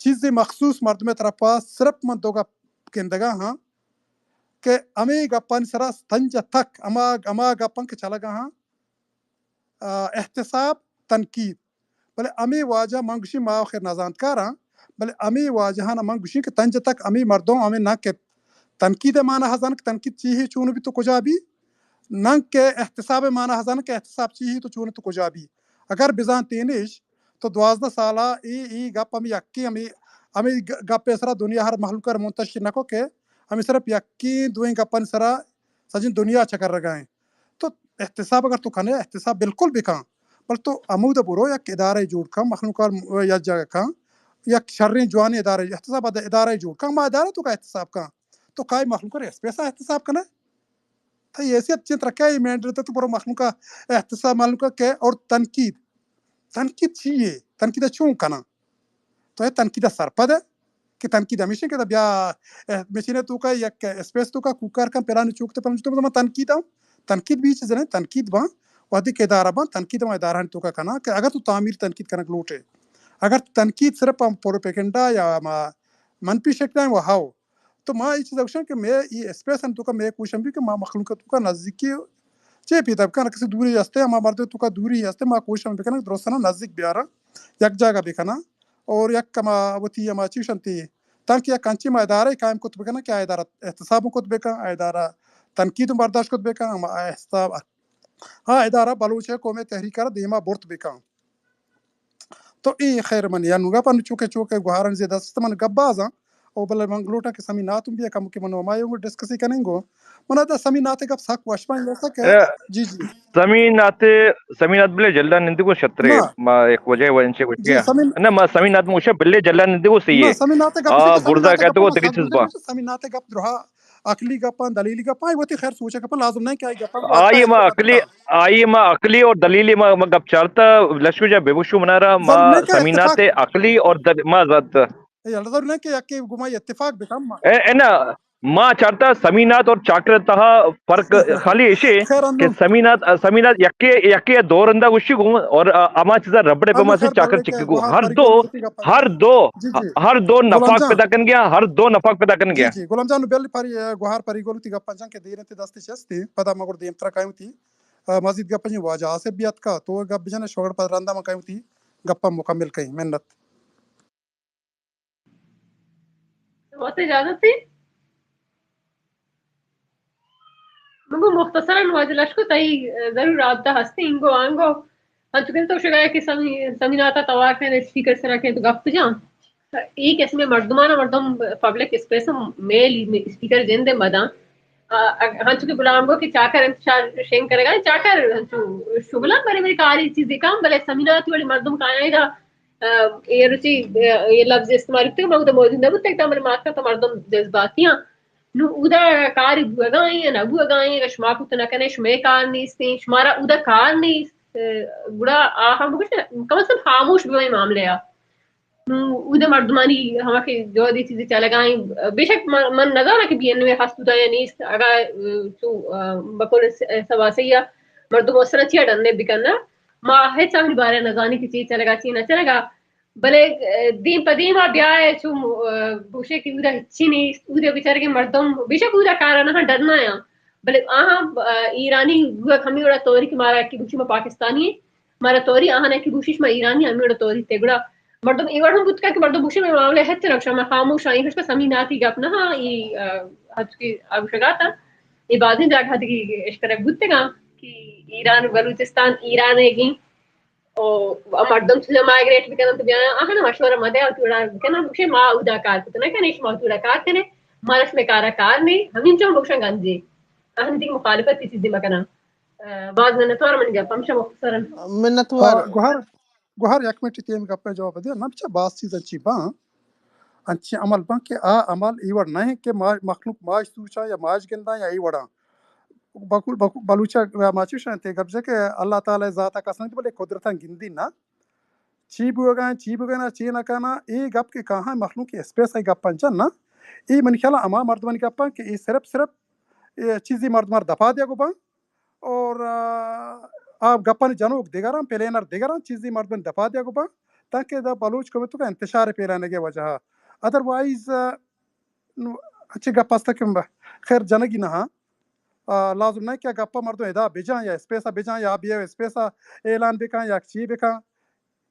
چیزے مخصوص مردمے طرفا صرف من دو گپ گندگا ہاں کہ ہمے گپانی سرا تنج تک ہما، ہما گپاں کہ چلگا ہاں، آ، احتساب، تنقید۔ بلے ہمے واجہ من گوشی ما آخر نزانتکاراں، بلے ہمے واجہاں من گوشی کہ تنج تک ہمے مردم ہمے نہ کہ تنقید ءِ مانا ہزان کہ تنقید چی ہی چون بی تو کجا بی، نہ کہ احتساب ءِ مانا ہزان کہ احتساب چی ہی تو چون تو کجا بی۔ اگر بزان تینش تو دوازدہ سالا اے، اے گپ ہمے یکے ہمے، ہمے گ-، گپ ءِ سرا دنیا ہر مخلوق ءَ منتشر نہ کو کہ ہمے صرف یکے دوئیں گپانی سرا سجن دنیا چکر رگا ہیں۔ تو احتساب اگر تو کنے، احتساب بالکل بکن، بل تو ہمود برو یک ادارہ جوڑ کن، مخلوق ءَ یک جگہ کن، یک شریں جوانیں ادارہ، احتساب اد-، ادارہ جوڑ کن، ما ادارہ تو کا احتساب کن، تو کائی مخلوق ءَ اسپیس ءَ احتساب کنے؟ تئی حیثیت چنت رکھے، یہ مینڈیٹ تو برو مخلوق ءَ احتساب مخلوق ءَ کہ اور تنقید، تنقید چی ہے؟ تنقید چون کنا؟ تو اے تنقید ءَ سرپد ئے کہ تنقید ہمیش انت کہ بیا، اے، مشین ءِ توکا یک اسپیس توکا کوکار کن پلانی چوک تے پلانی چوک تے، من تنقید آں۔ تنقید بھی چیز نہیں، تنقید باں، وہدی کہ ادارہ باں، تنقید ہم ادارہ توکا کنا کہ اگر تو تعمیر تنقید کنگ لوٹے، اگر تنقید صرف ہم پروپیگنڈا یا ہما منفی شکل ہے وہ ہاو، تو ما یہ چیز گوشاں کہ میں یہ اسپیس ہم توکا میں کوشاں بھی کہ ما مخلوق توکا نزدیکی چے پیدا بکن، کسی دوری ہستے، ہما مردم توکا دوری ہستے، ما کوشش ہم بکناں درستاں نزدیک بیاراں، یک جاگہ بکناں اور یک ہما وتی ہما چیش انتی، تانکہ یک انچیں ما ادارہ قائم کت بکناں کہ آ ادارہ احتساب کت بکن، آ ادارہ تنقید برداشت کت بکن، ہما احتساب، ہاں، ادارہ بلوچ قومی تحریک را دیما برت بکن۔ تو اے خیر من یا نوگا پن چوکے چوکے گوہارن زی دست من گپ بازاں، او بلے من لوٹاں کہ سمی ناتم بیا کم کہ من ہمائی ہوں ڈسکسی کنیں گو۔ من دا سمی ناتے گپ سک وش پائیں جیسا کہ اے، جی، جی۔ سمی ناتے، سمی نات بلے جلدا نندگو شترے، نہ۔ ما ایک وجہ و انچے جی، وجہ۔ سمی نہ، ما سمی نات موشا بلے جلدا نندگو سی نہ، ہے۔ سمی ناتے گپ آ، سے کہ سمی برزا ناتے کہتے گپ وہ ما تگی سک چیز با۔ سمی ناتے گپ درہا عقلی گپاں، دلیلی گپاں، وتی خیر سوچے گپاں، لازم نہیں کہ آئی گپاں آئی ما عقلی، آئی ما عقلی اور دلیلی ما، ما گپ چارتا، لشکر جا بے بشو منارا، ما ضرور نہیں کہ سمینات اتفاق عقلی اور دل-، ما زد۔ اے، ضرور نہیں کہ یکے گما اتفاق بکم۔ اے، اے نا، ما چارتا سمینات اور چاکر تہا فرق خالی ایشے خیر کہ اندو۔ سمینات، سمینات یکے، یکے دور اندا گوشی گو اور، آ، اما چیزا ربڑے پہ ما سے چاکر چکی گو۔ ہر دو، ہر دو، جی، جی۔ ہر دو نفاق پیدا کن گیا، ہر دو نفاق پیدا کن گیا۔ جی، جی۔ غلام جان، بل پری، گوہار پری گولو تی گپ پنجان کے دیر تے دستی چستی، پدا مگر دیم ترا کائم تی۔ آ، مزید گپ جن واجہ آصف بھی اتکا، تو گپ جن شوگر پر رندا من کہیں تھی، گپا مکمل کہیں، محنت۔ واسطے اجازت تھی؟ منگو مختصراً واجہ لشکو تئی ضرور رابطہ ہستی، انگو آنگو۔ ہنچو کہ تو شگا کہ سمی-، سمیناتا توار کن اسپیکر سرا کہ تو گپ جان۔ اے قسم مردمانا مردم پبلک اسپیس میل اسپیکر جند مدان۔ آ، اگ-، ہنچو کہ غلام گو کہ چاکر انت، شار شنگ کنگا، چاکر ہنچو شغلان برے برے کاری چیزے کام، بلے سمیناتی وڑی مردم کایاں دا، آ، اے روچی، آ، اے لفظ استعمال کرتے، ما اودا موجود نہ بوتگ، تا بلے مارکا تو مردم جذباتی ہاں۔ نو اودا کاری بوگا ایں یا نہ بوگا ایں، اگہ شما کت نہ کنے، شمے کار نیست ایں، شمارا اودا کار نیست، آ، گڑا آ ہم بگوش، کم از کم خاموش بوئے معاملے آ۔ نوں اود ء مردمانی ہما کہ جہدی چیزے چلگا ایں، بے شک من، من نزاناں کہ بی این ایم اے ہست بوتگ یا نیست، اگاں، اه، چو، اه، بقول س-، سواسئی ء مردم ء سرا چیا ڈن ء بکن ء، ما ہچ ہمے بارہ ء نزانیں کہ چی چلگا، چی نہ چلگا، بلے، اه، دیم پہ دیم ء بیا ء چو، اه، گوشے کہ اودا ہچی نیست، اودا بیچارگیں مردم، بے شک اودا کار ء نہ ڈن ء آں، بلے آہاں، اه، ایرانی بوگ ہمے وڑا طوری کہ مارا کہ گوشی ما پاکستانی ایں، مارا توری آہاں کہ گوشش ما ایرانی ہمے وڑ توری تے۔ گڑا مردم اے وڑ ہم بوت کہ مردم گوشے میں معاملہ ہچ نہ گوشاں، ما خاموش آں، اے گوش کہ سمی ناتی گپ نہ ہاں، اے، آ، ہچ کہ آ گوشگا تا، اے بازیں جاگہ ہتی کہ اشکرک بوتگاں کہ ایران، بلوچستان ایران ہے گی، او، آ مردم چیزا مائگریٹ بکنن تو بیان، آہاں مشورہ مدے، تو وڑا بکنن، گوشے ما اودا کار کت نہ کنے، شما تو وڑا کار کنے، مارا شمے کارا کار نہیں، ہمین چون بگوشن گنجے، آہاں دی مخالفت چیزی مکنن۔ اه، باز منتوار منی گپ ہمشہ مختصراً۔ منتوار۔ آ، گوہر، گوہر یک منٹ تیم گپ ء جواب دے۔ نہ بچا باز چیز اچھی باں۔ انچی عمل باں کہ آ عمل ای وڑ نہ کہ ما-، مخلوق ماش سوچا یا ماش گندا یا ای وڑا۔ بکل، بکل، بلوچا ماچی شان تے گپ جا کہ اللہ تعالی ذات کس نہیں بلے قدرتاں گندی نہ۔ چی بوگا، چی بوگا نہ، چی نہ کنا، ای گپ کہ کہاں مخلوق اسپیس ای گپ پنچن نہ۔ ای من خیال ہما مردمانی گپاں کہ ای صرف، صرف ای چیزی مردمار دپا دیا گو باں۔ اور، آ، آ گپانی جنوک دگراں، پلینر دگراں، چیزی مردم دپا دیا گو باں۔ تاکہ دا بلوچ قوم ءِ توکا انتشار پیلانگ ءِ وجہ ءَ۔ ادروائز، آ، نو، اچھے گپ است کہ م-، خیر جنگی نہ ہاں۔ آ، لازم نہ کہ گپ مردم ادا بجان یا اسپیس ءَ بجان یا بیا اسپیس ءَ اعلان بکن یا چی بکن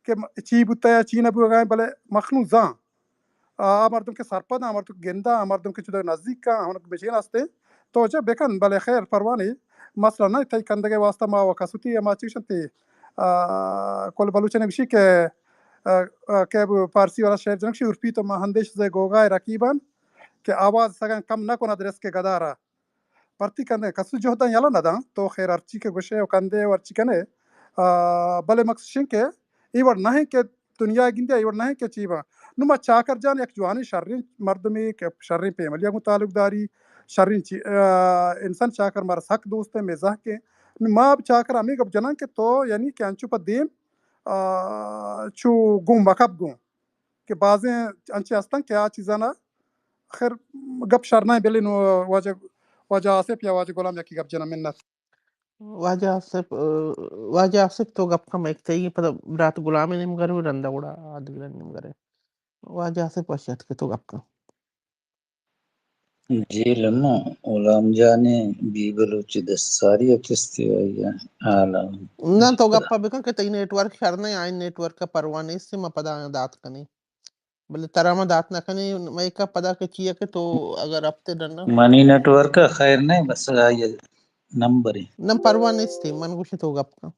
کہ م-، چی بوتا یا چی نہ بوگا، بلے مخلوق زان۔ آ، آ مردم کہ سرپد، آ مردم کہ گندا، آ مردم کہ چودہ نزدیک کا، ہمن مشین ہستے، توجہ بکن، بلے خیر پرواہ نہیں، مسئلہ نہ، تئی کندگے واسطہ ما و کسوتی ما چیشن تی، آ، کل بلوچ نے گوشی کہ، آ، آ، کہ پارسی والا شعر جنگ شی، عرفی تو ما ہندش زے گوگائے رقیبان کہ آواز سگن کم نہ کند رزق گدارا۔ پرتی کندے کسو جہداں یلہ نہ داں، تو خیر ہرچی کہ گوشے و کندے و ہرچی کنے، آ، بلے مقصد شنگ کہ ای وڑ نہ کہ دنیا گندے، ای وڑ نہ کہ چی با۔ نو ما چاکر جان یک جوانی شرین مردمی کہ شرین پیملیا گوں تعلق داری، شرین چی، آ، انسان چاکر مارا سک دوست ہے، مزاح کے۔ نو ما چاکر ہمیں گپ جنان کہ تو یعنی کہ انچو پہ دیم، آ، چو گوں مکب گوں کہ بازیں انچے ہستن کہ آ چیزانا خیر، گپ شر نہ، بلے نو واجہ، واجہ آصف یا واجہ غلام یکی گپ جناں، منت۔ واجہ آصف، آ، واجہ آصف تو گپ کن، ایک تئی پدا برات غلام نیم گرو رندا گڑا آدگران نیم گرے۔ واجہ آصف وش ات کہ تو گپ کن۔ جی لما غلام جانے بی بلوچ دس ساری اچستی ہوئی ہے۔ حالا نہ تو گپا بکن کہ تئی نیٹ ورک شر نہیں، آئین نیٹ ورک کا پرواہ نہیں، اس سے ما پدا دات کنی۔ بلے ترا ما دات نہ کنی، مئے کا پدا کہ چیا کہ تو اگر ہفتے ڈنّا۔ منی نیٹ ورک خیر نہ، بس آئی نمبر ہے۔ نہ پرواہ نیستی، من گوشی تو گپ کن۔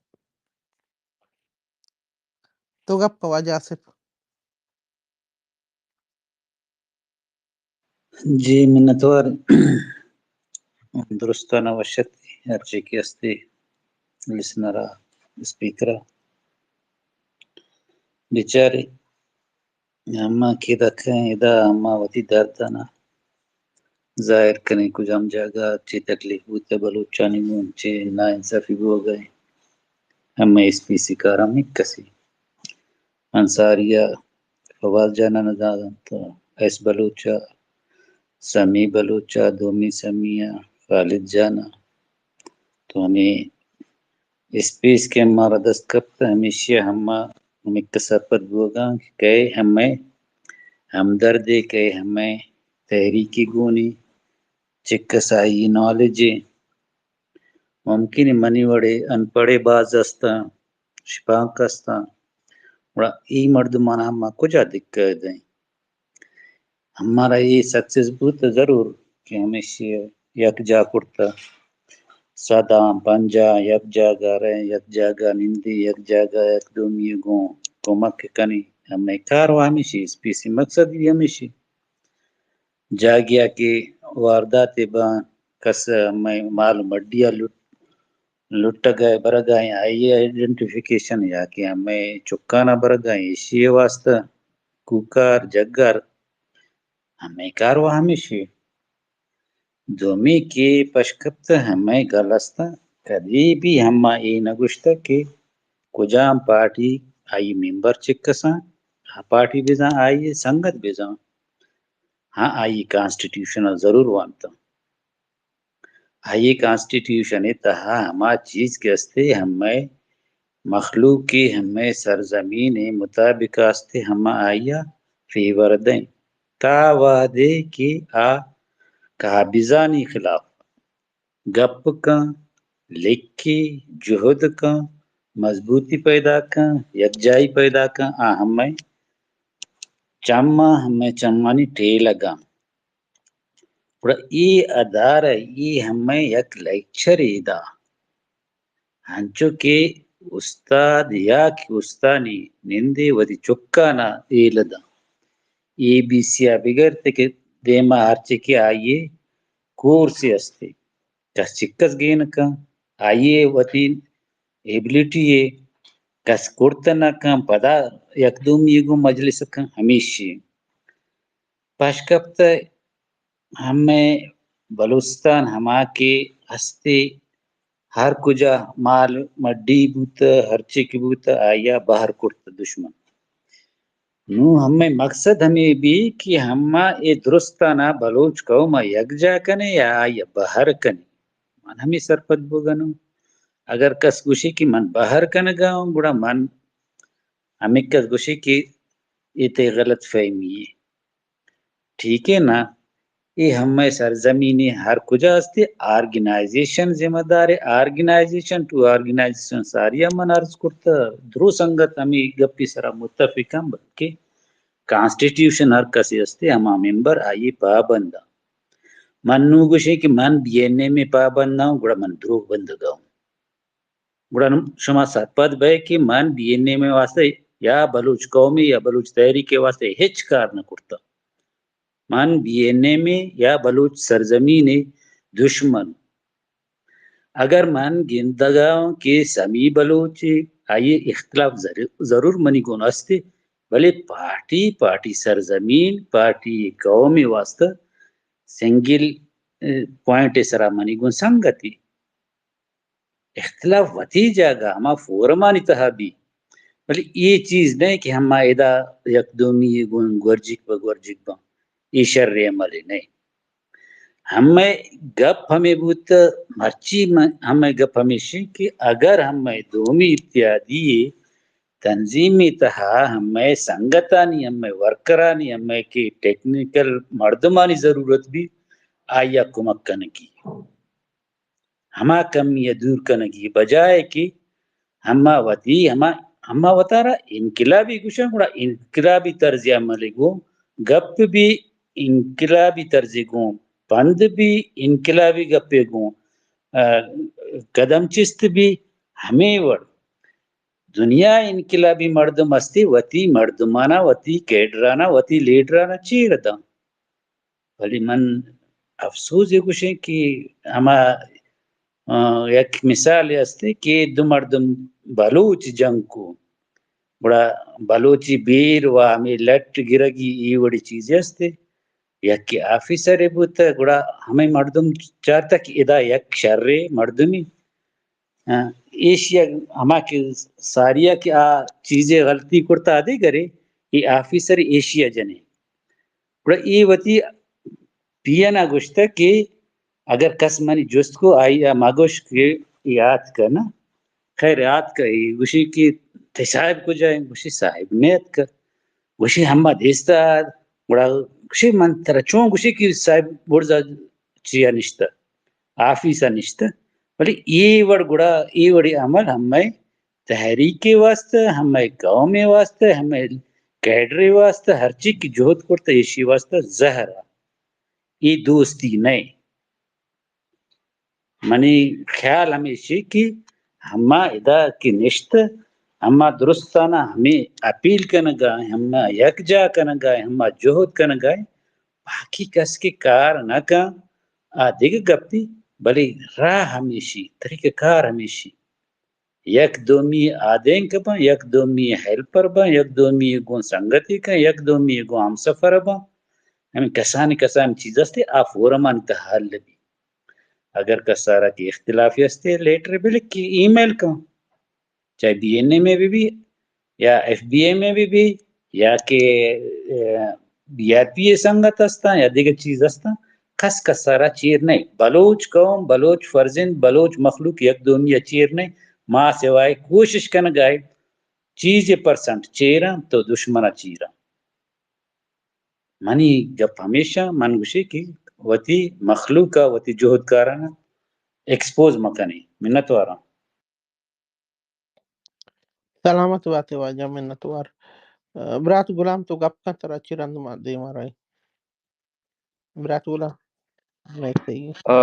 تو گپ کن واجہ آصف۔ جی منتوار۔ درستانا وشت ہرچی کہ استی لسنرا، اسپیکرا۔ بیچارے ہما کہ دکھیں ادا ہما وتی دردانا ظاہر کنیں، کجام جاگہ چی تکلیف بوتہ بلوچانی گوں، چی ناانصافی بوگا ایں۔ ہمے ایس پی سی کارا ہمے کسی انصاری ءَ فواد جان ءَ نہ زانت، ایس بلوچ ءَ، سمی بلوچ ءَ، دومی سمی ءَ، خالد جان ءَ۔ تو ہمے اسپیس کہ مارا دست کپت، ہمیشی ءَ ہما ہمک سرپد بوگاں کہ کئے ہمے ہمدردے، کئے ہمے تحریکی گونی، چکس آئی نالجے۔ ممکن ہے منی وڑے ان پڑھے باز استاں، شپانک استاں، گڑا اے مردمانا ما کجا دکہ دیں؟ ہمارا اے سکسیس بوت ضرور کہ ہمیشی یک جا کرتا، صداں پنجاہ یک جاگہ رئے، یک جاگہ نندی، یک جاگہ یک دومی گوں کمک کنی۔ ہمے کار و ہمیشی، اسپیسی مقصد بھی ہمیشی۔ جاگہے کہ وارداتے باں، کس مئے مال و مڈی ءَ لٹ-، لٹگ ءَ برگ ءَ ایں، آئی ءِ آئیڈینٹیفیکیشن یا کہ ہمے چکانا برگ ءَ ایں، ایشی ءِ واستہ کوکار، جگر، ہمے کار و ہمیشی۔ دومی کہ پشکپت ہمے گل است، کدی بھی ہما اے نہ گوشتہ کہ کجام پارٹی آئی ممبر چکساں، آ پارٹی بزاں، آئی سنگت بزاں۔ ہاں، آئی کانسٹیٹیوشن ءَ ضرور وانتاں۔ آئی کانسٹیٹیوشن ءِ تہا ہما چیز کہ استے ہمے مخلوق ءِ ہمے سرزمین ءِ مطابق استے ہما آئی ءَ فیور دیں۔ تا وہدے کہ آ قابضانی خلاف گپ کن، لکھی، جہد کن، مضبوطی پیدا کن، یکجائی پیدا کن، آ ہمے چماں، ہمے چمانی ٹیلگاں۔ گڑا اے ادارہ ءَ اے ہمے یک لیکچرے دا، انچو کہ استاد یا کہ استانی نندے وتی چکانا ہیل داں۔ اے بی سی ءَ بگر تے کہ دیما ہرچی کہ آئی ءِ کورسے استے، کس چکس گین کن، آئی ءِ وتی ایبلٹی ءَ کس کرت نہ کن، پدا یک دومی گوں مجلس کن، ہمیشی۔ پشکپت ہمے بلوچستان ہما کہ ہستے، ہر کجا مال مڈی بوت، ہرچی کہ بوت، آئی ءَ بہر کرت دشمن۔ نوں ہمے مقصد ہمے بی کہ ہما اے درستانا بلوچ قوم ءَ یکجا کنے یا آئی ءَ بہر کنے۔ من ہمے سرپد بوگا نوں۔ اگر کس گوشی کہ من بہر کنگا اوں، گڑا من ہمک کس گوشی کہ اے تئی غلط فہمی ہے۔ ٹھیک ہے نا؟ اے ہمے سرزمین ہر کجا ہستی، آرگنائزیشن ذمہ دار ہے، آرگنائزیشن ٹو آرگنائزیشن۔ ساری من عرض کرتا، درو سنگت ہمیں گپی سرا متفق ہیں، بلکہ کانسٹیٹیوشن ہر کسی ہستی، ہما ممبر آئی پابند۔ من نو گوشیں کہ من بی این ایم ء پابند نہ ہوں، گڑا من دروگ بندگ ہوں۔ گڑا نوں شما سرپد بئے کہ من بی این ایم ء واسطہ یا بلوچ قوم ء یا بلوچ تحریک ء واسطہ ہچ کار نہ کرتا۔ من بی این ایم ء یا بلوچ سرزمین ء دشمن۔ اگر من گندگا ہوں کہ سمی بلوچ ء آئی اختلاف ضرور، ضرور منی گون استے، بلے پارٹی، پارٹی سرزمین، پارٹی قوم ء واسطہ سنگل، ء، پوائنٹ ء سرا منی گون سنگتی۔ اختلاف وتی جاگہ ہما فورمانی تہا بی، بلے اے چیز نہ کہ ہما ادا یک دومی گون گورجیک بہ گورجیک باں، اے شر عملے نہ۔ ہمے گپ ہمے بوت، مرچی م-، ہمے گپ ہمیشی کہ اگر ہمے دومی اتحادی تنظیمی تہا ہمے سنگتانی، ہمے ورکرانی، ہمے کہ ٹیکنیکل مردمانی ضرورت بی، آیا کمک کنگی۔ ہما کمی ء دور کنگی بجائے کہ ہما وتی، ہما، ہما وتارا انقلابی گوشاں، گڑا انقلابی طرز عمل گوں گپ بی، انقلابی طرز گوں پند بی، انقلابی گپے گوں، ء، قدم چست بی۔ ہمے وڑ دنیا انقلابی مردم استی، وتی مردمانا، وتی کیڈرانا، وتی لیڈرانا چیر داں۔ بلے من افسوز ء گوشیں کہ ہما، آ، یک مثالے است کہ دو مردم بلوچ جنگ کو، گڑا بلوچی بیر و ہمے لٹ گرگی ای وڑی چیزے است۔ یکے آفیسرے بوت، گڑا ہمے مردم چارتہ کہ ادا یک شرے مردمی، آ، ایشیا ہما کہ ساریا کہ آ چیزے غلطی کرتا آدے گرے، ای آفیسر ایشیا جنے۔ گڑا اے وتی پی این ء گوشتگ کہ اگر کس منی جست کو، آئی ء مہ گوش کہ اے آتکہ نہ۔ خیر، آتکہ، اے گوشی کہ تئی صاحب کجا ایں؟ گوشی صاحب نیتکہ۔ گوشی ہما دیستہ۔ گڑا گوشی من ترا چون؟ گوشی کہ صاحب برزا چیا نشتہ، آفیسا نشتہ۔ بلے اے وڑ گڑا، اے وڑی عمل ہمے تحریک ء واستہ، ہمے قوم ء واستہ، ہمے کیڈر ء واستہ، ہرچی کہ جہد کرتہ ایشی واستہ زہر ء۔ اے دوستی نئے۔ منی خیال ہمیشی کہ ہما ادا کہ نشتہ، ہما درستانا ہمے اپیل کنگا، ہما یکجا کنگا، ہما جہد کنگا، باقی کس کہ کار نہ کن، آ دگہ گپی، بلے راہ ہمیشی، طریقہ کار ہمیشی۔ یک دومی آدینک باں، یک دومی ہیلپر باں، یک دومی گوں سنگتی کن، یک دومی گوں ہمسفر باں۔ ہمے کسانی کسانی چیز استے، آ فورمانی تہا حل بی۔ اگر کسارا کہ اختلافی استے، لیٹر بلکھی، ای میل کن۔ چاہے بی این ایم ء بہ بی، یا ایف بی ایم ء بہ بی، یا کہ، ء، بی آر پی ء سنگت استاں، یا دگہ چیز استاں، کس کس ء را چیر نئے۔ بلوچ قوم، بلوچ فرزند، بلوچ مخلوق یک دومی ء چیر نئے۔ ما سوائے کوشش کنگ ء چیزے پرسنٹ چیراں تو دشمن ء چیراں۔ منی گپ ہمیشہ من گوشی کہ وتی مخلوق ء وتی جہدکاراں ایکسپوز مکنیں۔ منتواراں۔ سلامت باتے واجہ، منتوار۔ ء، برات غلام تو گپ کن، ترا چی رند ما دیما رہی۔ برات غلام، مائک تئی۔ ء،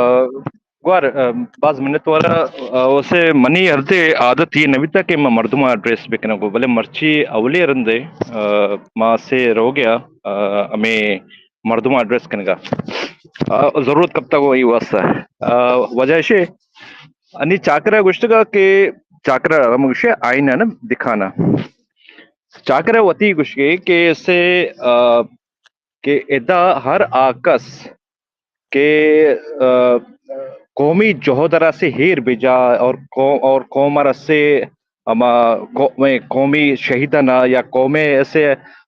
گوار، ء، باز منتوار۔ ء، وسے منی ہردے عادت یہ نہ بیتا کہ ما مردم ایڈریس بکناں گو، بلے مرچی اولی رندے، ء، ما سے روگیا، ء، ہمیں مردم ایڈریس کنگا، ء، ضرورت کپتا گو ای واسطہ۔ ء، وجہ شے انی چاکرا گوشتگا کہ چاکرا ہم گوشے آئین ء نہ دکھانا۔ چاکرا وتی گوشگے کہ اسے، آ، کہ ادا ہر آ کس کہ، آ، قومی جہد را سے ہیر بجا اور قوم، اور قوم را سے ہما قو-، قومی شہیدانا یا قوم اسے،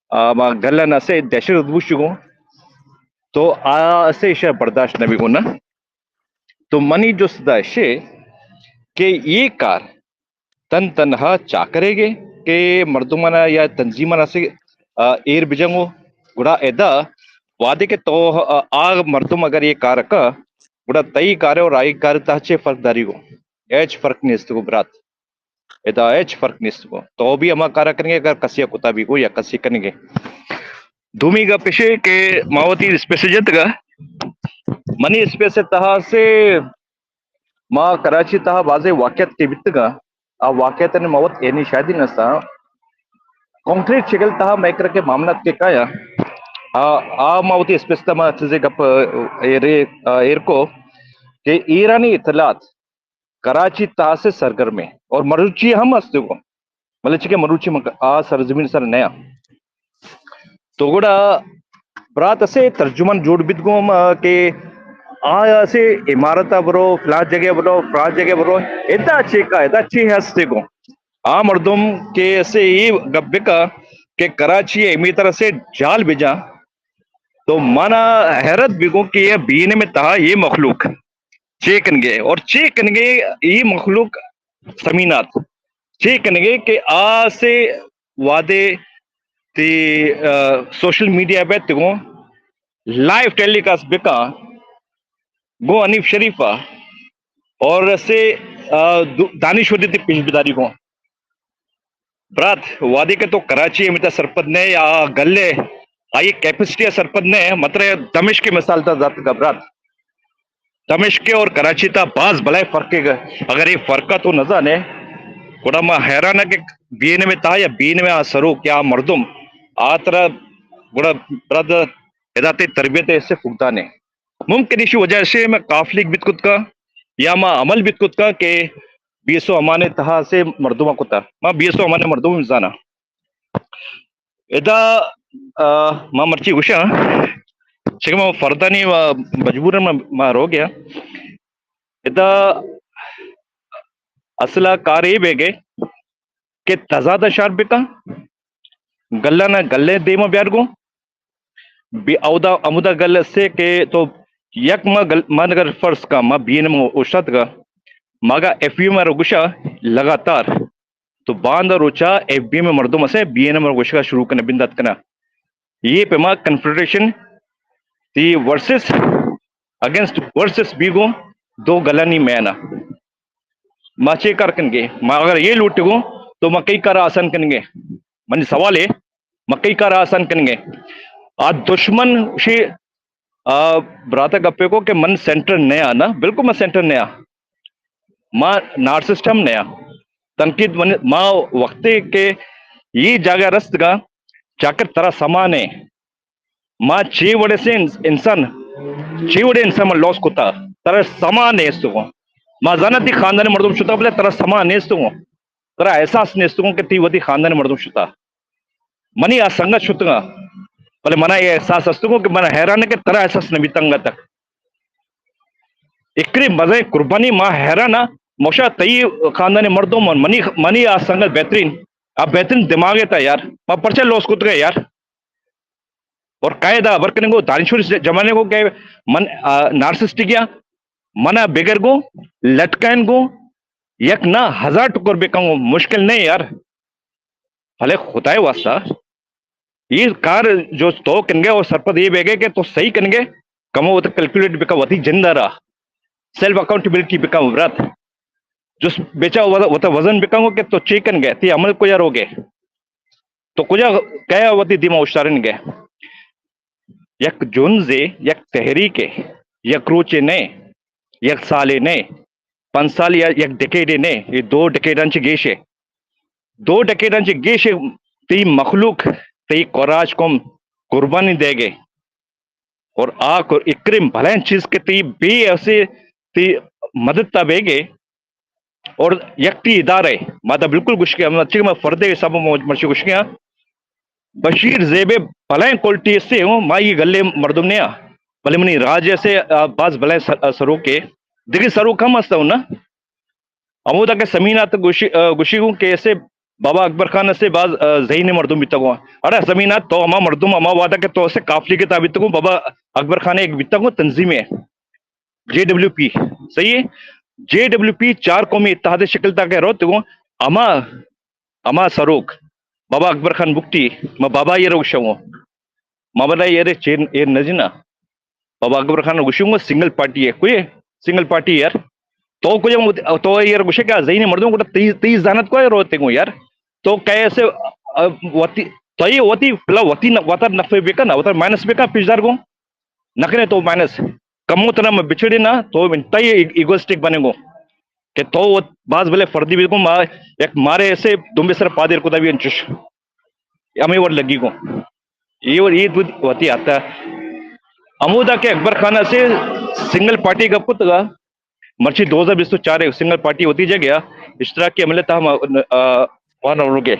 آ، ہما گلنا سے دہشت گرد بوشگوں تو آ اسے ایشا برداشت نہ بی گونا۔ تو منی جست دا اشے کہ یہ کار تن تنہا چاکرے گے کہ مردمانا یا تنظیمانا سے، آ، ایر بجنگو، گڑا ادا وہدے کہ تو، آ، آ مردم اگر یہ کار کا، گڑا تئی کار اور آئی کار تہا چے فرق داری گو؟ ہچ فرق نیست گو برات، ادا ہچ فرق نیست گو۔ تو بھی ہما کارا کنگے اگر کسی کتا بھی گو یا کسی کنگے۔ دومی گپ اشے کہ ما وتی اسپیس جتگا، منی اسپیس تہا سے ما کراچی تہا بازیں واقعات کہ بیتگاں، آ واقعات نے ما وت اینی شاہدی نساں۔ کنکریٹ شکل تہا مئے کرا کہ معاملات کہ کایا، آ، آ ما وتی اسپیس تہا ما چیزے گپ ایر، ایر کو کہ ایرانی اطلاعات کراچی تہا سے سرگرم ہے اور مروچی ہم است کو، مطلب چکہ مروچی من آ سرزمین سر نیا۔ تو گڑا برات اسے ترجمان جوڑ بیت گوں ہم، آ، کہ آ اسے عمارت برو، فلاں جگہ برو، فلاں جگہ برو، ادا چے کا، ادا چے ہستے گوں۔ آ مردم کہ اسے یہ گپ بکا کہ کراچی امی طرح سے جال بجا، تو مانا حیرت بگوں کہ یہ بی این ایم تہا یہ مخلوق چے کنگے اور چے کنگے یہ مخلوق سمینات چے کنگے کہ آ سے وہدے تی، آ، سوشل میڈیا پہ تگوں لائیو ٹیلی کاسٹ بکا گوں حنیف شریف آ اور سے، آ، دو-، دانشوری تی پیش بداری گوں۔ برات، وہدے کہ تو کراچی ہمیتا سرپد نہ یا گلے آئی کیپیسٹی سرپد نہ، مطلب دمشق کے مثال تا ذات کا برات۔ دمشق اور کراچی تا باز بلائے فرق ہے۔ اگر یہ فرق تو نہ زانے، گڑا ما حیران ہے کہ بی این ایم تہا یا بی این ایم آ سروک یا مردم آ ترا گڑا برات ادا تے تربیت سے فقدان ہے۔ ممکن ایشی وجہ سے میں قافلیگ بیت کت کا یا ما عمل بیت کت کا کہ بی ایس او امان تہا سے مردم کتا۔ ما بی ایس او امان مردم زانا۔ ادا، آ، ما مرچی گوشاں، چکہ ما فردانی و مجبوراً ما، ما رو گیا۔ ادا اصلا کار اے بیگے کہ تضاد شار بکا، گلانا گلے دیما بیار گوں، بی اودا ہمودا گل سے کہ تو یک ما گل، من اگر فرض کا ما بی این ایم اوشتاتگا، ماگا ایف بی ایم رو گوشا لگاتار، تو باندا روچا ایف بی ایم مردم اسے بی این ایم رو گوشگا شروع کنے بندات کنا۔ یہ پہ ما کنفیڈریشن تی ورسز اگینسٹ ورسز بیگو دو گلانی مینا۔ ما چے کار کنگے؟ ما اگر یہ لوٹگوں تو ما کئی کار آسان کنگے؟ منی سوال ہے، ما کئی کار آسان کنگے؟ آ دشمن شی، آ، براتا گپے کو کہ من سینٹر نیا نا، بالکل من سینٹر نیا۔ ما نارسسٹ ہم نیا۔ تنقید من، ما وقتے کہ یہ جاگہ رستگا، چاکر ترا سما نے۔ ما چے وڑے سے انس-، انسان، چے وڑے انسان ما لوس کتا، ترا سما نیست گوں۔ ما زانا تی خاندان مردم شتا، بلے ترا سما نیست گوں۔ ترا احساس نیست گوں کہ تی وتی خاندان مردم شتا۔ منی آ سنگت شتگاں، بلے منا یہ احساس است گوں کہ من حیران کہ ترا احساس نہ بیتنگا تک۔ اکری مزے قربانی ما حیران، موشا تئی خاندان مردم من، منی، منی آ سنگت بہترین، آ بہترین دماغ ہے تا یار، ما پرچہ لوس کتگا یار۔ اور قاعدہ خبر کنگو دانشور جمانے کو کہ من، آ، نارسسٹک یا منا بگر گو، لٹکائن گو، یک نہ ہزار ٹکر بکن گو، مشکل نہیں یار۔ بھلے خدائے واسطہ، یہ کار جو تو کنگے اور سرپد یہ بیگے کہ تو صحیح کنگے، کمو وت کیلکولیٹ بکا وتی جندہ را، سیلف اکاؤنٹیبلٹی بکا برات۔ جس بیچا وت-، وتا وزن بکن گو کہ تو چی کنگے، تی عمل کو یا روگے۔ تو کجا کئے وتی دیما اوشتارینگے؟ یک جنزے، یک تحریکے، یک روچے نئے، یک سالے نئے، پنچ سال یا یک ڈیکیڈے نئے، یہ دو ڈیکیڈاں چہ گیشے۔ دو ڈیکیڈاں چہ گیشے تئی مخلوق، تئی کوراج قوم قربانی دے گے۔ اور آ کو اکرم بھلائیں چیز کہ تئی بے ایسے تئی مدد تا بے گے۔ اور یک تی ادارہ، ما تا بالکل گوشگے، ہم اچھے کہ ما فردے حساب ما مرشی گوشگے ہاں۔ بشیر زیبے بلائیں کوالٹی سے ہوں، ما یہ گلے مردم نہیں آ، بلے منی راج سے، آ، باز بلائیں سر-، آ، سروکے، دیگه سروک ہم ہستا ہوں نا۔ ہمودا کہ سمینات گوشی، آ، گوشی گوں کہ ایسے بابا اکبر خان سے باز، آ، ذہین مردم بیتا گوں۔ اڑے سمینات تو ہما مردم ہما وعدہ کہ تو سے قافلی کے تابع تو گوں، بابا اکبر خان ایک بیتا گوں تنظیم ہے۔ جے ڈبلیو پی، صحیح ہے؟ جے ڈبلیو پی چار قومی اتحاد شکل تاکہ روت گوں، ہما ہما سروک بابا اکبر خان بگٹی، ما بابا ایر گوشاں، ما بلا ایر چین ایر نہ جنا۔ بابا اکبر خان گوشی گوں سنگل پارٹی ہے، کوئی سنگل پارٹی یار۔ تو کجا مت-، تو یار گوشے کہ ذہین مردم کو تی، تی زانت کو روتے گوں یار۔ تو کیسے، ا، وتی، تو یہ وتی، پلا وتی ن-، وتر نفع بکن، وتر مائنس بکن، پیشدار گوں۔ نکنے تو مائنس۔ کمو تنا میں بچڑے نا، تو انتہائی ایگ-، ایگوسٹک بنے گوں۔ کہ تو وت-، باز بلے فردی بھی گوں، ما، یک مارے ایسے دمبے سر پادر کتا بھی انچش۔ ہمیں وڑ لگی گوں۔ یہ وڑ، یہ دو وتی آتا۔ ہمودا کہ اکبر خان سے سنگل پارٹی گپ کتگا، مرچی دو ہزار بیست و چار سنگل پارٹی وتی جگہ اشتراکی عمل تہا ما، آ، وان روگے۔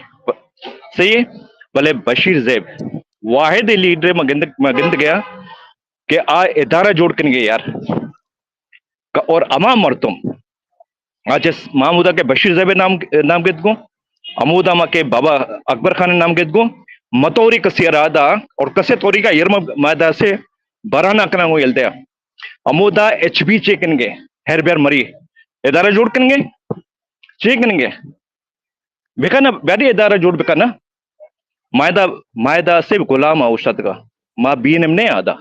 صحیح ہے؟ بلے بشیر زیب واحد لیڈر ما گند، ما گند گیا کہ آ ادارہ جوڑ کنگے یار۔ ک-، اور ہما مردم، آ چہ س-، ما ہمودا کہ بشیر زیب نام، نام گت گوں، ہمودا ما کہ بابا اکبر خان نام گت گوں، متوری کسی را دا، اور کسے توری کا یرم ما دا سے برانا کنا گوں یل دیا۔ ہمودا ایچ بی چے کنگے، ہر بیر مری، ادارہ جوڑ کنگے، چے کنگے؟ بکن، بیاری ادارہ جوڑ بکن۔ ما دا، ما دا سے غلام اوشتگا، ما بی این ایم نے آدا۔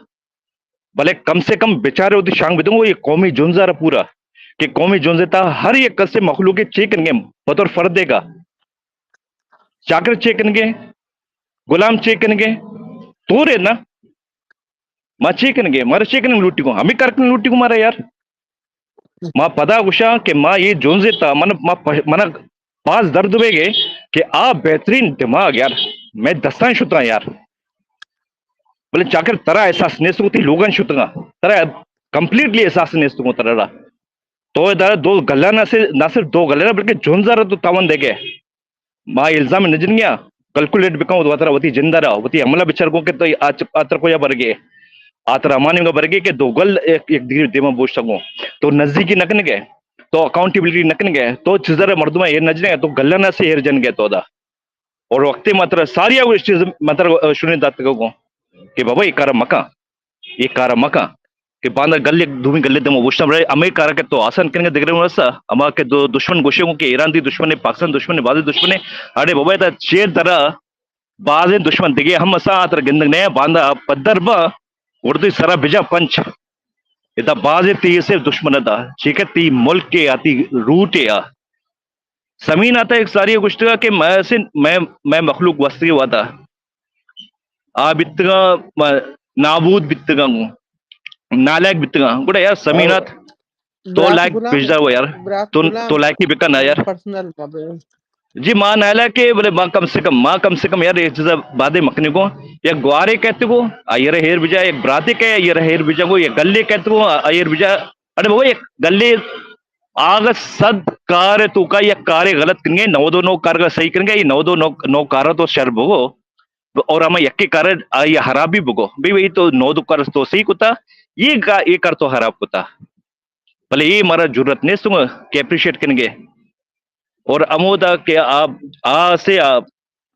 بلے کم سے کم بچارے وتی شانگ بدوں، یہ قومی جنزا را پورا، کہ قومی جنزے تا ہر یک کسے مخلوق چے کنگے، بطور فرد دے گا، چاکر چے کنگے، غلام چے کنگے، تو رے نا، ما چے کنگے، مارا چے کنگے لوٹی کو، ہمیں کر کن لوٹی کو مارا یار۔ ما پدا گوشاں کہ ما یہ جنزے تا من، ما پش-، منا باز درد بے گے کہ آ بہترین دماغ یار، میں دستان شتاں یار۔ بلے چاکر ترا احساس نیست کو، تی لوگان شتگا، ترا کمپلیٹلی احساس نیست کو ترا را۔ تو ادارہ دو گلا نہ سے، نہ صرف دو گلا نہ، بلکہ جنزا را تو تاوان دے گے۔ ما الزام نہ جنگیا، کیلکولیٹ بکن، وترا وتی جندرا، وتی عملہ بچار گوں کہ تو آچ-، آتر کو یا برگے، آتر امانی کا برگے کہ دو گل ایک، ایک دیگر دیما بوشتا گوں۔ تو نزدیکی نکن گے، تو اکاؤنٹیبلٹی نکن گے، تو چیزر مردم ایر نہ جنے، تو گلہ نہ سے ایر جن گے تو دا۔ اور وقت مطلب ساری وہ چیز مطلب شنی دات کو کہ بابا یہ کار مکا۔ یہ کار مکن کہ باندا گل یک دومی گلے دمو گوشتم رہے، ہمے کارا کہ تو آسان کنگے دگرے مرسا، ہما کہ دو دشمن گوشے ہوں کہ ایران دی دشمن ہے، پاکستان دشمن ہے، بازی دشمن ہے۔ اڑے بابا، تا چیر درا بازیں دشمن دگے ہم اسا آتر گندگ نہ، باندا پدر با، اردو سرا بجا پنچ۔ ادا بازیں تی صرف دشمن دا، چیکہ تی ملک کے آتی روٹ ہے آ۔ سمین آتا ایک ساری گوشتگا کہ میں سے، میں، میں مخلوق وستی واتا۔ آ بیتگاں، ما-، نابود بیتگاں گوں۔ نالائق بیتگاں۔ گڑا یار سمینات، تو برات لائق غلام، پیشدار ہو یار۔ برات تو، غلام، تو لائقی بکن نا یار۔ پرسنل ما بے۔ جی ما نالائق ہے، بلے ما کم سے کم، ما کم سے کم یار یہ چیزا بادے مکنے کو۔ یک گوارے کہتے کو، آئیر ہیر بجا، یک براتے کہے، آئیر ہیر بجا کو، یک گلے کہتے کو، آئیر بجا۔ اڑے بابا، یک گلے آغا صد کار تو کا یک کارے غلط کنگے، نود و نو کار کا صحیح کنگے، یہ نود و نو، نو کار تو شر بگو۔ اور ہما یکے کار آئی خرابی بگو۔ بھئی، بھئی، تو نود کار تو صحیح کتا، یہ کا، یہ کار تو خراب کتا۔ بلے یہ مارا جرات نیست کہ اپریشیٹ کنگے۔ اور ہمودا کہ آ، آ سے آ،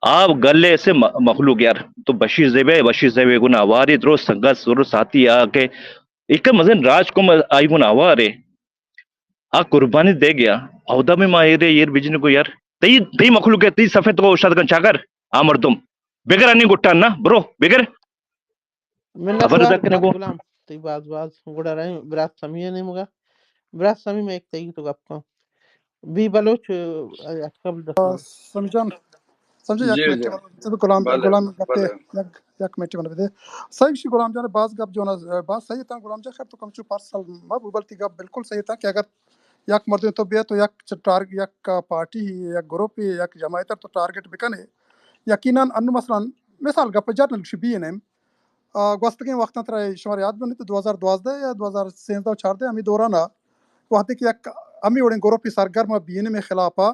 آ گلے سے م-، مخلوق یار، تو بشیر زیبے، بشیر زیبے گنا واری درست سنگت درست ساتھی آ کہ ایک مزن راج کو م-، آئی گنا وارے۔ آ قربانی دے گیا۔ اودا میں ما ایرے ایر بجن کو یار۔ تئی، تئی مخلوق ہے، تئی صفحے تو شاد کن چاکر۔ آ مردم۔ بگر انی گٹان نا، برو، بگر۔ من خبر نہ ادا کنگو۔ غلام، تئی باز باز گڑا رہے برات سمیع نیمگا۔ برات سمیع، میں ایک تئی تو گپ کن۔ بی بلوچ، ا، اٹکا بل دستا۔ سمجھان، سمجھے یک جی، منٹ جی۔ بل-، غلام، بلے، غلام گپے، بلے۔ یک، یک منٹ من بدے۔ صحیح شی غلام جان، باز گپ جو نا، باز صحیح تھا غلام جان، خیر تو کم چو پرسنل ما بو، بلتی گپ بالکل صحیح تھا کہ اگر یک مردم تو بیا تو یک چ-، ٹارگ-، یک پارٹی ہی، یک گروپ ہی، یک جماعت تو ٹارگٹ بکنے، یقیناً انو مثلاً مثال گپ جات نہ بی این ایم، آ، گوستگیں وقتاں ترا شمار یاد بنت، دو ہزار دوازدہ یا دو ہزار سیزدہ و چاردہ ہمے دوران ء وہدے کہ یک ہمے وڑیں گروپے سرگرم ء بی این ایم ء خلاف ء،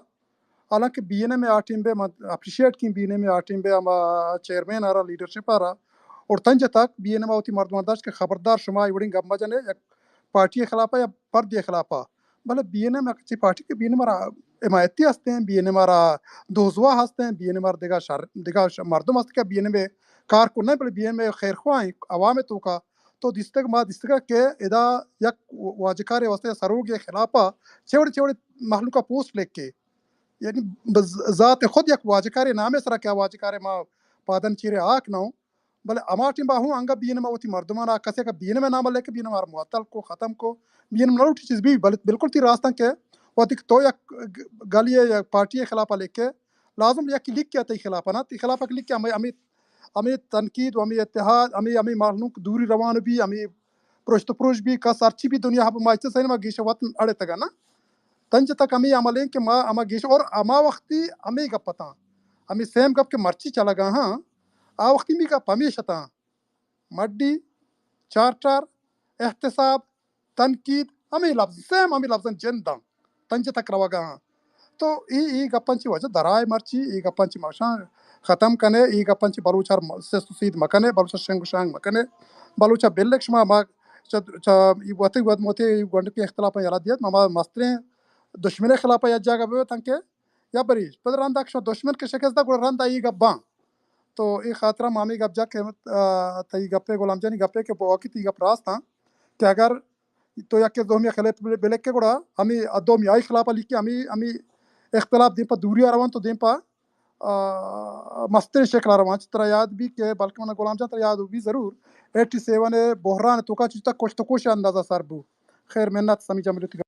حالانکہ بی این ایم ء آ ٹیم ء من اپریشیٹ کیں، بی این ایم ء آ ٹیم ء ہما چیئرمین ء را، لیڈرشپ ء را اور تنجہ تک بی این ایم ء وتی مردماں داشت کہ خبردار شما اے وڑیں گپ مہ جن ئے یک پارٹی ء خلاف ء یا پردے ء خلاف ء۔ بلے بی این ایم یک چی پارٹی کہ بی این ایم ء را حمایتی ہستیں، بی این ایم ء را دوزواہ ہستیں، بی این ایم ء را دگہ شر، دگہ ش-، مردم ہست کہ بی این ایم ء کار کنیں، بلے بی این ایم ء خیرخواہیں عوام ء توکا تو دیستگ، ما دیستگ کہ ادا یک واجکارے واسطے سروگے خلاف ء چے وڑے چے وڑے مخلوق ء پوسٹ لکھ کے یعنی بز-، ذات خود یک واجکارے نامے سرا کہ آ واجکارے ما پادن چیرے آک نہ اوں، بلے ہما ٹیم با ہوں انگا بی این ایم وتی مردمان آ کسے کہ بی این ایم نام لیکہ بی این ایم آر معطل کو، ختم کو، بی این ایم نہ لوٹی چیز بھی، بلے بالکل تی راستاں کہ وقتی کہ تو یک گلی یک پارٹی خلاف لیکہ لازم یک لکھ کیا تی خلاف نا، تی خلاف یک لکھ کیا ہمیں، ہمیں، ہمیں تنقید و ہمیں اتحاد، ہمیں، ہمیں مخلوق دوری روان بھی، ہمیں پروشت پروش بھی، کس ہرچی بھی دنیا ہب ماچ سین ما گیش وطن اڑے تگا نا۔ تنج تک ہمیں عمل ہیں کہ ما ہما گیش اور ہما وقتی ہمیں گپ تاں، ہمیں سیم گپ کے مرچی چلا گا ہاں، آ وقتی می گپ ہمیں شتاں۔ مڈی، چارٹر، احتساب، تنقید، ہمیں لفظ، سیم ہمیں لفظاں جنداں، تنج تک روگا ہاں۔ تو ای، ای گپاں چی وجہ درائے مرچی، ای گپاں چی ماشاں ختم کنے، ای گپاں چی بلوچ ہر م-، سست و سید مکنے، بلوچ شنگ و شانگ مکنے، بلوچ بلک شما ما چ-، چ-، ای وتی ود موتی گونڈکی اختلافاں یلا دیت، ما، ما مستریں دشمن خلاف یک جاگہ بے تنکہ یا بریش۔ پد رندا کہ شما دشمن کہ شکست دا، گڑا رندا ای گپ باں۔ تو ای خاطرہ ما ہمیں گپ جا کہ، آ، تئی گپے غلام جانی گپے کہ باقی تی گپ راست ہاں کہ اگر تو یک دومی خلاف بلے، بلے کہ گڑا ہمیں دومی آئی خلاف لکھی ہمیں، ہمیں اختلاف دیم پا دوری روان تو دیم پا، آ، مسترین شکل روان۔ چہ ترا یاد بھی کہ بلکہ من غلام جان ترا یاد بھی ضرور، ایٹی سیون بحران تو کا چیز تک کشت و کوش اندازہ سر بو۔ خیر منت سمی جملتی۔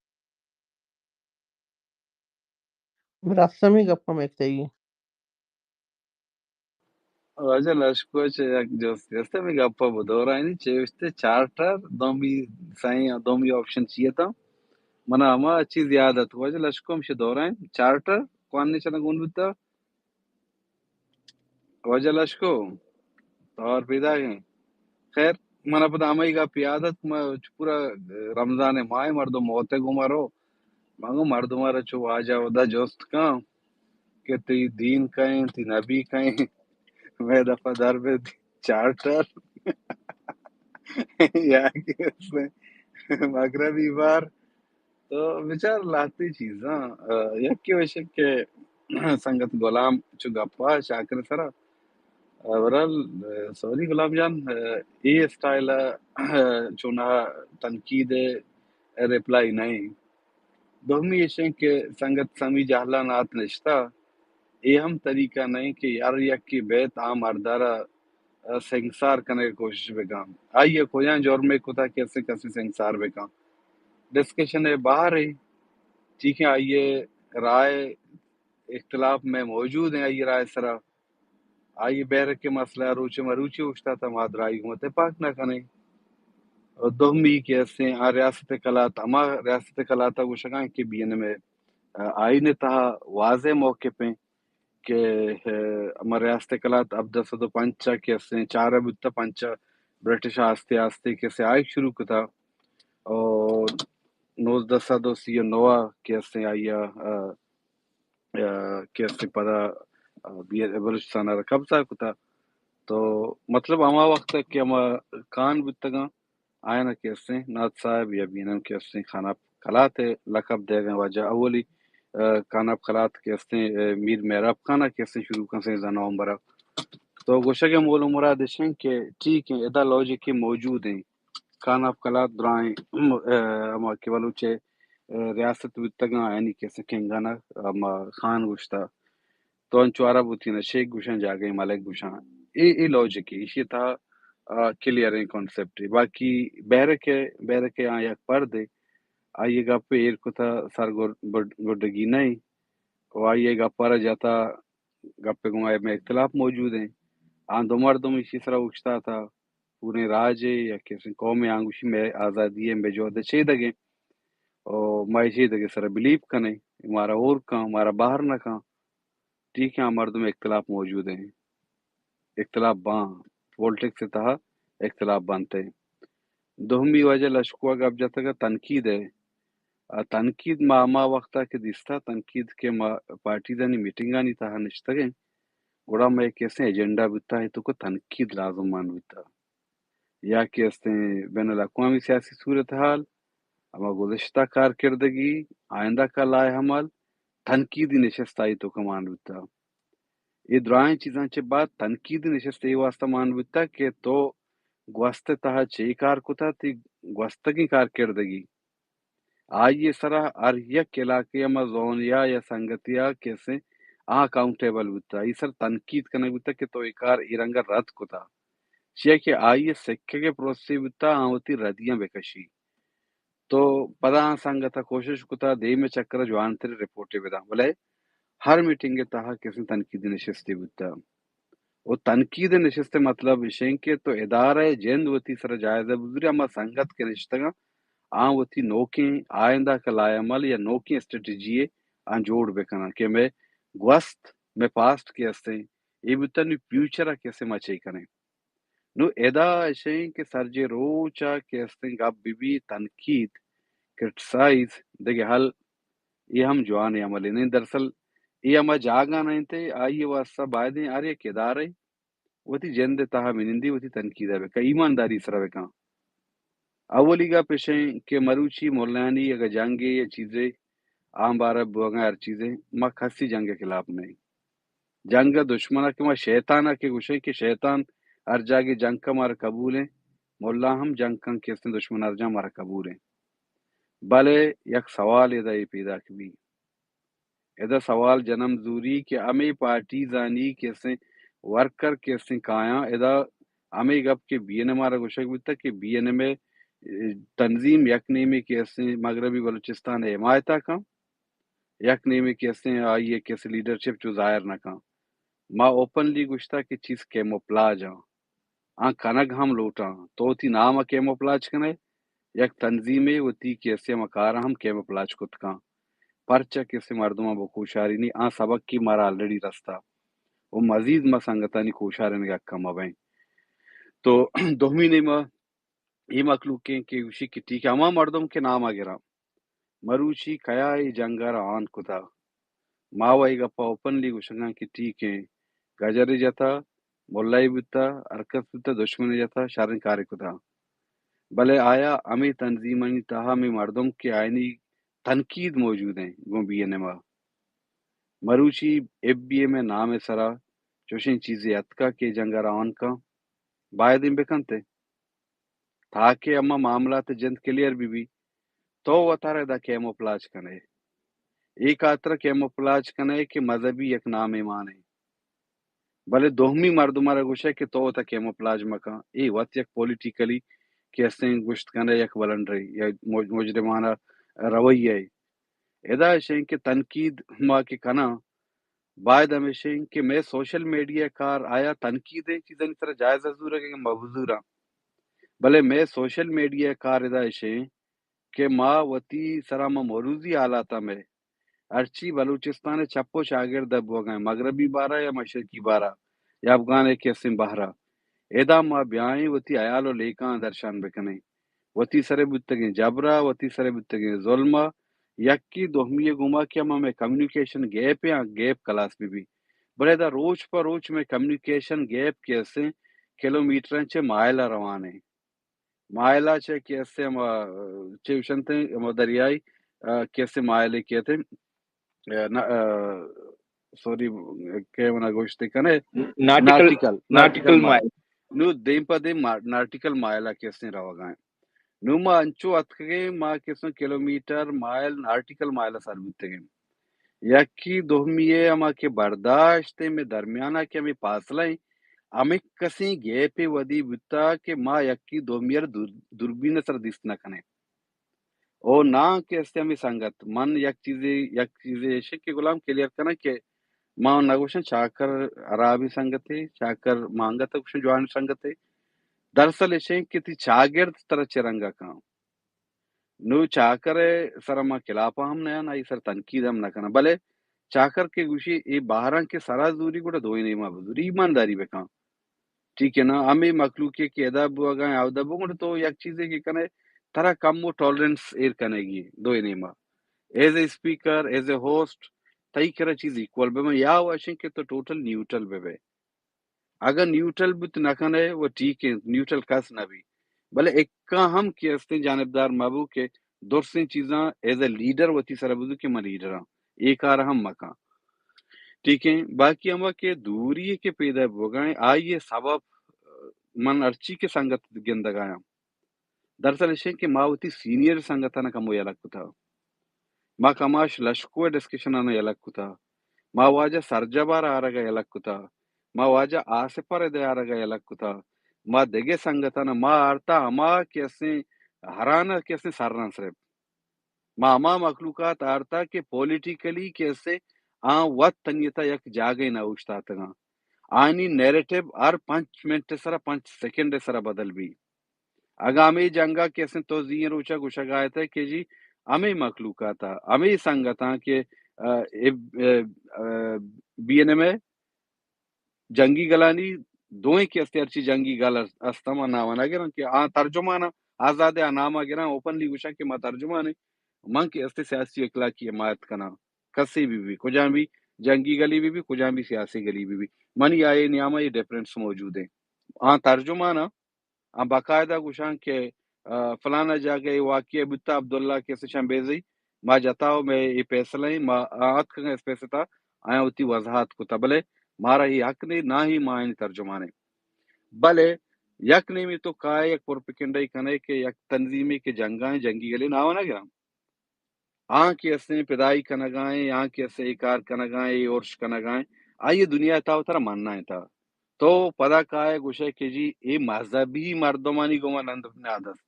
راستمی گپ ہم ایک تئی۔ واجہ لشکو چہ یک جست است، می گپ ء بدورائنی چیوشتے چارٹر دومی سائیں دومی آپشن چی اتاں؟ منا ہما چیز یاد ات۔ واجہ لشکو ہمشی دورائن چارٹر کوانی چنا گون بوتا۔ واجہ لشکو، توار پیداگیں۔ خیر، من پدا ہمائی گپ یاد ات، ما چو پورا رمضان ماہ مردم موت گو مرو۔ من گو مردم را چو واجہ ودا جست کن کہ تی دین کئیں، تی نبی کئیں، میں دفعہ در بے چارٹر یا کہ مغربی بار تو بچار لہتی چیزاں، آ، یکے وشک کہ سنگت غلام چو گپا شاکر سرا، آ، برحال، آ، سوری غلام جان، آ، اے اسٹائل ء، آ، چوناہا تنقید ء ریپلائی نہ ایں۔ دومی ایش ایں کہ سنگت سمی جہلان آت نشتہ، اے ہم طریقہ نہ ایں کہ ہر یکے بیت آ مردارا سنگسار کنگ ء کوشش بکن۔ آئی ء کجام جرمے کتا کہ اسے کسے سنگسار بکن؟ ڈسکشن ء بہر ء، ٹھیک ہے، آئی ء رائے اختلاف میں موجود ہیں، آئی ء رائے سرا، آئی ء بہر کے مسئلہ روچے مروچی اوشتاتا ما درائی گوں اتفاق نہ کنیں۔ اور دومی کہ اسے آ ریاست کلات، ہما ریاست کلات ء گوشگاں کہ بی این ایم ء آئین ء تہا واضح موقف ہیں کہ، آ، ہما ریاست کلات ہبدہ سد و پنچ ء کہ اسیں چارہ بوتہ، پنچ ء برٹش آستے آستے کہ اسیں آئیگ شروع کتا اور نوزدہ سد و سی و نو ء کہ اسیں آئی ء، آ، آ، کہ اسیں پدا، آ، بی-، بلوچستان ء را قبضہ کتا۔ تو مطلب ہما وقت ء کہ ہما کان بوتگاں، آیانا کہ استیں نعت صاحب یا بی این ایم کہ استیں خان آپ کلات ء لقب دیگیں واجہ اولی، آ، خان آپ کلات کہ استیں، آ، میر مہراب خان ء کہ استیں شروع کن سیزدہ نومبر ء۔ تو گوشگ ء مول و مراد اش انت کہ ٹھیک ہیں، ادا لاجک موجود ہیں۔ خان آپ کلات درائیں، آ، ہما کہ بلوچ ء، آ، ریاست بوتگاں، یعنی کہ استیں کنگان ء ہما خان گوشتا۔ تو انچو عرب وتی نا شیخ گوشاں، جاگہے ملک گوشاں۔ اے، اے لاجک ہے، ایشی تہا، آ، کلیئریں کانسیپٹ ہے۔ باقی بہرکہ، بہرکہ آ یک پردے، آئی گپ ایر کتا سر گر-، بڈ-، گڈگی نہیں۔ و آئی گپ را جتا گپ گوں آئی میں اختلاف موجود ہیں۔ آ دو مردم ایشی سرا اکشتا تھا۔ پوریں راج ء یا کسیں قوم ء آنگوشی مئے آزادی ء مئے جہد ء چیدگ ء، او ما اے چیدگ ء سر ء بلیو کنیں، مارا ہور کن، مارا بہر نہ کن۔ ٹھیک ہے، آ مردم ء اختلاف موجود ہیں، اختلاف باں، پولیٹکس ء تہا اختلاف بنت۔ دومی واجہ لشکو ء گپ جتگ ء تنقید ء، آ تنقید ما ہما وخت ء کہ دیستا، تنقید کہ ما پارٹیزانی میٹنگانی تہا نشتگ ایں، گڑا مئے کسیں ایجنڈا بوتا، اے تو کہ تنقید لازم مان بوتا۔ یا کہ استیں بین الاقوامی سیاسی صورتحال، ہما گزشتہ کارکردگی، آئندہ کا لائحہ عمل، تنقیدی نشست آئی تو کہ مان بوتا۔ اے درائیں چیزاں چہ بعد تنقیدی نشست اے واسطہ مان بوتا کہ تو گوست تہا چے کار کتا، تی گوستگیں کارکردگی، آئی ءِ سرا ہر یک علاقے ءَ ما زونیا یا سنگتیا کسیں آ اکاؤنٹیبل بوتا، آئی سر تنقید کنگ بوتا کہ تو اے کار اے رنگا رد کتا، چیا کہ آئی ءِ سکگ ءِ پروسے بوتا، آ وتی ردیاں بکشی۔ تو پدا آ سنگت ءَ کوشش کتا دیم ءِ چکر ءَ جوانتریں رپورٹے بداں، بلے ہر میٹنگ ءِ تہا کسیں تنقیدی نشستے بوتا۔ و تنقید ءِ نشست ءِ مطلب اش انت کہ تو ادارہ ءِ جند وتی سر ءَ جائزہ بزوری، ہما سنگت کہ نشتگاں آ وتی نوکیں آئندہ کا لائحہ عمل یا نوکیں اسٹریٹجی ءَ آ جوڑ بکناں کہ مئے گوست، مئے پاسٹ کہ استیں، اے بوتا نی فیوچر ءَ کسے ما چے کنیں۔ نو ادا اشیں کہ سرجے روچ ءَ کہ استیں گپ بہ بی، تنقید، کرٹیسائز، دگہ حل، اے ہم جوانیں عملے نہ انت۔ دراصل اے ہما جاگہ نہ انت، آئی ءِ واستہ بائدیں ہر یک ادارہ وتی جند ءِ تہا بنندی، وتی تنقید ءَ بکن، ایمانداری سرا بکن۔ اولی گپ اشیں کہ مروچی ملایانی اگہ جنگے یا چیزے آمبارہ بوگاں ہر چیزے، ما کسی جنگ ءِ خلاف نہ ایں۔ جنگ ءِ دشمن ءَ کہ ما شیطان ءَ کہ گوشیں کہ شیطان ہر جاگے جنگ کا مارا قبول ایں، ملا ہم جنگ کن کہ استیں دشمن ہر جاہ مارا قبول ایں۔ بلے یک سوال ادا اے پیداک بی، ادا سوال جنم زوری کہ ہمے پارٹیزانی کہ استیں ورکر کہ استیں کایاں، ادا ہمے گپ کہ بی این ایم ءَ را گوشگ بوتا کہ بی این ایم ءِ تنظیم یک نیمے کہ استیں مغربی بلوچستان ءِ حمایت ءَ کن، یک نیمے کہ استیں آئی ءِ کہ استیں لیڈرشپ چو ظاہر نہ کن۔ ما اوپنلی گوشتا کہ چیز کیموفلاج آں، آ کنگ ہم لوٹاں۔ تو وتی نام ءَ کیموفلاج کنئے، یک تنظیمے وتی کہ استیں ہما کاراں ہم کیموفلاج کت کن۔ پرچا کہ استیں مردماں بہ کوشارینی، آ سبق کہ مارا آلریڈی رستا و مزید ما سنگتانی کوشارینگ ءَ کم بئیں۔ تو دومی نیمہ اے مخلوق ایں کہ گوشی کہ ٹھیک ہے، ہما مردم کہ نام ءَ گراں، مروچی کیا اے جنگ ءَ را آن کتا؟ ما و اے گپ ءَ اوپنلی گوشگاں کہ ٹھیک ایں، گجرے جتا، ملائے بوتا، ہر کس بوتا، دشمنے جتا، شریں کارے کتا۔ بلے آیا ہمے تنظیمانی تہا ہمے مردم کہ آیانی تنقید موجود ایں گوں بی این ایم ءَ، مروچی ایف بی ایم ءِ نام ءِ سرا چوشیں چیزے اتکا کہ جنگ ءَ را آن کن، بائدیں بکنت؟ تاکہ ہما معاملات جند کلیئر بہ بی۔ تو وتارا ادا کیموفلاج کنئے۔ اے خاطر کیموفلاج کنئے کہ مذہبی یک نامے مانے۔ بلے دومی مردم ءَ را گوشئے کہ تو وتا کیموفلاج مکن۔ اے وت یک پولیٹیکلی کہ استیں گوشت کنئے یک بلنڈرے یا مج-، مجرمانہ رویہ اے۔ ادا اشیں کہ تنقید ما کہ کناں، باید ہمیشیں کہ مئے سوشل میڈیا کار آیا تنقیدیں چیزانی سرا جائزہ زورگ ءَ کہ ما بزوراں۔ بلے مئے سوشل میڈیا کار ادا اشیں کہ ما وتی سرا ما مروزی حالاتاں مئے ہرچی بلوچستان ءِ چپ و چاگرد ءَ بوگا ایں، مغربی بارہ یا مشرقی بارہ یا افغان ءِ کہ استیں بہرہ، ادا ما بیائیں وتی حیال و لیکہاں درشان بکنیں۔ وتی سرے بوتگیں جبرا، وتی سرے بوتگیں ظلما، یکی دومی ءِ گوما کہ ہما مئے کمیونیکیشن گیپ ایں، آ گیپ کلاس بہ بی۔ بلے ادا روچ پہ روچ مئے کمیونیکیشن گیپ کہ استیں کلومیٹراں چہ مائل ءَ روان ایں۔ مائل ءَ چہ کہ استیں ہما، چہ گوشنت ہما دریائی، آ، کہ استیں مائل کہ اتیں، آ، نا-، آ، سوری، کہ منا گوشت کنے، ناٹیکل، ناٹیکل، ناٹیکل ناٹیکل مائل۔ مائل۔ نو دیم پہ دیم ما-، ناٹیکل مائل ءَ کہ استیں روگا ایں۔ نو ما انچو اتکگیں، ما کہ استیں کلومیٹر، مائل، ناٹیکل مائل ءَ سر بوتگیں۔ یکی دومی ءِ ہما کہ برداشت ایں مئے درمیان ءَ کہ ہمے فاصلہ ایں، ہمے کسیں گیپے ودی بوتا کہ ما یکی دومی ءَ را دور-، دوربین ءِ سر دیست نہ کنیں۔ او ناں کہ استیں ہمے سنگت، من یک چیزے، یک چیزے ایش کہ غلام کلیئر کناں کہ ما نہ گوشاں چاکر ہرابیں سنگتے، چاکر ما انگت گوشاں جوانیں سنگتے۔ دراصل ایشیں کہ تئی چاگرد ترا چہ رنگا کاں۔ نو چاکر ءِ سرا ما خلاف ہم نیاں، آئی سر تنقید ہم نہ کناں، بلے چاکر کہ گوشی اے بہراں کہ سرا زوری گڑا دوئیں نیما بزوری، ایمانداری بکن۔ ٹھیک ہے نا، ہمے مخلوقے کہ ادا بوگا ایں، اودا بو، گڑا تو یک چیزے کہ کنے، ترا کم و ٹالرنس ایر کنگی دوئیں نیما۔ As a speaker, as a host, تئی کرا چیز ایکول بہ بنت، یا وشیں کہ تو ٹوٹل نیوٹرل بہ بئے۔ اگاں نیوٹرل بوت نہ کنئے و ٹھیک انت، نیوٹرل کس نہ بی، بلے اکا ہم کہ استیں جانبدار مہ بو کہ درسیں چیزاں ایز اے لیڈر وتی سرا بزو کہ من لیڈر آں، اے کار ہم مکاں۔ ٹھیک ایں، باقی ہما کہ دوری کہ پیدا بوگا ایں، آئی ءِ سبب من ہرچی کہ سنگت گندگا آں، دراصل اشیں کہ ما وتی سینئر سنگتاں کمو یلہ کتا۔ ما کماش لشکو ءِ ڈسکشن آناں یلہ کتا، ما واجہ سرجبار آرگ ءَ یلہ کتا، ما واجہ آصف ءَ رد ءَ آرگ ءَ یلہ کتا، ما دگہ سنگتاں ما آرتا، ہما کہ استیں ہران کہ استیں سران صرف ما ہما مخلوقات آرتا کہ پولیٹیکلی کہ استیں آ وت تنیتا یک جاگہ نہ اوشتاتگاں۔ آنی نیریٹو ہر پنچ منٹ سرا، پنچ سیکنڈ سرا بدل بی۔ اگاں ہمے جنگا کہ استیں تو زی روچا گوشگ آیت کہ جی ہمے مخلوقاتا، ہمے سنگتاں کہ، آ، اے، اے، آ، بی این ایم اے جنگی گلانی دوئیں کہ استے ہرچی جنگی گل است، است ہم نام نہ گراں کہ آ ترجمان آزاد آ نام گراں اوپنلی گوشاں کہ ما ترجمان ہیں۔ من کہ استے سیاسی اخلاقی حمایت کناں، کسے بھی بھی، کجام بھی جنگی گلی بھی بھی، کجام بھی سیاسی گلی بھی بھی، منی آئے نیاما یہ ڈفرنس موجود ہیں۔ آ ترجمان آ باقاعدہ گوشاں کہ، آ، فلانا جاگہ اے واقعہ بوتا، عبداللہ کہ استے شمبیزئی ما جتا و مئے اے فیصلہ ایں، ما آتکگاں اس فیصلہ تا، آیاں وتی وضاحت کتا، بلے مارا اے حق نے، نہ ہی ما آیانی ترجمان ایں۔ بلے یک نیمی تو کائے یک پروپیگنڈائی کنے کہ یک تنظیمے کہ جنگا ایں، جنگی گلے ناو نہ گراں۔ آں کہ اسیں پدائی کنگا ایں، آں کہ اسیں اے کار کنگا ایں، اے ارش کنگا ایں، آئی دنیا تا وترا مننا ایں تا۔ تو پدا کائے گوشے کہ جی اے مذہبی مردمانی گوما نند بنیاد است۔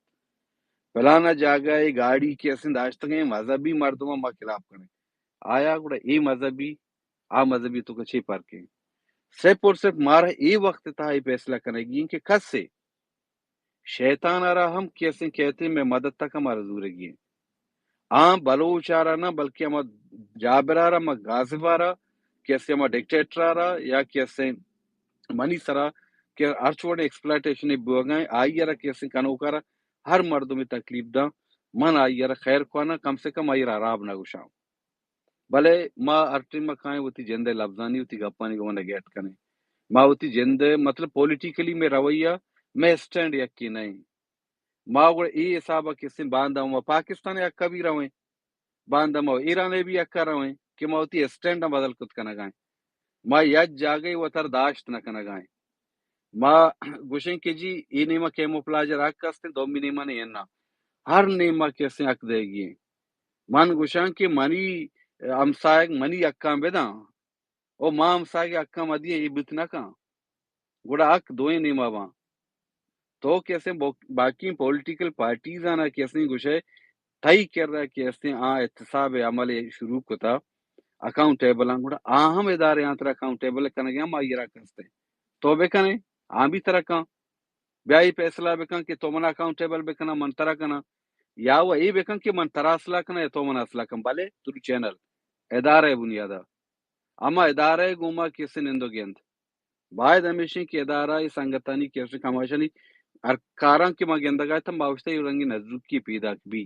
فلانا جاگہ اے گاڑی کہ اسیں داشتگیں مذہبی مردماں ما خلاف کنیں۔ آیا گڑا اے مذہبی، آ مذہبی تو چے فرق ایں؟ صرف اور صرف مارا اے وقت تا اے فیصلہ کنگی ایں کہ کسے شیطان ءَ را ہم کہ اسیں کہتے مئے مدد تک ہمارا زورگی ایں۔ آ بلوچ ءَ را نہ، بلکہ ہما جابر ءَ را، ہما غاصب ءَ را، کہ اسیں ہما ڈکٹیٹر ءَ را، یا کہ اسیں منی سرا کہ ہرچ وڑیں ایکسپلائٹیشن بوگا ایں، آئی ءَ را کہ اسیں کنوک ءَ را ہر مردمے تکلیف داں، من آئی ءَ را خیر کواناں، کم سے کم آئی ءَ را ہراب نہ گوشاں۔ بلے ما ہر ٹائم ءَ کائیں وتی جند ءِ لبزانی، وتی گپانی گوما نگیٹ کنیں۔ ما وتی جند ءِ، مطلب، پولیٹیکلی مئے رویہ، مئے اسٹینڈ یکے نہ ایں۔ ما گڑا اے حساب ءَ کہ اسیں باندا ما پاکستان ءِ حق ءَ بھی رویں، باندا ما ایران ءِ بھی حق ءَ رویں کہ ما وتی اسٹینڈ ءَ بدل کت کنگا ایں۔ ما یک جاگہے وتر داشت نہ کنگا ایں۔ ما گوشیں کہ جی اے نیما کیموفلاج ءِ حق است، دومی نیما نے انا۔ ہر نیما کہ اسیں حق دئیگی ایں۔ من گوشاں کہ منی ہمساہگ منی حقاں بداں، او ما ہمساہگ ءِ حقاں مدیاں، اے بوت نہ کن۔ گڑا حق دوئیں نیما باں۔ تو کہ اسیں با-، باقی پولیٹیکل پارٹیز آناں کہ اسیں گوشے تئی کرا کہ اسیں آ احتساب عمل شروع کتا، اکاؤنٹیبل آں، گڑا آ ہم ادارے آں ترا اکاؤنٹیبل کنگے ہم آئی را کستے۔ تو بکنے، آ بھی ترا کن۔ بیا اے فیصلہ بکن کہ تو منا اکاؤنٹیبل بکناں، من ترا کناں، یا وہ اے بکن کہ من ترا اصلاح کناں یا تو منا اصلاح کن، بلے ترو چینل ادارہ ءِ بنیادا۔ ہما ادارہ ءِ گوما کسے نند و گند۔ باید ہمیشیں کہ ادارہ ءِ سنگتانی کسے کماشانی ہر کاراں کہ ما گندگا اتاں، باوشتہ اے رنگی نزوکی پیداک بی۔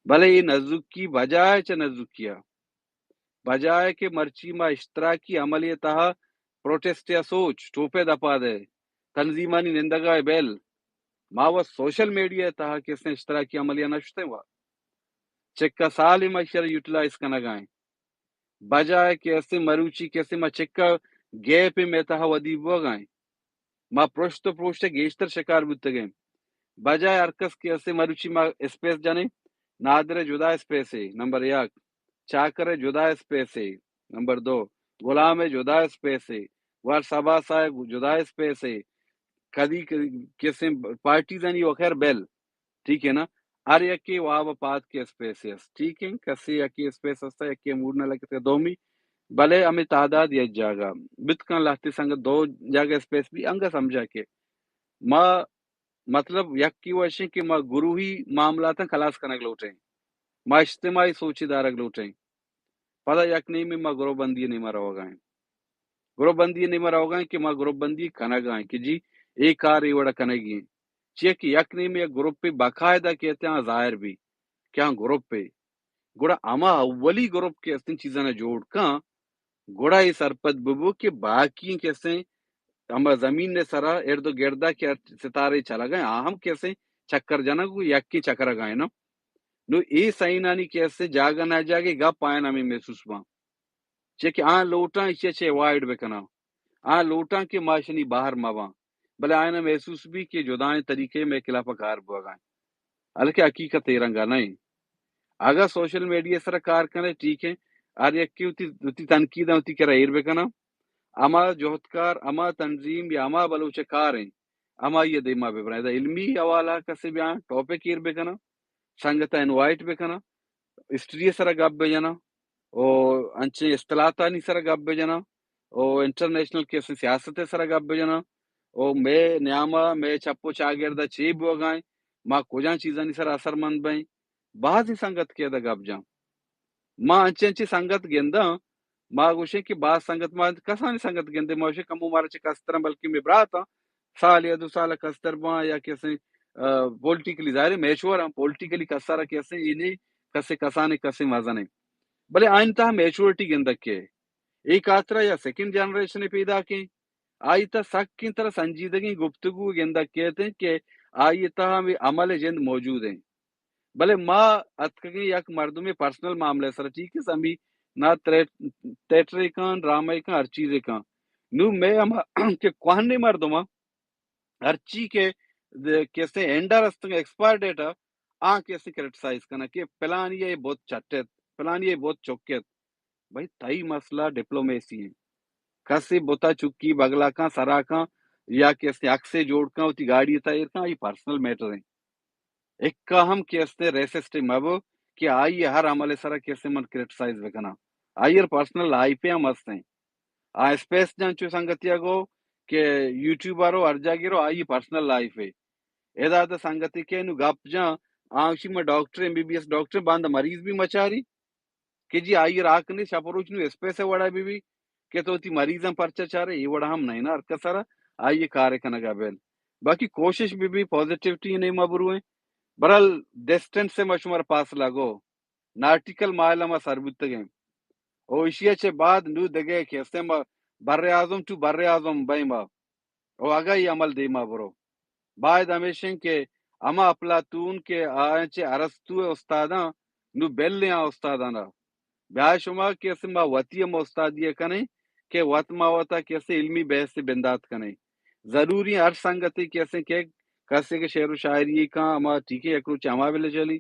بلے اے نزوکی بجائے چہ نزوکیا بجائے کہ مرچی ما اشتراکی عملی تہا پروٹیسٹ یا سوچ، ٹوپے دپا دے، تنظیمانی نندگا بیل، ما و سوشل میڈیا تہا کسیں اشتراکی عملی نہ شتیں و چکا سال ما شر یوٹیلائز کنگائیں۔ بجائے کہ اسیں مروچی کہ اسیں ما چکا گیپ میں تہا ودی بوگائیں۔ ما پرشت و پروشت گیشتر شکار بوتگیں۔ بجائے ہر کس کہ اسے مروچی ما اسپیس جنیں، نادر ءِ جدا اسپیسے، نمبر یک، چاکر ءِ جدا اسپیسے، نمبر دو، غلام ءِ جدا اسپیسے، گوار سبا سا ءِ جدا اسپیسے، کدی کدی کسیں پارٹیزانی و خیر بیل، ٹھیک ہے نا؟ ہر یکے واب ءَ پاد کہ اسپیسے است، ٹھیک ہے؟ کسے یکے اسپیس است، یکے موڈ نہ لگتے دومی، بلے ہمیں تعداد یک جاگہ بت کن لہتے سنگت دو جاگہ اسپیس بھی انگا سمجھا کہ ما مطلب یکی وشیں کہ ما گروہی معاملاتاں خلاص کنگ لوٹیں، ما اجتماعی سوچی دارگ لوٹیں۔ پدا یک نیمے ما گروہ بندی نیما روگائیں۔ گروہ بندی نیما روگائیں کہ ما گروہ بندی کنگائیں کہ جی اے کار اے وڑا کنگی ہیں۔ چیا کہ یک نیمے یک گروپے باقاعدہ کہتے ہیں ظاہر بھی کہ ہاں گروپے۔ گڑا ہما اولی گروپ کہ استیں چیزاں جوڑ کن، گڑا اے سرپد ببو کہ باقی کسیں ہما زمین ءِ سرا ارد و گردا کہ ستارے چلگا ہیں، آ ہم کسیں چکر جنگ و یکیں چکرگا ہیں نا۔ نو اے سائنانی کسیں جاگہ نہ جاگہ گپ آیان ہمیں محسوس باں۔ چہ کہ آ لوٹاں ایشی چہ اوائڈ بکناں۔ آ لوٹاں کہ ما اشانی باہر مباں۔ بلے آیان محسوس بھی کہ جدائیں طریقے میں خلاف کار بوگا ہیں۔ حالانکہ حقیقت اے رنگا نہیں۔ اگاں سوشل میڈیا سرا کار کنے، ٹھیک ہے، ہر یکے وتی، وتی تنقیداں وتی کرا ایر بکناں۔ ہما جہدکار، ہما تنظیم یا ہما بلوچ کار ہیں، ہمائی دیما ببرن۔ ادا علمی حوالہ کسے بیاں، ٹاپک ایر بکناں، سنگت انوائٹ بکناں، ہسٹری سرا گپ بجناں، او انچیں اصطلاحاتانی سرا گپ بجناں، او انٹرنیشنل کسے سیاست سرا گپ بجناں، او مئے نیاما، مئے چپ و چاگردا چے بوگائیں، ما کجا چیزانی سرا اثر مند بئیں۔ بازیں سنگت کہ ادا گپ جاں۔ ما انچیں انچیں سنگت گنداں، ما گوشیں کہ باز سنگت، ما کسانی سنگت گندیں، ما گوشیں کمو مارا چہ کستراں، بلکہ مئے براتاں، سال یا دو سال کستر باں یا کسیں، آ، پولیٹیکلی ظاہر ہے میچور ہم پولیٹیکلی کسارا کسیں، اے نی کسے کسانے کسے مزنیں۔ بلے آئین تہا میچورٹی گندگ کہ اے کاترا یا سیکنڈ جنریشن پیداکیں، آئی تہا سکیں ترا سنجیدگیں گفتگو گندگ کیت کہ آئی تہا ہمے عمل جند موجود ہیں۔ بلے ما اتکگیں یک مردمے پرسنل معاملہ سر، ٹھیک ہے، سمی نا تھیٹر کن، ڈرامہ کن، ہر چیزے کن۔ نو مئے ہما کہ کوہنیں مردماں ہرچی کہ کسے اینڈا رستگ، ایکسپائر ڈیٹ ء، آ کسے کرٹیسائز کناں کہ پلانی ء بہت چٹ ات، پلانی ء بہت چک ات۔ بھئی، تئی مسئلہ ڈپلومیسی ہیں۔ کسے بتا چکی بگلا کن، سرا کن، یا کسے عکسے جوڑ کن، وتی گاڑی تا ایر کن، آئی پرسنل میٹر ہیں۔ اکا ہم کہ استیں ریسسٹ مبو کہ آئی ہر عمل سرا کہ استیں من کرٹیسائز بکناں۔ آئی ہر پرسنل لائف ہم استیں۔ آ اسپیس جان چو سنگتیا گو کہ یوٹیوبر ہو، ہر جاگہ رو، آئی پرسنل لائف ہے۔ ادا دا سنگتی کہ نو گپ جان، آنشی میں doctor, M B B S doctor, باند مریض بھی مچاری۔ کہ جی آئی راک نے شپ روچ نو اسپیس وڑا بی بی کہ تو تی مریضاں پرچہ چارے، اے وڑا ہم نہیں نا، ہر کسارا آئی کار کنگا بیل۔ باقی کوشش بی بی پازیٹیوٹی نے ما برویں۔ برال ڈسٹنس سے مشمار پاس لگو، ناٹیکل مائل ما سر بوتگیں۔ او ایشی چے بعد نو دگے کہ اسے ما بر اعظم ٹو بر اعظم بیں ما۔ او اگاں اے عمل دیما برو، باید ہمیش انت کہ ہما اپلاتون کہ آیاں چہ ارسطو ء استاداں نوں بل آں استاداں را۔ بیا شما کہ اسے ما وتی ہم استادی ء کنیں کہ وت ما وتا کہ اسے علمی بحث ء بندات کنیں۔ ضروری ہر سنگتے کہ اسے کہ کسے کہ شعر و شاعری کاں ہما ٹھیک ہے، یک روچ ہما بل چلی،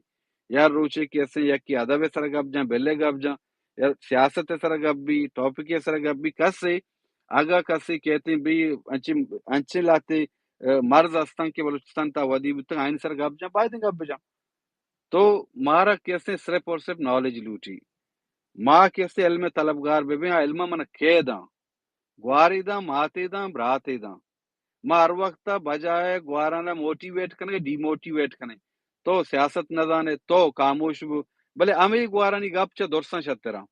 یا روچے کہ اسے یکی ادب ء سر گپ جاں، بل ء گپ جاں، یا سیاست ء سر گپ بی، ٹاپک ء سر گپ بی، کسے اگاں کسے کہتے ہیں بھئی انچیں، انچیں لاتے، ا، مرض ہستاں کہ بلوچستان تا ودی بوتگ، آئین سر گپ جاں، باید گپ بجاں۔ تو مارا کسے صرف اور صرف نالج لوٹی۔ ما کسے علم طلبگار بہ بیں، آ علم من کیداں، گواری داں، ماتے داں، براتے داں۔ ما ہر وقت بجائے گوارانا موٹیویٹ کنگے، ڈی موٹیویٹ کنیں۔ تو سیاست نہ زانے، تو خاموش بو۔ بلے ہمے گوارانی گپ چہ درساں شتراں۔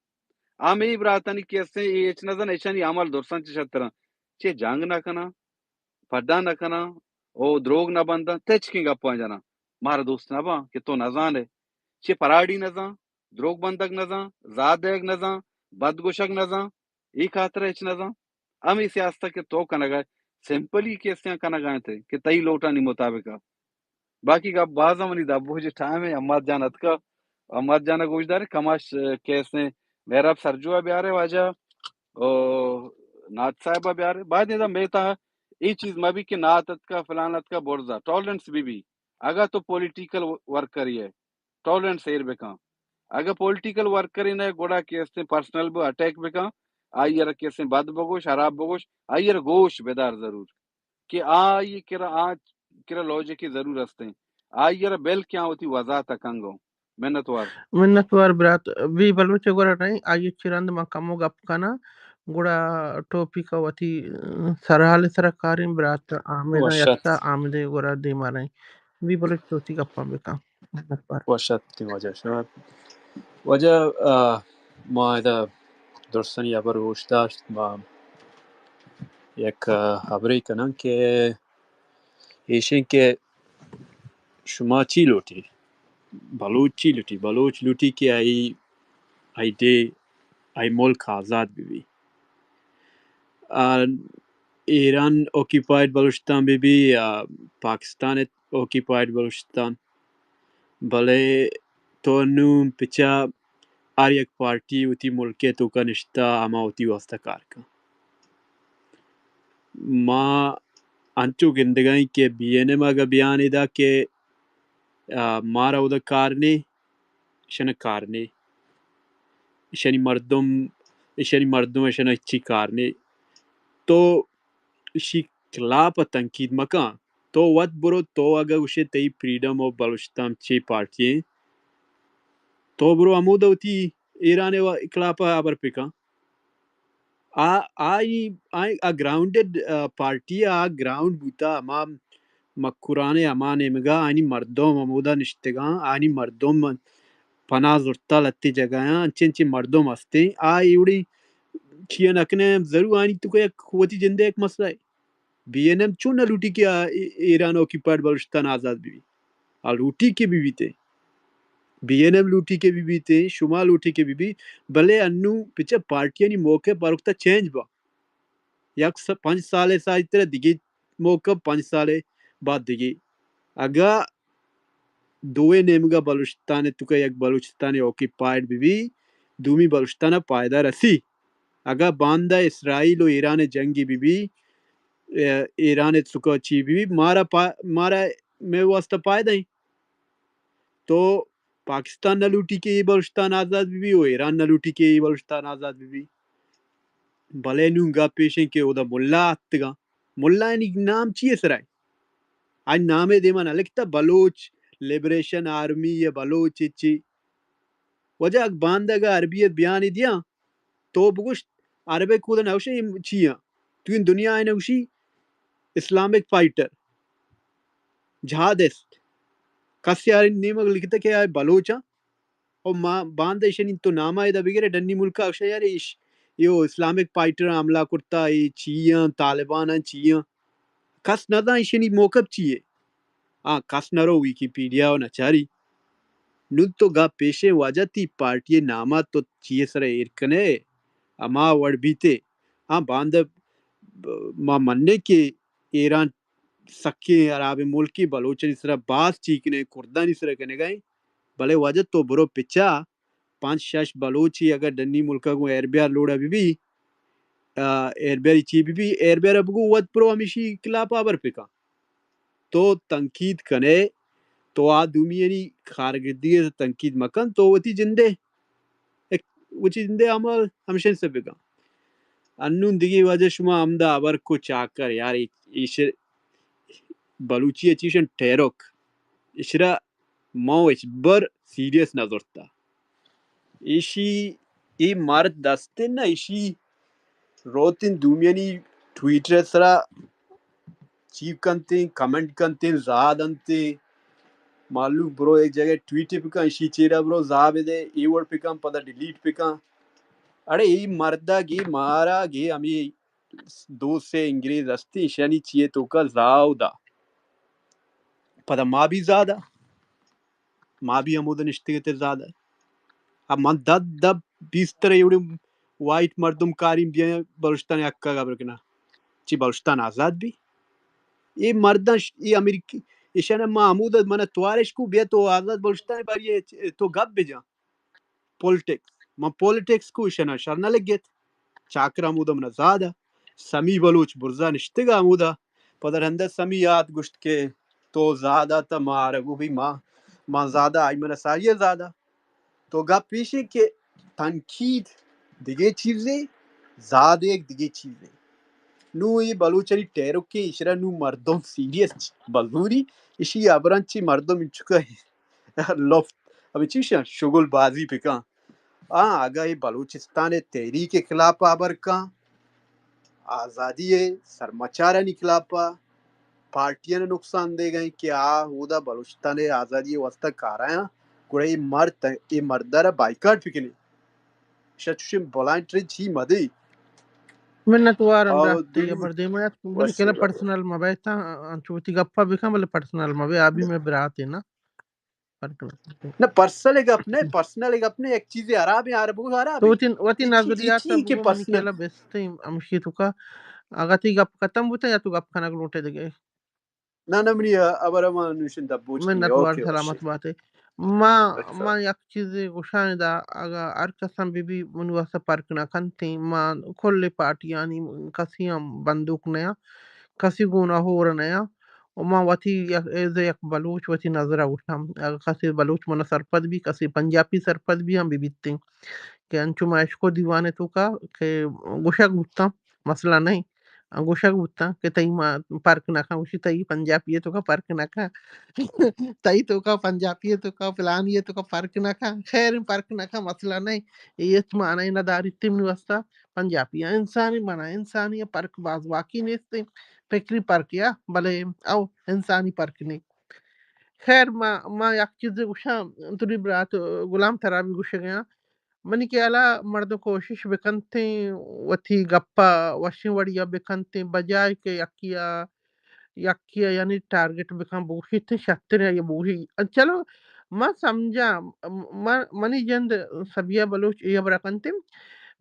ہمے براتانی کسے اے ہچ نہ زان، ایشانی عمل درساں چہ شتراں۔ چے جنگ نہ کناں، پڈا نہ کناں، او دروگ نہ بنداں، تچکیں گپاں جناں۔ مارا دوست نہ باں کہ تو نہ زانے۔ چے پراڈی نہ زان، دروگ بندگ نہ زان، زاد دیگ نہ زان، بد گوشگ نہ زان۔ اے خاطر ہچ نہ زان۔ ہمے سیاست کہ تو کنگا، سمپلی کہ استیاں کنگا انت کہ تئی لوٹانی مطابق۔ باقی گپ باز منی دبوج ٹائم ہے، اماد جان اتکا، اماد جان گوش دارے، کماش کہ استیں مہراب سرجو بیارے واجہ، او نات صاحب بیارے۔ بعد ادا میتا اے چیز مبی کہ نات اتکا، فلان اتکا، برزا ٹالرنس بی بی۔ اگا تو پولیٹیکل ورکر ہے، ٹالرنس ایر بکن۔ اگہ پولیٹیکل ورکر نہ گڑا کہ استیں پرسنل بو اٹیک بکن، آئی ء را کہ استیں بد بگوش، حراب بگوش، آئی ء را گوش بدار ضرور کہ آئی کرا، آ کرا لوجک ضرور استیں، آئی ء را بل کہ آ وتی وضاحت کنگو۔ منتوار۔ منتوار برات۔ بی بلوچ گورا نہیں، آئی چرند ما کمو گپ کنا، گڑا ٹوپی کا وتی سرحال سرا کاریں برات آمدہ وشت۔ یکتا آمدے گورا دیما نہیں۔ بی بلوچ تو وتی گپاں بکن۔ منتوار۔ وش اتیں واجہ شما۔ واجہ، آ، ما ادا درستانی ہبر گوش داشت، ما یک، آ، ہبرے کناں کہ ایشیں کہ شما چی لوٹی؟ بلوچ چی لوٹی؟ بلوچ لوٹی کہ آئی، آئی ڈے، آئی ملک آزاد بہ بی۔ آ، ایران آکیپائیڈ بلوچستان بہ بی یا پاکستان آکیپائیڈ بلوچستان، بلے تو نوں پچا ہر یک پارٹی وتی ملک ء توکا نشتہ ہما وتی واسطہ کار کن۔ ما انچو گندگائیں کہ بی این ایم اگہ بیان ادا کہ، آ، مارا اودا کار نے، اشانا کار نے، اشانی مردم، اشانی مردم اشانا چی کار نے۔ تو اشی خلاف تنقید مکن۔ تو وت برو، تو اگہ گوشے تئی فریڈم آف بلوچستان چی پارٹی ایں، تو برو ہمودا وتی ایران ءِ خلاف ہبر پکن۔ آ، آئی، آئی، آ گراؤنڈڈ، آ، پارٹی، آ گراؤنڈ بوتا، ہما مکران ءِ ہما نیمگا آنی مردم ہمودا نشتگاں، آنی مردم پناہ زرتا لہتے جگہاں، انچیں انچیں مردم ہستیں، آ ایوڑیں چیا نہ کنیں، ضرور آنی توکا یک وتی جندے یک مسئلہ اے۔ بی این ایم چون نہ لوٹی کہ آ اے-، ایران آکیپائیڈ بلوچستان آزاد بہ بی۔ آ لوٹی کہ بہ بیتیں۔ بی این ایم لوٹی کہ بہ بیتیں، شما لوٹی کہ بہ بی، بلے انوں پچا پارٹیانی موقف بروکتا چینج با۔ یک س-، پنچ سال ءِ ساجترا دگہ موقف، پنچ سال ءِ بعد دگہ۔ اگاں دوئیں نیمگا بلوچستان ءِ توکا یک بلوچستان آکیپائیڈ بہ بی، دومی بلوچستان ءَ پائدہ رسی۔ اگاں باندا اسرائیل و ایران ءِ جنگے بہ بی، اے، ایران ءِ توکا چی بہ بی، مارا پا-، مارا مئے واسطہ پائدہ ایں۔ تو پاکستان نہ لوٹی کہ اے بلوچستان آزاد بہ بی و ایران نہ لوٹی کہ اے بلوچستان آزاد بہ بی۔ بلے نوں گپ ایش ایں کہ اودا ملا اتکگاں۔ ملایانی نام چی ءِ سرا ایں؟ آئی نام ءِ دیما نہ لکھتا بلوچ لبریشن آرمی یا بلوچ چی۔ واجہ اگہ باندا اگہ عربی ءَ بیانے دیاں، تو بگوش، عرب ءَ کودا نہ گوشے اے چی آں؟ تو این دنیا ءَ نہ گوشی اسلامک فائٹر، جہادسٹ۔ کس یار نیمگ لکھتا کہ آ بلوچ آں۔ او ما باندا ایشانی تو ناما ادا بگرے، ڈنی ملکا گوشا یار ایش، ایو اسلامک فائٹر حملہ کرتا، اے چی آں، طالبان آں، چی آں۔ کس نہ داں ایشانی موقف چی اے۔ آ، کس نہ رو ویکیپیڈیا و نہ چاری۔ نوں تو گپ ایش ایں واجہ تئی پارٹی ءِ ناما تو چی ءِ سرا ایر کنے، ہما وڑ بیتے۔ ہاں، باندا ما منیں کہ ایران سکیں ہرابیں ملکے، بلوچانی سرا باز چی کنے، کردانی سرا کنگا ایں۔ بلے واجہ تو برو پچا پنچ شش بلوچے اگاں ڈنی ملکا گوں ایر بیار لوڑا بہ بی، آ، ایر بیاری چی بہ بی، ایر بیارا بگو وت برو ہمیشی خلاف ہبر پکن۔ تو تنقید کنے، تو آ دومیانی کارکردگی ءَ تنقید مکن، تو وتی جندے، وتی جندے عمل ہمشن سے بکن۔ انوں دگہ واجہ شما ہمدا ہبر کو چاکر یار، ایش بلوچی ءَ چیشن ٹیرک، اشرا ما ہچبر سیریس نہ زرتا۔ ایشی، اے مرد دستیں نا، ایشی روتیں دومیانی ٹویٹر ءِ سرا چی کنتیں، کمنٹ کنتیں، زاہ دنتیں۔ مہلوک برو یک جاگہ ٹویٹ بکن، ایشی چیرا برو زاہ بدے، اے وڑ بکن، پدا ڈیلیٹ بکن۔ اڑے اے مردا گے مارا گے ہمے دو سے انگریز ہستی، ایشانی چیئے توکا زاہ دا۔ پدا ما بھی زاہ دا۔ ما بھی ہمودا نشتگتے زاہ دا۔ اب من دہ، دہ بیست تر ایوڑے وائٹ مردم کاریم بیا بلوچستان حقا گبر کنا۔ چی بلوچستان آزاد بی؟ اے مرداں ش-، اے امریکی، ایشانا ما ہمودا منا توارش کو بیا تو آزاد بلوچستان باری تو گپ بجا۔ پولیٹکس۔ من پولیٹکس کو ایشانا شر نہ لگت۔ چاکر ہمودا منا زاہ دا۔ سمی بلوچ برزا نشتگا ہمودا۔ پدا رندا سمی یات گوشت کہ تو زاہ دا تا مارا گو بھئی ما، ما زاہ دا آئی منا ساری زاہ دا۔ تو گپ ایش ایں کہ تنقید دگہ چیزے، زاہ دیگ دگہ چیزے۔ نوں اے بلوچانی ٹیرکیں، ایشرا نوں مردم سیریس بزوری، ایشی ہبراں چی مردم انچکا لفت، ہمے چیش شغل بازی بکن۔ آ، اگاں اے بلوچستان ءِ تحریک ءِ خلاف ہبر کن، آزادی ءِ سرمچارانی خلاف ءَ پارٹیاں ءَ نقصان دیگ ءَ اِنت کہ آ اودا بلوچستان ءِ آزادی ءِ واستہ کار ءَ اَنت، گڑا اے مرد، اے مرد ءَ را بائیکاٹ بہ کن اِت۔ ایشاں چوشیں بلائنڈ ٹرین چی مہ دئے۔ منت وار آں برات، تئی ہبر دیما ات، بلے کلا پرسنل مہ بئے تاں، انچو وتی گپ ءَ بکن، بلے پرسنل مہ بئے، آ بھی مئے برات اِنت نا۔ نہ، پرسنل گپ نہ، پرسنل گپ نہ، یک چیزے حراب اِنت، آرا بگو حراب اِنت۔ تو وتی، وتی نظریات ءَ بگو، منی خیال ءَ بست اِنت، ہمشی توکا اگاں تئی گپ ختم بوتگ یا تو گپ کنگ لوٹ ئے دگہ۔ نہ، نہ، منی ہبر ءَ ما نوشن دبوچ منت وار، سلامت بات ئے۔ ما، ما یک چیزے گوشاں ادا، اگاں ہر کس ہم بہ بی، منی واستہ فرق نہ کنت، ما کل پارٹیانی کسی ہم بندوک نیاں، کسی گون ءَ ہور نیاں۔ و ما وتی یک، ایز یک بلوچ وتی نظر ءَ گوشاں۔ اگہ کسے بلوچ من ءَ سرپد بی، کسے پنجابی سرپد بی ہم بہ بیتیں۔ کہ انچو ما اشکو دیوان ءِ توکا کہ گوشگ بوتاں، مسئلہ نہیں۔ گوشگ بوتاں کہ تئی ما پرک نہ کن، گوشی تئی پنجابی ءِ توکا پرک نہ کن۔ تئی توکا پنجابی ءِ توکا فلانی ءِ توکا پرک نہ کن۔ خیر پرک نہ کن، مسئلہ نہیں۔ اے ہچ معنی نہ داریت منی واسطہ۔ پنجابی ءَ انسانی منا انسانی ءَ پرک باز واقعی نیست۔ فکری پرک یا بلے او انسانی پرک نہیں۔ خیر ما، ما یک چیزے گوشاں، تری برات غلام ترا بھی گوشگیاں۔ منی خیالا مردم کوشش بکنتیں وتی گپا وشیں وڑیا بکنتیں، بجائے کہ یکیا، یکیا یعنی ٹارگٹ بکن بگوشیت شتر یا بگوشی۔ چلو ما سمجھاں، م-، من-، منی جند صبیہ بلوچ اے ہبرا کنتیں،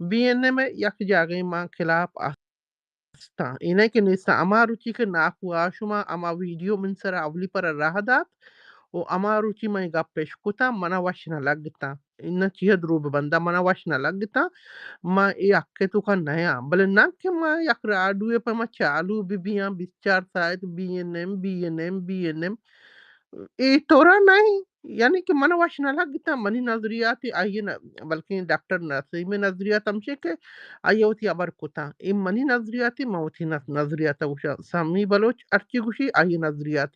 بی این ایم ءِ یک جاگہے ما خلاف استاں۔ اے نہ کہ نیستاں۔ ہما روچی کہ ناکو ہاشما ہما ویڈیو من سرا اولی پر راہ دات و ہما روچی من اے گپ اشکتاں، منا وش نہ لگتاں۔ اناں چیا دروغ ببنداں، منا وش نہ لگتاں۔ من اے حق ءِ توکا نیاں۔ بلے نہ کہ من یک راڈوے پہ من چالو بہ بیاں، بیست چار ساعت B N M, B N M, B N M. اے طورا نہیں، یعنی کہ من وش نہ لگتاں، منی نظریات آئی نہ، بلکیں ڈاکٹر نسیم نظریات ہمشے کہ آئی وتی ہبر کتاں۔ اے منی نظریات، من وتی نظ-، نظریات گوشاں۔ سمی بلوچ ہرچی گوشی آئی نظریات۔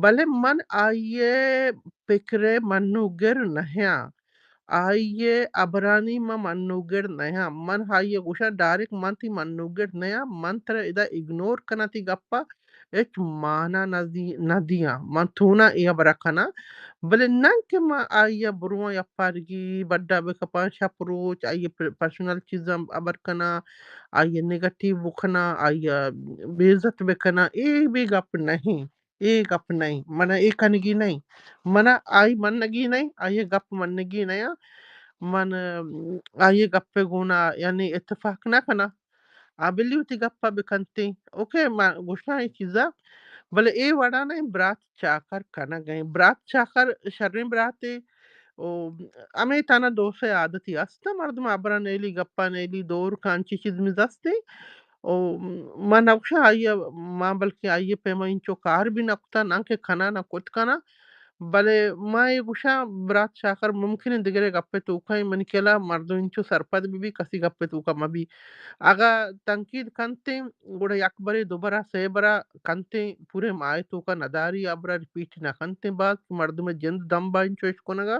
بلے من آئی پکر منوگر نہ آں۔ آئی ءِ ہبرانی من منوگر نیاں۔ من آئی ءَ گوشاں ڈائریکٹ من تئی منوگر نیاں، من ترا ادا اگنور کناں، تئی گپا ہچ مانا نہ دی-، نہ دیاں۔ من تھونا اے ہبرا کناں، بلے نہ کہ من آئی ءَ برواں یپارگی بڈا بکپاں، شپ روچ آئی ءِ پر-، پرسنل چیزاں ہبر کناں، آئی ءَ نیگیٹیو بکناں، آئی ءَ بے عزت بکناں، اے بے گپ نہیں۔ اے گپ نہ ایں، من ءَ اے کنگی نہ ایں، من ءَ آئی منگی نہ ایں، آئی ءِ گپ منگی نہ آں۔ من، ام، آئی ءِ گپ ءَ گونا یعنی اتفاق نہ کناں۔ آ بلی وتی گپ ءَ بکنتیں۔ اوکے، من گوشاں اے چیزا، بلے اے وڑا نہ ایں، برات چاکر کنگ ءَ ایں۔ برات چاکر شریں براتے۔ او ہمے تھنا دو سے عادتی است، مردم ہبرا نیلی، گپا نیلی، دور کانچی چیز مز است۔ او ما نہ گوشاں آئی ءَ، ما بلکیں آئی ءِ پیما انچو کار بھی نہ کتا، نہ کہ کناں نہ کت کناں۔ بلے ما اے گوشاں برات چاکر ممکن انت دگرے گپ ءِ توکا ایں، منی خیالا مردم انچو سرپد بہ بی، کسی گپ ءِ توکا مہ بی۔ اگاں تنقید کنتیں، گڑا یک برے، دو برا، سے برا کنتیں، پورے ماہ ءِ توکا نداری، ہبرا ریپیٹ نہ کنتیں، باز کہ مردم ءِ جند دمبا انچو اشکنگا۔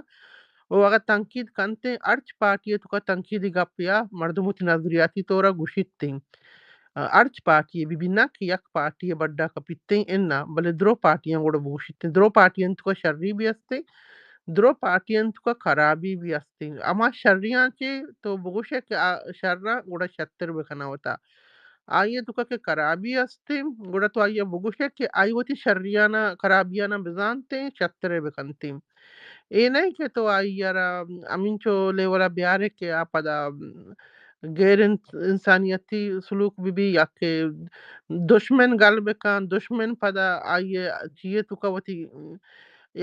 او اگاں تنقید کنتیں، ہرچ پارٹی ءِ توکا تنقیدی گپ یا مردم وتی نظریاتی طورا گوشیتیں۔ ہرچ پارٹی بہ بی، نہ کہ یک پارٹی بڈا کپیتیں، اناں، بلے درو پارٹیاں گڑا بگوشیتیں۔ درو پارٹیاں توکا شری بھی استیں، درو پارٹیاں توکا خرابی بھی استیں۔ ہما شریاں چے تو بگوشے کہ آ شراں گڑا شتر بکناں وتا۔ آئی ءِ توکا کہ خرابی استیں، گڑا تو آئی ءَ بگوشے کہ آئی وتی شریانا، خرابیانا بزانتیں، شترے بکنتیں۔ اے نہ کہ تو آئی ءَ را ہمینچو لیول ءَ بیارے کہ آ پدا غیر انس-، انسانیتی سلوک بہ بی یا کہ دشمن گل بکن، دشمن پدا آئی ءِ چیئے توکا وتی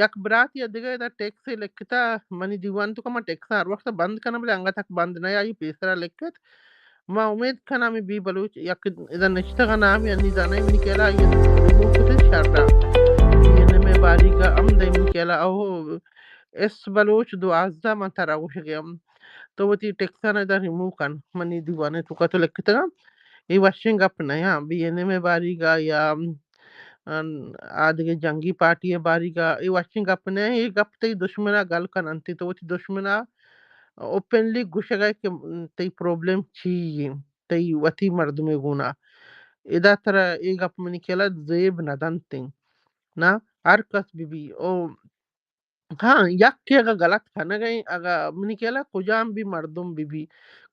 یک براتے ءَ دگہ ادا ٹیکسے لکھتا، منی دیوان توکا ما ٹیکساں ہر وقت بند کناں، بلے انگت تک بند نہ آئی پیسرا لکھت۔ ما امید کناں ہمے بی بلوچ یک ادا نشتگ ءَ نام انی زاناں منی خیالا آئی ءَ ریموو کتگ شر ءَ۔ بی این ایم ءِ باریگ ءَ ہم دئے منی خیالا او ایس بلوچ دوازدہ من ترا گوشگ ءَ آں۔ تو وتی ٹیکساں ادا ریموو کن۔ منی دیوان ءِ توکا تو لکھتگ آں۔ اے وشیں گپ نہ آں۔ بی این ایم ءِ باریگ ءَ یا آ دگہ جنگی پارٹی ءِ باریگ ءَ اے وشیں گپ نہ آں۔ اے گپ تئی دشمن ءَ گل کن انت۔ تو وتی دشمن ءَ اوپنلی گوشگ ءَ کہ تئی پرابلم چی ایں، تئی وتی مردم ءِ گونا۔ ادا ترا اے گپ منی خیال ءَ زیب نہ دنت ایں۔ نا، ہر کس بہ بی۔ او، ہاں، یکے اگاں غلط کنگ ءَ ایں، اگاں منی خیال ءَ کجام بھی مردم بہ بی،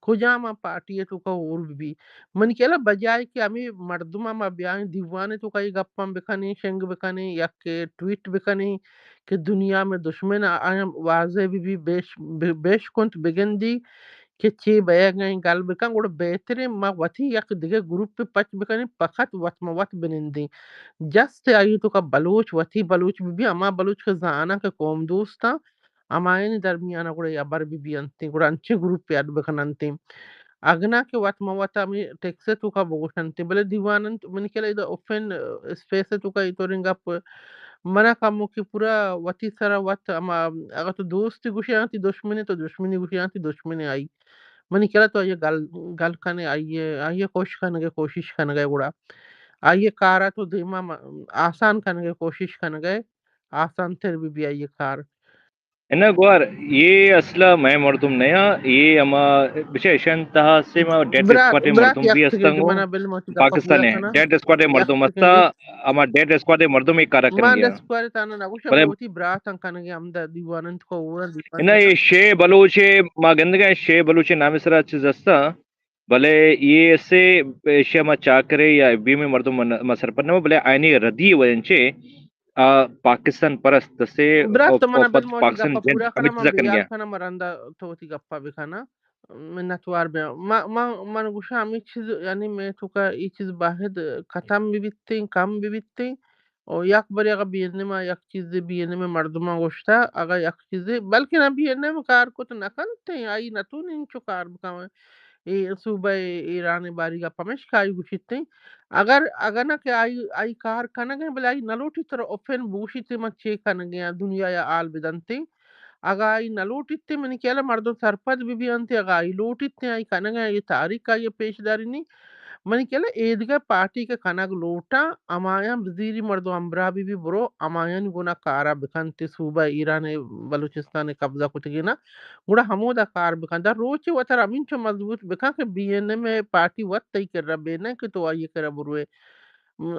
کجام ہم پارٹی ءِ توکا ہور بہ بی، منی خیال ءَ بجائے کہ ہمے مردماں ما بیائیں دیوان ءِ توکا اے گپاں بکنیں، شنگ بکنیں، یا کہ ٹویٹ بکنیں کہ دنیا میں دشمن آیاں واضح بہ بی، بیش، بہ-، بیش کنت بگندی کہ چے بئیگ ءَ ایں گل بکن، گڑا بہتریں ما وتی یک دگہ گروپے پچ بکنیں، فقط وت ما وت بنندیں۔ جسٹ آئی توکا بلوچ، وتی بلوچ بہ بی، ہما بلوچ کہ زاناں کہ قوم دوستاں، ہمایانی درمیان ءَ گڑا اے ہبر بہ بی انت، گڑا انچیں گروپے اڈ بہ کن انت۔ اگنا کہ وت ما وت ہمے ٹیکس ءِ توکا بگوشنت، بلے دیوان انت، منی خیال ءَ ادا اوپن اسپیس ءِ توکا اے طوریں گپ منا کموکے پورا وتی سرا وت ہما، اگاں تو دوستی گوشے آں تئی دشمنے، تو دشمنی گوشے آں تئی دشمنے آئی۔ منی خیال ءَ تو آئی ءَ گل، گل کنے، آئی ءَ، آئی ءَ خوش کنگ ءِ کوشش کنگ ءَ، گڑا آئی ءِ کار ءَ تو دیما م-، آسان کنگ ءِ کوشش کنگ ءَ، آسان تر بہ بی آئی ءِ کار۔ اناں گوار، اے اصل ءَ مئے مردم نہ آں، اے ہما بچہ ایشان تہا سے ما ڈیڈ برات، اسکواڈ ءِ برات مردم یک بھی سیکنڈ استنگو، منا بل ما وتی گپا پورا پاکستان ءِ کناں۔ ڈیڈ اسکواڈ ءِ یک مردم استا، سیکنڈ۔ ہما ڈیڈ اسکواڈ ءِ مردم اے کارا من کنگی آں۔ ڈیڈ اسکواڈ ءِ تہنا نہ گوشاں، بلے من وتی براتاں کنگی آں، ہمدا دیوان انت کو اور دیوان اناں۔ اے شے بلوچ ءِ، ما گندگا شے بلوچ ءِ نام ءِ سرا چیز استا، بلے اے ایسے ایشی ءَ ما چاکرے یا بی ایم ءِ مردم ما، ما سرپد نہ، بلے آیانی ردی وجہ چے آ پاکستان پرست سے برات، او، تو منا او بل پد ما وتی پاکستان گپا جند پورا کناں، ہمیں من چیزا بے کنگی حال آں۔ کناں، من رندا تو وتی گپا بکناں، منتوار بیاں۔ ما، ما، من گوشاں ہمے چیز، یعنی مئے توکا اے چیز باید ختم بہ بیتیں، کم بہ بیتیں۔ او یک برے اگاں بی این ایم ءَ یک چیزے، بی این ایم ءِ مردماں گوشتہ، اگاں یک چیزے، بلکنا بی این ایم کار کت نہ کنتیں، آئی نہ تون انچو کار بکن۔ اے صوبہ ایران ءِ باریگا پمیشکا آئی گوشیتیں، اگر، اگاں نہ کہ آئی، آئی کار کنگیں، بلے آئی نہ لوٹیت ترا اوپن بگوشیتیں من چے کنگیں آں، دنیا ءَ حال بدنتیں۔ اگاں آئی نہ لوٹیتیں، منی خیال ءَ مردم سرپد بہ بیانتیں، اگاں آئی لوٹیتیں، آئی کنگیں، آئی تاریخ آئی پیش دارینی۔ منی خیال ءَ ایدگہ پارٹی کہ کنگ لوٹاں، ہمایاں بزیری مردم ہمبراہ بہ بی، برو ہمایانی گونا کارا بکنت، صوبہ ایران ءِ بلوچستان ءِ قبضہ کتگینا، گڑا ہمودا کار بکنت۔ در روچے وترا ہمینچو مضبوط بکن کہ بی این ایم ءِ پارٹی وت تئی کرا بہ نہ کہ تو آئی کرا بروئے،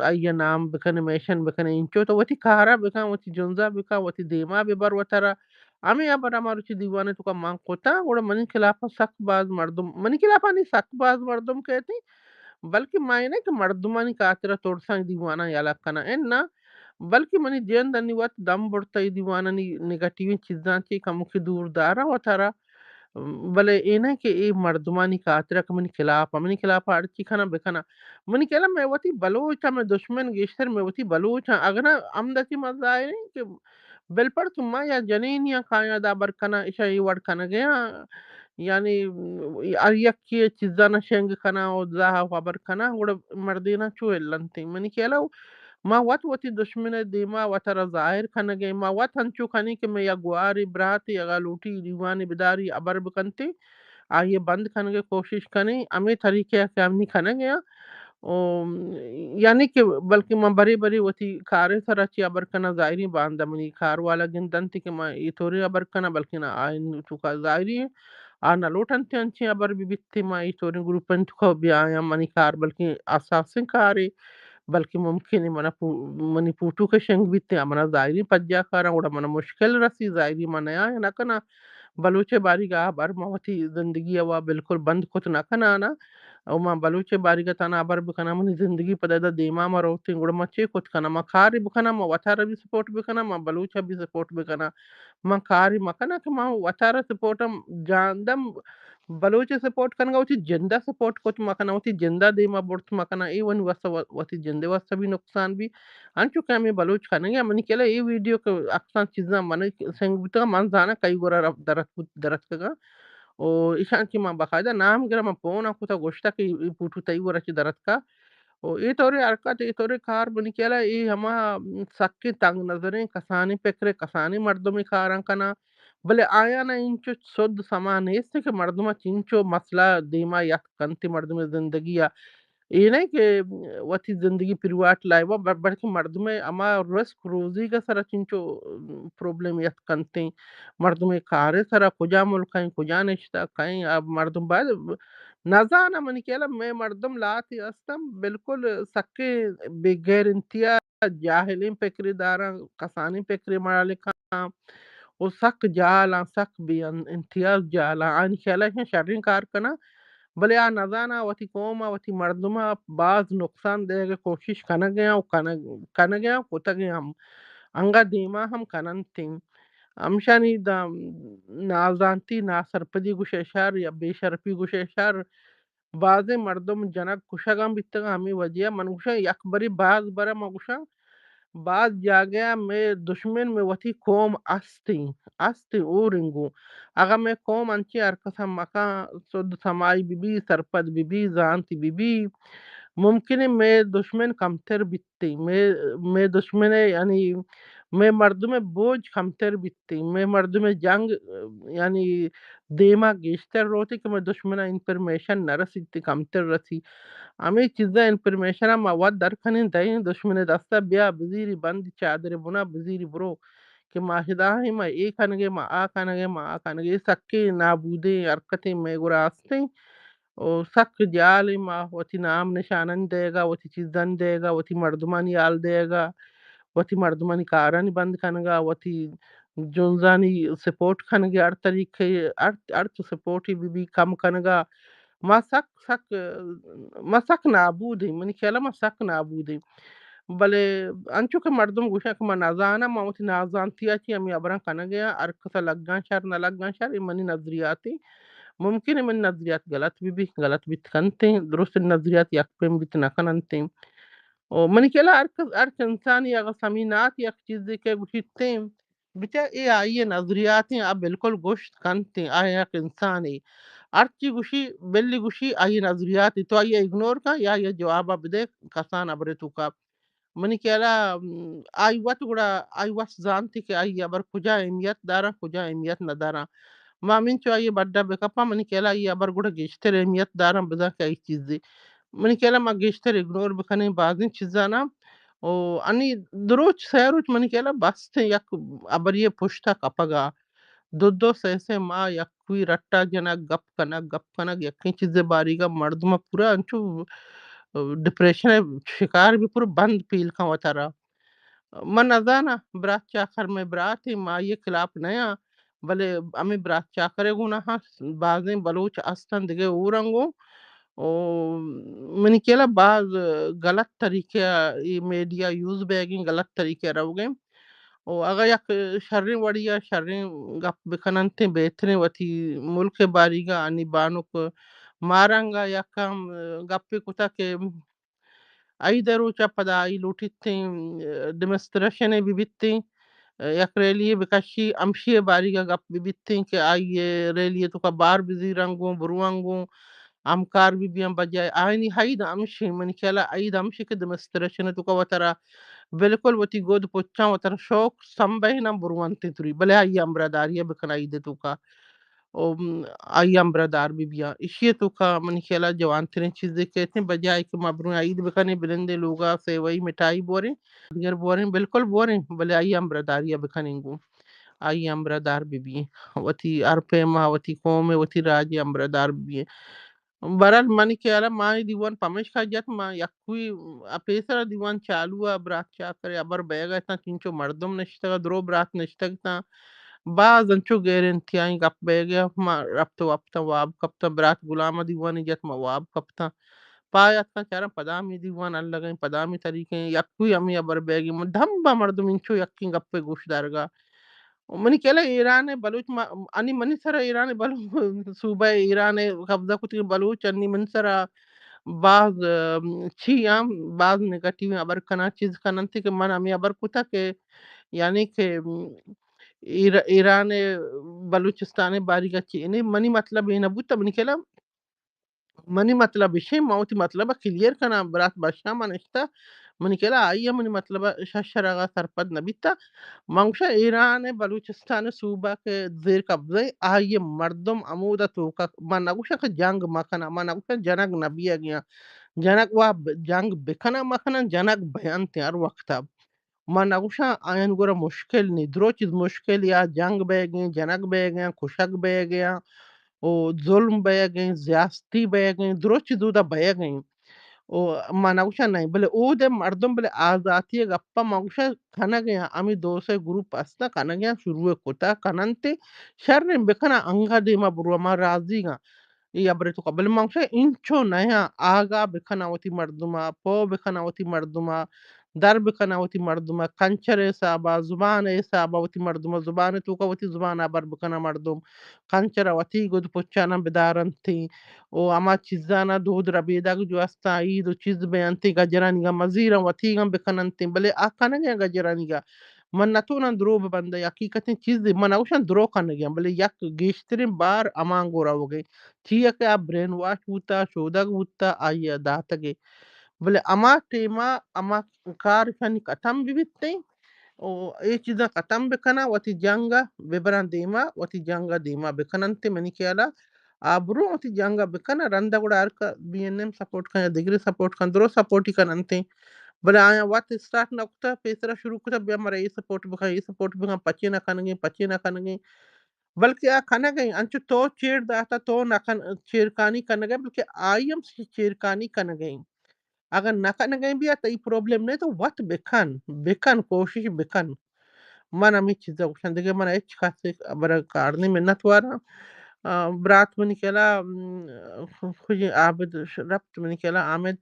آئی نام بکنے، مینشن بکنے، انچو تو وتی کارا بکن، وتی جنزا بکن، وتی دیما ببر وترا۔ ہمے ہبر ہما روچی دیوان ءِ توکا من کتاں، گڑا منی خلافا سک باز مردم، منی خلافا نی سک باز مردم کہتیں، بلکہ ما اے نہ کہ مردمانی خاطرا ترساں دیواناں یلہ کناں، اناں، بلکہ منی جند انی وت دم برتہ اے دیوانانی نیگیٹیویں چیزاں چی کموکے دور داراں وتارا۔ بلے اے نہ کہ اے مردمانی خاطرا کہ منی خلافا، منی خلافا ہرچی کناں بکناں۔ منی خیالا مئے وتی بلوچ ءَ مئے دشمن گیشتر مئے وتی بلوچ آں۔ اگنا ہمدا چی ما ظاہریں کہ بلپڑ تو ما یا جنینیاں کایاں دا ہبر کناں، اشاں اے وڑ کنگیاں، یعنی ہر یکے چیزانا شنگ کناں و زاہ و ہبر کناں، گڑا مردیناں چو النتیں۔ منی خیالا ما وت وتی دشمن ءِ دیما وترا ظاہر کنگیں، ما وت انچو کنیں کہ مئے یک گوارے براتے اگاں لوٹی دیوانے بداری ہبر بکنتیں، آئی ءَ بند کنگ ءِ کوشش کنیں، ہمے طریقہ ءَ کہ ہمنی کنگ ءَ آں۔ او، یعنی کہ بلکہ من برے برے وتی کار ءِ سرا چی ہبر کناں، ظاہری باندا منی کار والا گندنت کہ من اے طوریں ہبر کناں، بلکہ نہ آئین توکا ظاہری آ نہ لوٹنت انچیں ہبر بہ بیت، من اے طوریں گروپانی توکا بیایاں، منی کار بلکہ اساسیں کارے، بلکہ ممکن ہے منا پو-، منی پوٹو کہ شنگ بیت، آ منا ظاہری پجا کاراں، گڑا منا مشکل رسی، ظاہری من نیا نہ کناں۔ بلوچ ءِ باریگا ہبر ما وتی زندگی ءَ وا بالکل بند کت نہ کناں نا۔ او ما بلوچ ءِ باریگا تانا ہبر بکناں، منی زندگی پدا ادا دیما ما روتیں، گڑا ما چے کت کناں؟ ما کارے بکناں، ما وتارا بھی سپورٹ بکناں، ما بلوچ ءَ بھی سپورٹ بکناں۔ ما کارے مکناں کہ ما وتارا سپورٹ ہم جاندم بلوچ ءِ سپورٹ کنگا وتی جندا سپورٹ کت مکناں، وتی جندا دیما برت مکناں، اے ونی واسطہ و-، وتی جندے واسطہ بھی نقصان بھی۔ انچو کہ ہمے بلوچ کنگے، منی خیالا اے ویڈیو کہ اکثر چیزاں من سنگ بوتگاں، من زاناں کئی گورا رف-، درت بوت-، درتکگاں۔ او ایشاں کہ من باقاعدہ نام گراں، من فون ءَ کتا گوشتا کہ اے پوٹو تئی گورا چہ درتکا۔ او اے طورے حرکت، اے طورے کار منی خیالا اے ہما سکیں تنگ نظریں کسانیں پکرے، کسانیں مردمے کاراں کناں۔ بلے آیانا انچو سد سما نیست کہ مردما چنچو مسئلہ دیما یات کنت مردمے زندگی ءَ۔ اے نہ کہ وتی زندگی پریویٹ لائف ءَ، بل-، بلکہ مردمے ہما رزق روزیگ ءِ سرا چنچو پرابلم یات کنتیں، مردمے کارے سرا کجا ملک ءَ، کجا نشتہ کئیں، آ مردم باید نزاناں۔ منی خیالا مئے مردم لہتے ہستن بالکل سکیں بے غیر انتہا جاہلیں پکرے داراں، کسانیں پکرے مالکاں، و سک جہلاں، سک بے ان-، امتیاز جہلاں۔ آنی خیالا ایشاں شریں کار کناں، بلے آ نزاناں وتی قوم ءَ، وتی مردم ءَ باز نقصان دئیگ ءِ کوشش کنگ ءَ آں و کنگ، کنگ ءَ آں، کتگ ءَ ہم، انگا دیما ہم کننتیں۔ ہمشانی دا نازانتی، ناسرپدی گوشئے شر یا بے شرپی گوشئے شر، بازیں مردم جنگ کشگاں بیتگاں۔ ہمے وجہ ءَ من گوشاں یک برے، باز برا من گوشاں باز جاگہ ءَ مئے دشمن مئے وتی قوم استیں، استیں اور انگو۔ اگاں مئے قوم انچیں حرکت ءَ مکاں، سد سمائی بہ بی، سرپد بہ بی، زانتی بہ بی، ممکن ایں مئے دشمن کمتر بیتیں، مئے، مئے دشمن ءَ یعنی مئے مردم ءِ بوجھ کمتر بیتیں، مئے مردم ءِ جنگ یعنی دیما گیشتر روتیں کہ مئے دشمن ءَ انفارمیشن نہ رسیت، کمتر رسی۔ ہمے چیزاں انفارمیشن ءَ ما وت در کنیں دئیں دشمن ءِ دست ءَ، بیا بزیری بندی چادر ءِ بنا بزیری برو کہ ما ہداہیں، ما اے کنگے، ما آ کنگے، ما آ کنگے، اے سکیں نابودیں حرکتیں مئے گورا ہستیں۔ او سک جہلیں، ما وتی نام نشانانی دئیگا، وتی چیزانی دئیگا، وتی مردمانی حال دئیگا، وتی مردمانی کارانی بند کنگا، وتی جنزانی سپورٹ کنگے، ہر طریقے، ہر، ہر چو سپورٹی بہ بی کم کنگا۔ ما سک، سک، ما سک نابود ایں، منی خیال ءَ ما سک نابود ایں۔ بلے انچو کہ مردم گوشاں کہ ما نزاناں، ما وتی نازانتی ءَ چہ ہمے ہبراں کنگ ءَ آں، ہر کس ءَ لگاں شر نہ لگاں شر، اے منی نظریات ایں۔ ممکن ایں منی نظریات غلط بہ بی، غلط بیت کنتیں، درستیں نظریات یک پیم بیت نہ کننتیں۔ او منی خیال ءَ ہر کس، ہر انسانی اگاں سمینات یک چیزے کہ گوشیتیں، بچار اے آئی ءِ نظریات ایں، آ بالکل گوشت کنت ایں، آ یک انسانے۔ ہرچی گوشی، بلی گوشی، آئی ءِ نظریات ایں۔ تو آئی ءَ اگنور کن یا آئی ءَ جواب ءَ بدے کسان ہبرے توکا۔ منی خیال ءَ، م، آئی وت گڑا، آئی وت زانت کہ آئی ہبر کجا اہمیت داراں، کجا اہمیت نہ داراں۔ ما ہمینچو آئی ءِ بڈا بکپاں، منی خیال ءَ آئی ہبر گڑا گیشتر اہمیت داراں، بزاں کہ آئی چیزے۔ منی خیال ءَ ما گیشتر اگنور بکنیں بازیں چیزاناں۔ او انی دو روچ، سئے روچ منی خیال ءَ بس ایں یک ہبرے ءِ پشت ءَ کپگ ءَ۔ دو دو سئے سئے ماہ یکوئی رٹا جنگ، گپ کنگ، گپ کنگ، یکیں چیزے باریگ ءَ مردم ءَ پورا انچو ڈپریشن ءِ شکار بی، پورا بند پیل کن وتارا۔ من نزاناں، برات چاکر مئے برات ایں، ما آئی ءِ خلاف نیاں، بلے ہمے برات چاکر ءِ گونا ہست، بازیں بلوچ ہستن دگہ ہورنگو۔ او منی خیال ءَ باز غلط طریقے ءَ اے میڈیا یوز بیگیں، غلط طریقے ءَ روگیں۔ او اگاں یک شریں وڑی ءَ شریں گپ بکننتیں، بہتریں وتی ملک ءِ باریگ ءَ۔ انی بانک ماہرنگ ءَ یک ہم گپے کتگ کہ عید ءِ روچ ءَ پدا آئی لوٹیتیں ڈیمونسٹریشنے بہ بیتیں، یک ریلی یے بکشی، ہمشی ءِ باریگ ءَ گپ بہ بیتیں کہ آئی ءِ ریلی ءِ توکا بار بزیرنگوں، برونگوں، ہمکار بہ بیاں، بجائے آیانی عید ہمشی، منی خیال ءَ عید ہمشی کہ ڈیمونسٹریشن ءِ توکا وتارا بالکل وتی گد پچاں، وتارا شوق سمبہیناں برونتیں توری، بلے آئی ءِ ہمبراہداری ءَ بکن عید ءِ توکا۔ او، م، آئی ہمبراہدار بہ بیاں۔ ایشی ءِ توکا منی خیال ءَ جوانتریں چیزے کیتیں، بجائے کہ ما بروں عید بکنیں، بلندیں لوگا سیوئی مٹھائی بوریں، دگر بوریں، بالکل بوریں، بلے آئی ہمبراہداری ءَ بکنیں گوں۔ آئی ہمبراہدار بہ بییں۔ وتی ہر پیما وتی قوم ءِ، وتی راج ءِ ہمبراہدار بہ بییں۔ بہرحال منی خیال ءَ ما اے دیوان پمیشکا جت، ما یکوئی ءَ پیسرا دیوان چالو ءَ برات چاکر ءِ ہبر بئیگ ءَ اتاں، چنچو مردم نشتگ ءَ، درو برات نشتگ اتاں، باز انچو غیر انتہائی گپ بئیگ ءَ، ما رپت ءُ وپتاں، واب کپتاں، برات غلام ءَ دیوانے جت، ما واب کپتاں۔ پاد اتکاں چاراں پدامی دیوان الگیں، پدامی طریقیں، یکوئی ہمے ہبر بئیگیں، دمبا مردم انچو یکیں گپے گوش دارگا۔ منی خیال ءَ ایران ءِ بلوچ ما، انی منی سرا ایران ءِ بلو-، صوبہ ایران ءِ قبضہ کتگیں بلوچ انی منی سرا باز، ام، چی ہم باز نیگیٹیو ہبر کناں، چیز کننت کہ من ہمے ہبر کتگ کہ یعنی کہ، ام، ایر-، ایران ءِ بلوچستان ءِ باریگا چی، یعنی منی مطلب اے نہ بوتگ، منی خیال ءَ منی مطلب ایشیں، من وتی مطلب ءَ کلیئر کناں، برات بشاں من اشتہ، منی خیال ءَ آئی ءَ منی مطلب ءَ شش شرگ ءَ سرپد نہ بیتہ۔ من گوشاں ایران ءِ بلوچستان ءِ صوبہ کہ زیر قبضہ ایں، آئی ءِ مردم ہمودا توکا، من نہ گوشاں کہ جنگ مہ کناں، من نہ گوشاں جنگ نہ بیگیاں، جنگ وا ب-، جنگ بکناں مہ کناں، جنگ بینت ہر وقت ءَ۔ من نہ گوشاں آیان گورا مشکل نی، درو چیز مشکل یا جنگ بیگیں، جنگ بیگیں، کشگ بیگیں، او ظلم بیگیں، زیاستی بیگیں، درو چیز اودا بیگیں۔ او من نہ گوشاں نئیں، بلے اود ءِ مردم بلے آزاتی ءِ گپا من گوشاں کنگیں، ہمے دو سے گروپ ہستاں کنگیں، شروع کتا کننت، شریں بکناں انگا دیما برو، ما راضی گاں۔ اے ہبرے توکا۔ بلے من گوشاں انچو نیاں، آگاہ بکناں وتی مردما، پو بکناں وتی مردما، در بکناں وتی مردم ءَ، کلچر ءِ حساب ءَ، زبان ءِ حساب ءَ وتی مردم ءَ، زبان ءِ توکا وتی زبان ءَ بر بکناں مردم، کلچر ءَ وتی گد پچاناں بدارنت و ہما چیزاناں دود ربیدگ جو استاں، عید و چیز بینت، گجرانیگاں مزیراں وتیگاں بکننت، بلے آ کنگ ءَ گجرانیگاں من نتوناں دروغ ببنداں، حقیقتیں چیزے من نگوشاں دروغ کنگی آں، بلے یک گیشتریں بار ہمانگو روگی، چیا کہ آ برین واش بوتا، شودگ بوتا، آئی ءَ داتگی۔ بلے ہما ٹیما ہما کار اشانی ختم بہ بیتیں و اے چیزاں ختم بکناں، وتی جنگ ءَ ببراں دیما، وتی جنگ ءَ دیما بکننت۔ منی خیال ءَ آ برو وتی جنگ ءَ بکناں، رند ءَ گڑا ہر ک-، بی این ایم سپورٹ کن یا دگرے سپورٹ کن، درو سپورٹ ئی کننت۔ بلے آیاں وت اسٹارٹ نہ کتہ، پیسرا شروع کتہ، بیا مارا اے سپورٹ بکن، اے سپورٹ بکن، پچے نہ کنگیں، پچے نہ کنگیں۔ بلکہ آ کنگ ءَ انت، انچو تو چیر داتہ، تو نہ کن-، چیرکانی کنگ ءَ، بلکہ آئی ہم چیرکانی کنگ ءَ انت۔ اگاں نہ کنگ ءَ بیا، تئی پرابلم نہ، تو وت بکن، بکن، کوشش بکن۔ من ہمے چیزا گوشاں، دگہ من ہچ کس ءِ ہبر ءَ کار نہ، منت واراں۔ آ، برات منی خیال ءَ، م، خوشی عابد رپت منی خیال ءَ، حامد،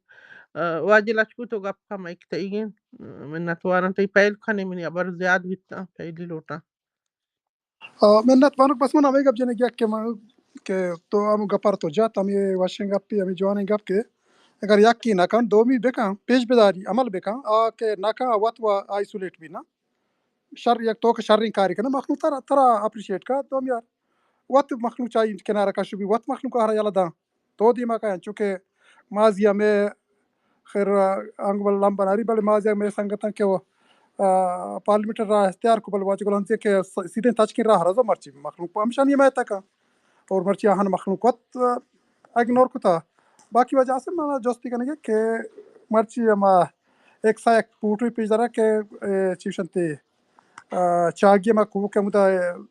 آ، واجہ لچکو تو گپ کن، مائیک تئیگ انت، منت واراں، تئی پہل کنے، منی ہبر زیاد بیتاں، پہلی لوٹاں۔ آ، منت بانک، بس من ہمے گپ جنگ یک کہ من، کہ تو ہم گپار تو جات، ہمے وشیں گپی، ہمے جوانیں گپ کہ اگر یکی نہ کن، دومی بکن، پیش بداری، عمل بکن، آ کہ نہ کن، آ وت و آئسولیٹ بی نا۔ شر یک تو کہ شریں کاری کن، مخلوق ترا، ترا اپریشیٹ کا، دومی یار۔ وت مخلوق چاہی کنارہ کش بی، وت مخلوق آہرا یلہ داں۔ تو دیما کایاں، چونکہ مازی ہمے خیر، آ، انگو بل لمب ناری، بلے مازی ہمے سنگتاں کہ وہ، آ، پارلیمنٹ راہ اختیار کو، بل واجہ غلام زی کہ س-، سیدھیں تچکیں راہ رزو مرچی مخلوق پہ ہمشانی حمایت کا۔ اور مرچی آہن مخلوق وت، آ، اگنور کتا۔ باقی واجہ آصف من جستی کنگے کہ مرچی ہما ایک سا یک فوٹوی پیش دارا کہ، اے، چیشنتے، آ، چاگی ہما کوک ہمودا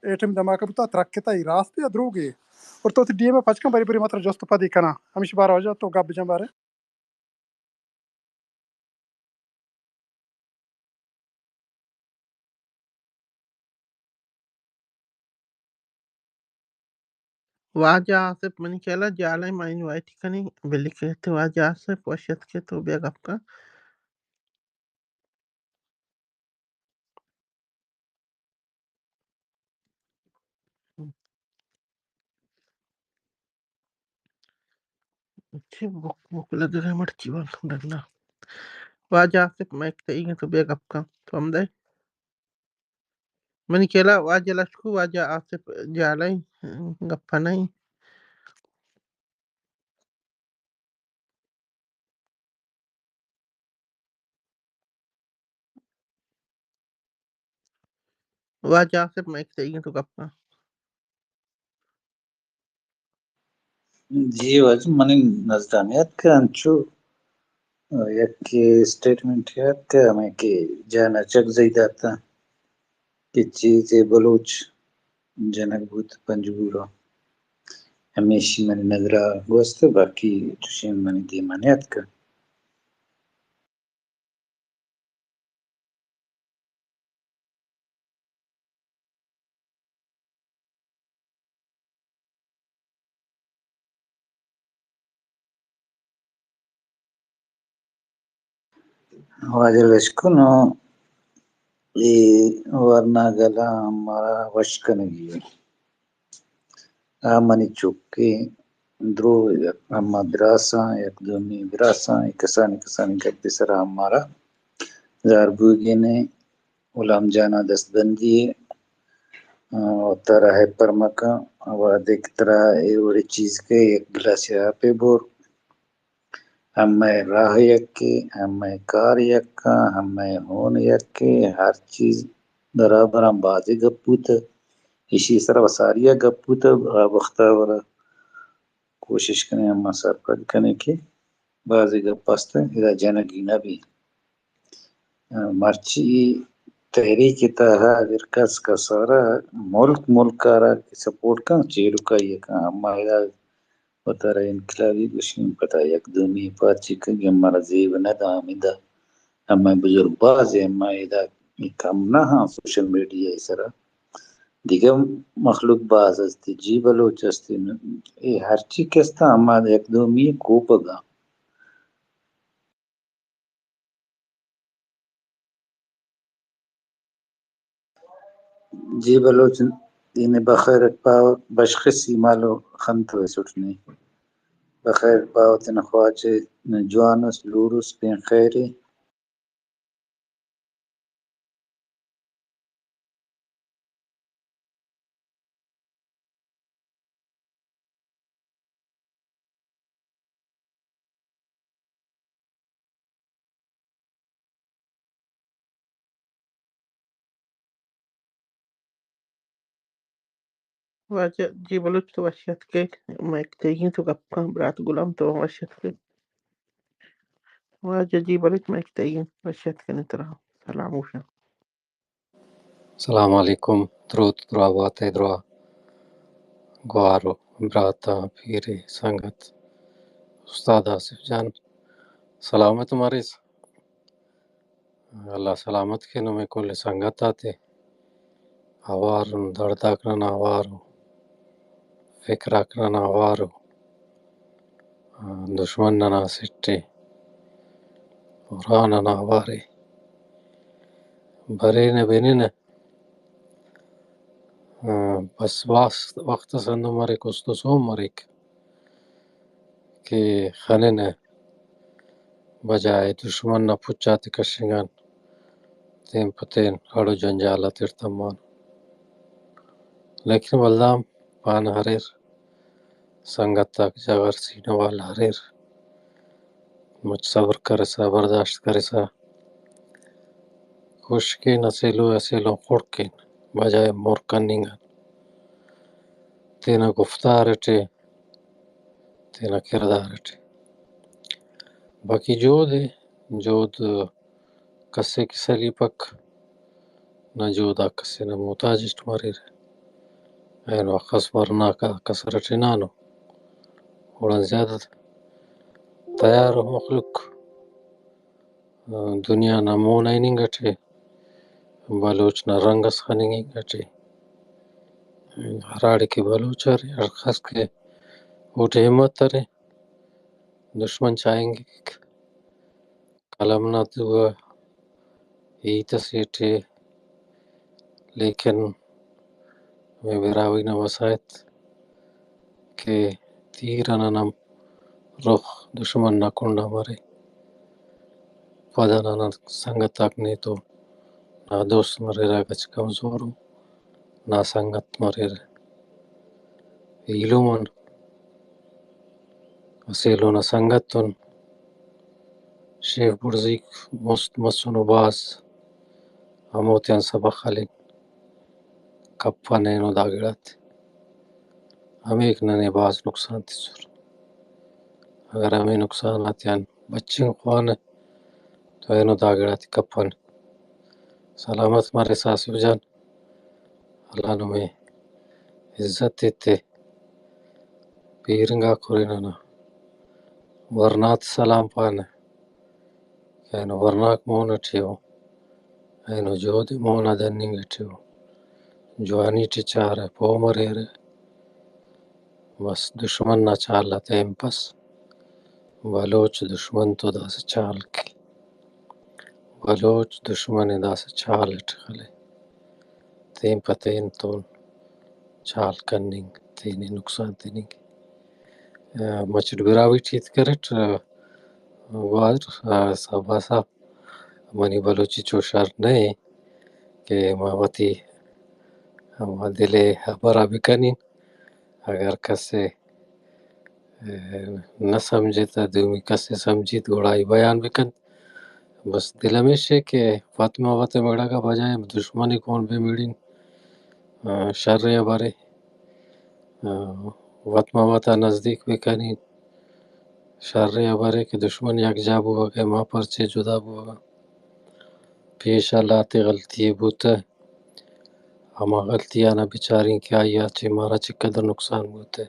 ایٹم دھماکہ بوتا، ترکتا، ای راستے یا دروگے؟ اور تو وتی ڈی ایم ءَ پچ کن، بری بری ما ترا جست ءُ پدی کناں۔ ہمیشی بارہ واجہ تو گپ بجن بارے۔ واجہ آصف منی خیال ءَ جالے ما انوائٹ کنیں، بلے کہ تو واجہ آصف وش اتکے تو بیا گپ کن۔ چی بک-، بک لگگ ءَ مرچی وانگ ڈگنا۔ واجہ آصف مائیک تئیگ انت، تو بیا گپ کن، تو ہم دے۔ منی خیال ءَ واجہ لشکو، واجہ آصف جالہ ایں، گپ نہ ایں۔ واجہ آصف مائیک تئیگ انت، تو گپ کن۔ جی واجہ، منی نزدانیت کہ انچو یکے اسٹیٹمنٹ یات کہ ہمے کہ جان ءَ چک زئی داتاں کہ چیزے بلوچ جنگ بوت پنجگور ءَ۔ ہمیشی منی نظر ءَ گوست، باقی چوشیں منی دیما نیاتکہ۔ واجہ لشکو، نوں اے ورنا گلاں مارا وش کنگی ایں۔ آ منی چکے درو، ہما براساں، یک دومی براساں، اے کسانی کسانی گپے سرا ہم مارا زار بوگینے۔ غلام جان ءَ دست بندی ءَ، آ، وتا راہ ءَ پر مکن، وہدے کہ ترا اے وڑیں چیز کئے، یک گلاسے آپے بور۔ ہمے راہ یکے، ہمے کار یکاں، ہمے ہون یکے، ہر چیز برابراں۔ بازیں گپ بوتہ، ایشی سرا و ساری ءَ گپ بوتہ، آ وختا ورا کوشش کنیں، ہما سرپد کنیں کہ بازیں گپ است ادا جنگی نہ بی۔ مرچی تحریک ءِ تہا اگر کس کسارا ملک ملک ءَ را سپورٹ کن، چیرکائی کن، ہما ادا وتارا انقلابی گوشیں، پدا یک دومی پارچی کنگی، ہمارا زیب نہ دا، ہمیں دا، ہمیں بزرگ باز ہیں، ہمیں ادا کم نہ ہاں سوشل میڈیا ءِ سرا۔ دگہ مخلوق باز ہستی، جی بلوچ ہستی، اے ہرچی کستا ہما یک دومی کوپگا۔ جی بلوچ، یعنی بخیر پا بشخصی مالو خنت و سٹنی۔ بخیر پا وتن خواچے جوانس لورس پین خیری۔ واجہ جی بلوچ تو وش اتکے، مائک تئیگیں تو گپ کن، برات غلام تو وش اتکے۔ واجہ جی بلوچ مائک تئیگیں، وش اتکن ترا۔ سلام گوشاں۔ سلام علیکم، دروت، دراہ بات ئے، دراہ گوار و براتاں، پیرے، سنگت، استاد آصف جان، سلامت مریس۔ اللہ سلامت کن ہمے کل سنگت آتے، ہوار، درداک ننا ہوار، فکراک ننا ہوار، دشمن ننا سٹے، وران ننا ہوارے، برینہ بننہ۔ آ، بس واس-، وخت اس ہندن مریک، است و سوم مریک کہ خننہ، بجائے دشمن نا پچ آتے کشنگان، تین پہ تین اڑ و جنجال آتیٹ تمان۔ لیکن ولدا ہم پانہ اریر، سنگت آک جاور سینہ وال اریر، مچ صبر کرسا، برداشت کرسا، کوشش کین اسہ ایلو اسہ ایلو خڑک کین، بجائے مر کننگ آن۔ تینا گفتار ٹی، تینا کردار ٹی۔ باقی جہد ء، جہد کسے کہ سلیپک، نہ جہد آ کسے نا محتاج اٹ مریرہ۔ اینو اخس ورناک آ کسر اٹ ہنانو۔ اوڑان زیادہ تیار ء مخلوق۔ دنیا نا مون آ ہننگ اٹی، بلوچ نا رنگ اس خننگ انگ اٹی، ہراڑے کہ بلوچ ارے، ہرکس کہ اوٹی ہمت ارے، دشمن چاہنگک قلم نا تو آ ہیت اسے ٹی، لیکن ہمے براہوئی نا وسا ات کہ تیر آ ننا رخ دشمن نا کنڈا مرے۔ پدا ننا سنگت آک نے تو نادوست مریرہ، گچ کمزور ء ناسنگت مریرہ۔ ایلم آن اسہ ایلو نا سنگت تون شیف بڑزیک مست مسنو بھاز، ہموتیان سبخ ہلین۔ کپنہ اینو دا گڑاتے، ہمیک ننے بھاز نقصان تسر۔ اگر ہمے نقصان آتیان بچنگ خوانہ تو اینو دا گڑاتے کپنہ۔ سلامت مرے آصف جان، اللہ نمے عزت ایتے۔ پیرنگاک ہرے ننا ورنات سلام پانہ۔ اینو ورناک مون اٹی ء، اینو جہد ء مون آ دننگ اٹی ء، جوانی ٹی چارہ، پہہ مریرہ۔ بس دشمن نا چال آ تین پس، بلوچ دشمن تو داسہ چال کے، بلوچ دشمن ء داسہ چال اٹ خلے، تین پہ تین تون چال کننگ، تینے نقصان تننگ۔ آ، مچٹ براہوئی ٹی ہیت کریٹ، آ، گوادر، آ، صاحب، آ، صاحب، منی بلوچی چو شر نہ ایں کہ ما وتی ہما دل ء ہبر ء بکنین۔ اگر کسے، آ، نہ سمجھتا، دومی کسے سمجھیت، گڑا ای بیان بکنت۔ بس دل ہمیش ء کہ وت ما وت ء مڑگ ء بجائے دشمن ء گون بہ مڑین، آ، شر ء برے۔ آ، وت ما وتا نزدیک بکنین۔ شر ء ہبرے کہ دشمن یکجا بوگ ء، ما پرچے جدا بوگ ء۔ پیش ء لہتے غلطی بوتہ، ہما غلطی آناں بچارین کہ آئی ء چہ مارا چقدر نقصان بوتہ،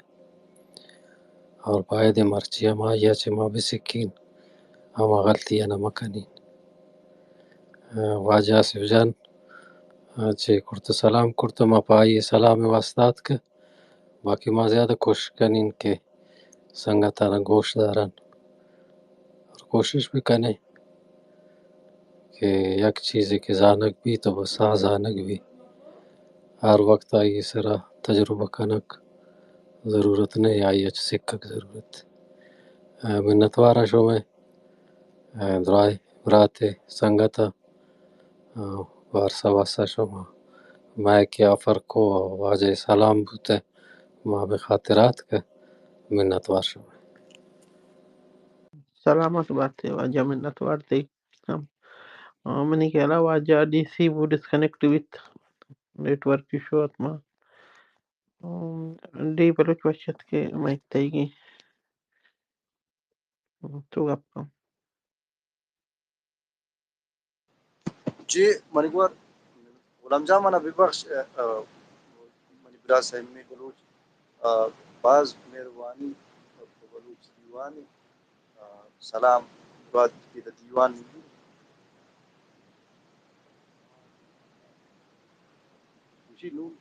اور باید مرچی ہم آئی ء چہ ما بسکین، ہما غلطی آناں مکنین۔ آ، واجہ آصف جان، آ، چے کرت، سلام کرت، ما پہ آئی ء سلام ء واسطہ آتکہ۔ باقی ما زیادہ کوشش کنین کہ سنگتانا گوش داران۔ اور کوشش بھی کنے کہ یک چیزے کہ زانگ بی تو بس آ زانگ بی۔ ہر وقت آئی سرا تجربہ کنگ ضرورت نہ، آئی ءَ چہ سکگ ضرورت۔ آ، منتوار آں شمئے، آ، درائیں برات ءُ سنگت ءَ، آ، وارسا واسا شما مئے کہ آفر کو، واجہ سلام بوتہ، ما بہ خاطر آتکہ، منتوار شمئے۔ سلامت باتے واجہ، منتوار تئی ہم۔ آ، منی خیال ءَ واجہ ڈی سی بو ڈسکنیکٹ بیت، نیٹ ورک ایشو اتما۔ آ، ڈی بلوچ وش اتکے مئے تئیگیں۔ تو گپ کن۔ جی، منی گور غلام جان، منا ببخش، آ، آ، منی براس ایم اے بلوچ، آ، باز مہربانی، بلوچ دیوان، آ، سلام، مراد کہ دیوان خوشی نور۔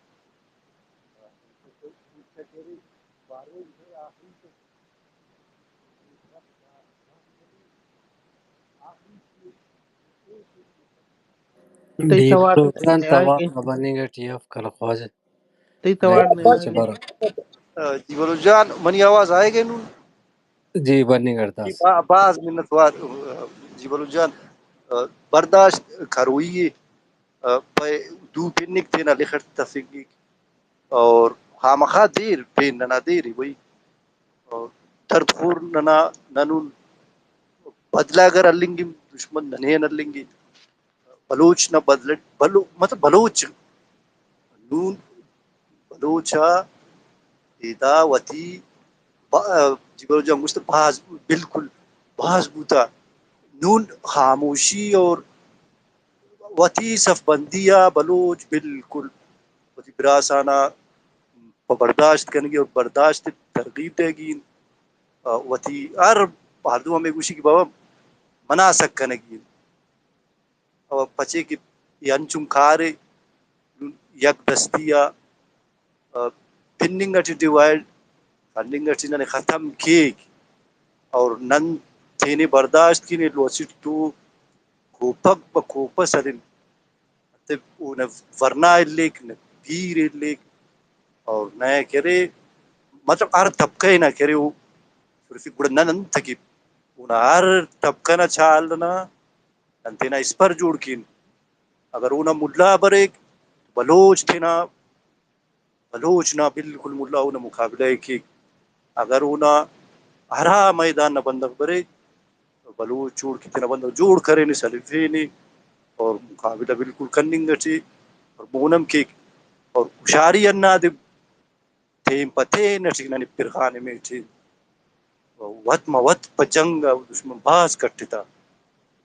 تئی توار بننگ ءَ ٹی ایف کلخواجہ۔ تئی توار نہ بارا۔ جی بلوچ جان، منی آواز آئے گئے نون؟ جی، بننگ ءَ۔ جی، با-، باز منت وار، جی بلوچ جان، برداشت کروئی ہے، پہ دو پنک تینا لکھٹ تفنگی۔ اور خامخا دیر، پین ننا دیر ہی بھئی۔ اور درد خور ننا ننون بدلہ اگر ہلنگی دشمن ننے ہلنگی۔ بلوچ نا بدلہ، بلو-، مطلب بلوچ نون بلوچ آ ادا وتی با-، جی بلوچ جان گوشت باز، بالکل باز بوتا۔ نون خاموشی اور وتی صف بندی آ بلوچ بالکل وتی براسانا پہ برداشت کنگی اور برداشت ترغیب دئیگی انت۔ آ، وتی ہر مردم ہمے گوشی کہ بابا منا سک کنگی انت۔ اور پچے کہ اے انچن کارے یک دستی آ، آ، پننگ اٹی ڈیوائیڈ، کننگ اٹی ننے ختم کیک اور نن تینے برداشت کینے لو اسٹ تو کوپگ پہ کوپہ سرین۔ تے اونا ورنا الیک، نہ پیر الیک، اور نہ کرے، مطلب ہر طبقہ نا کرے او، صرف گڑا نن انت کہ اونا ہر طبقہ نا چال نا نن تینا اسپر جوڑ کین۔ اگر اونا ملا بریک، بلوچ تینا بلوچ نا بالکل ملا اونا مقابلہ ء کیک۔ اگر اونا ہرا میدان نا بندغ برے، بلوچ جوڑ کہ تینا بندغ جوڑ کرینے، سلفینے اور مقابلہ بالکل کننگ اٹی اور مون ہم کیک۔ اور ہشاری ہندادے ٹیم پہ تین اٹی ننے پرغانے میٹے۔ وت ما وت پہ جنگ آ دشمن بھاز کٹتا۔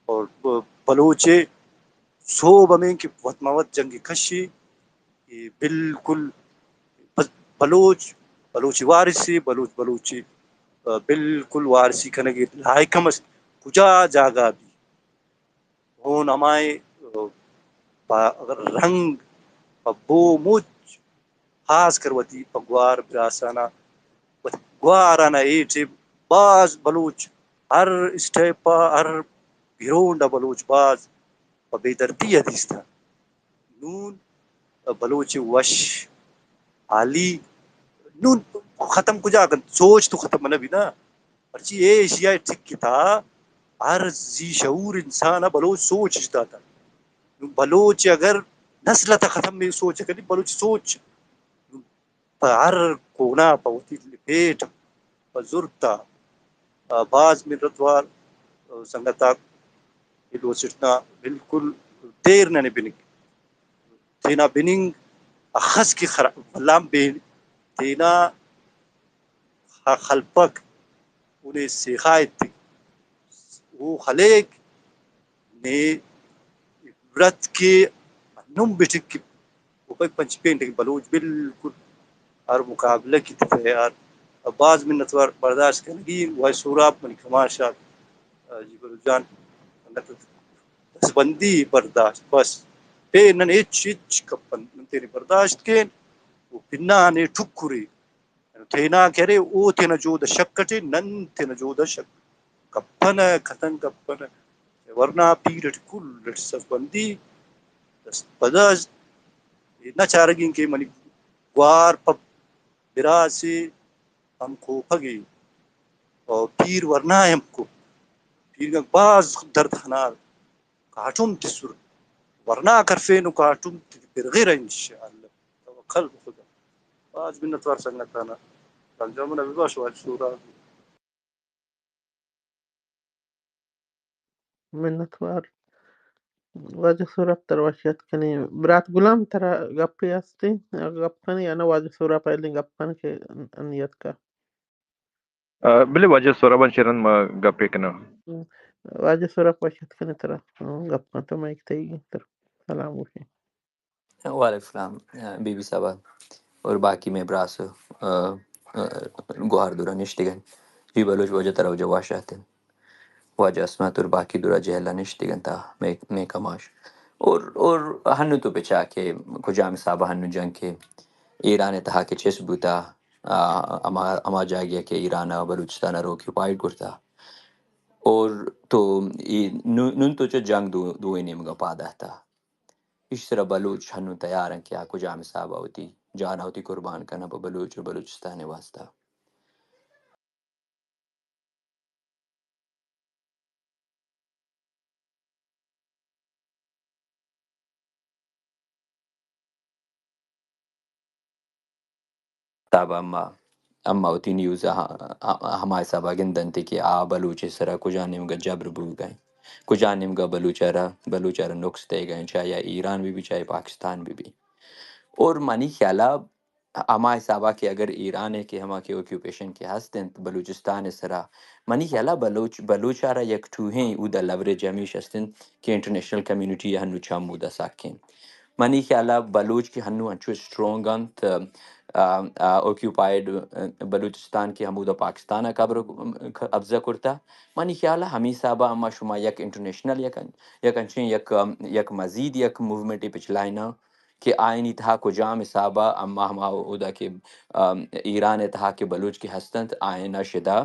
اور ب-، بلوچ ء سوب ہمیں کہ وت ما وت جنگ کشی، اے بالکل بس بلوچ، بلوچی وارثی، بلوچ، بلوچی، آ، بالکل وارثی کنگی لائق ہم است۔ کجا جاگہ بھی ہون ہمائیں، آ، پا-، اگر رنگ پہ بو مچ خاص کر وتی پہ گوار براسانا، وتی گوارانا ایٹے باز بلوچ ہر اسٹیپ آ، ہر گراؤنڈ آ بلوچ باز پہ بے دردی آ دیستہ۔ نون بلوچ وش حالی نون ختم کجا کنت؟ سوچ تو ختم نہ بینا۔ پرچی اے ایشیا ٹھیک کتا، ہر ذی شعور انسان آ بلوچ سوچ اش داتا۔ نون بلوچ اگر نسل تا ختم میں سوچ کنی، بلوچ سوچ پہ ہر کونا پہ وتی لپیٹ پہ زرتا۔ آ، باز منتوار، آ، سنگتاک ایلو سٹنا بالکل دیر ننے بنک۔ تینا بننگ اخس کہ خراب بلام بے تینا خ-، خلپک اونے سیخا ایتک۔ او خلیک نے عبرت کے ہنم بٹک کہ اوپک پنچ پینٹ کہ بلوچ بالکل ہر مقابلہ کی تیار۔ باز منتوار برداشت کنگی وائے سوراب منی کماشات جی بلوچ جان دستبندی برداشت بس۔ پہ نن ہچ ہچ کپن نن تینے برداشت کین و پنانے ٹکرے۔ تینا کرے او تینا جہد شک اٹے، نن تینا جہد شک کپنہ، ختم کپنہ۔ ورنا پیر اٹ کل اٹ صف بندی، دست پداز، نہ چارگی ایں کہ منی گوار پہ براس ءِ ہمکوپگ ءَ، او پیر ورنا ءِ ہمکوپ، پیرگاں باز درد ہنار، کاٹم تسر، ورنا کرفین و کاٹم تپرغیر انشاءاللہ، توکل بہ خدا۔ باز منتوار سنگتانا۔ رمضان من ابھی باش واجہ سورا۔ منتوار۔ واجہ سوراب ترا وش اتک کنیں۔ برات گلام ترا گپے ہستے؟ گپ کن یا نہ واجہ سوراب پہلیں گپ کن کہ نیت کا۔ آ، بلے واجہ سوراب چرن ما گپے کناں۔ واجہ سوراب وش اتک کنیں ترا۔ گپ کن تو مائک تئی تر سلام گوشیں۔ وعلیکم السلام، بی بی صاحبہ اور باقی مئے براس، آ، آ، گوہار دورا نشتگن۔ جی بلوچ واجہ ترا واجہ وش اتن۔ واجہ عصمت اور باقی دورا جہلا نشتگن تا مئے، مئے کماش۔ اور، اور ہنو تو بچا کہ کجام حسابا ہنو جنگ کہ ایران تہا کہ چست بوتا، آ، ہما، ہما جاگہ کہ ایران بلوچستان رو آکیوپائیڈ کرتا۔ اور تو ای نو-، نون تو چہ جنگ دو، دوئیں نیمگا پاد آتا۔ ایشی سرا بلوچ ہنو تیار انت کہ آ کجام حسابا وتی جانا وتی قربان کناں پہ بلوچ و بلوچستان واسطہ۔ تاب اما، اما وتی نیوز ء ہ-، ہ-، ہما حسابا گندنت کہ آ بلوچ ء سرا کجا نیمگا جبر بوگا انت، کجا نیمگا بلوچ ء را، بلوچ ء را نقص دئیگا انت، چاہے آ ایران بہ بی، چاہے پاکستان بہ بی۔ اور منی خیالا ہما حسابا کہ اگر ایران ء کہ ہما کہ آکیوپیشن کہ ہست انت بلوچستان ء سرا، منی خیالا بلوچ، بلوچ ء را یک ٹوہیں اودا لیوریج ہمیش ہست انت کہ انٹرنیشنل کمیونٹی ء ہنو چم اودا سک انت۔ منی خیالا بلوچ کہ ہنو انچو اسٹرونگ انت، آ، آ، آکیوپائیڈ، آ، بلوچستان کہ ہمودا پاکستان ء قبر، قبضہ کرتا۔ منی خیالا ہمی حسابا اما شما یک انٹرنیشنل یک، یک انچیں یک، یک مزید یک موومنٹ پچلائنا کہ آئینی تہا کجام حسابا اما ہما اودا کہ، آ، ایران تہا کہ بلوچ کہ ہستنت آئینا شدا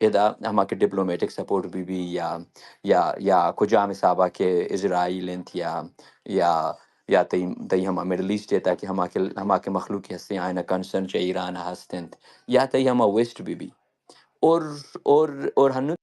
ادا ہما کہ ڈپلومیٹک سپورٹ بہ بی یا، یا، یا کجام حسابا کہ اسرائیل انت یا، یا، یا تئی، تئی ہما مڈل ایسٹ ء تاکہ ہما کہ، ہما کہ مخلوق ہستیں آئینا کنسرن چہ ایران ہست انت یا تئی ہما ویسٹ بہ بی۔ اور، اور، اور ہنو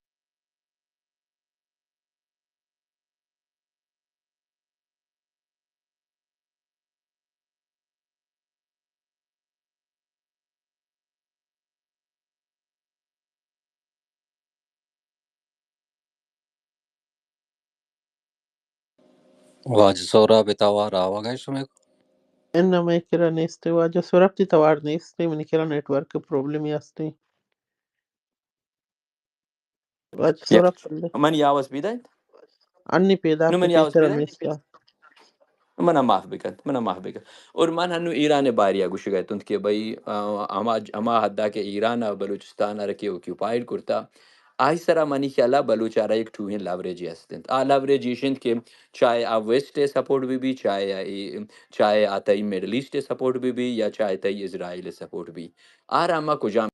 واجہ سہراب ء توار آوگ ء شمے؟ اناں مئے کرا نیست، واجہ سہراب تئی توار نیست، منی کرا نیٹ ورک پرابلم ہستی۔ واجہ یک، سہراب بندے۔ منی آواز پیدا انت؟ انی پیدا نو منی آواز پیدا انت؟ منا معاف بکن، منا معاف بکن۔ اور من ہنو ایران باریا گوشگا اتنت کہ بھئی، آ، ہما، ہما حدا کہ ایران بلوچستان ء را کہ آکیوپائیڈ کرتا، آئی سرا منی خیالا بلوچ ء را یک ٹوہیں لیوریجے ہست انت۔ آ لیوریج ایش انت کہ چاہے آ ویسٹ ء سپورٹ بہ بی، چاہے آ ای، چاہے آ تئی مڈل ایسٹ ء سپورٹ بہ بی یا چاہے تئی اسرائیل ء سپورٹ بی، آ را ما کجام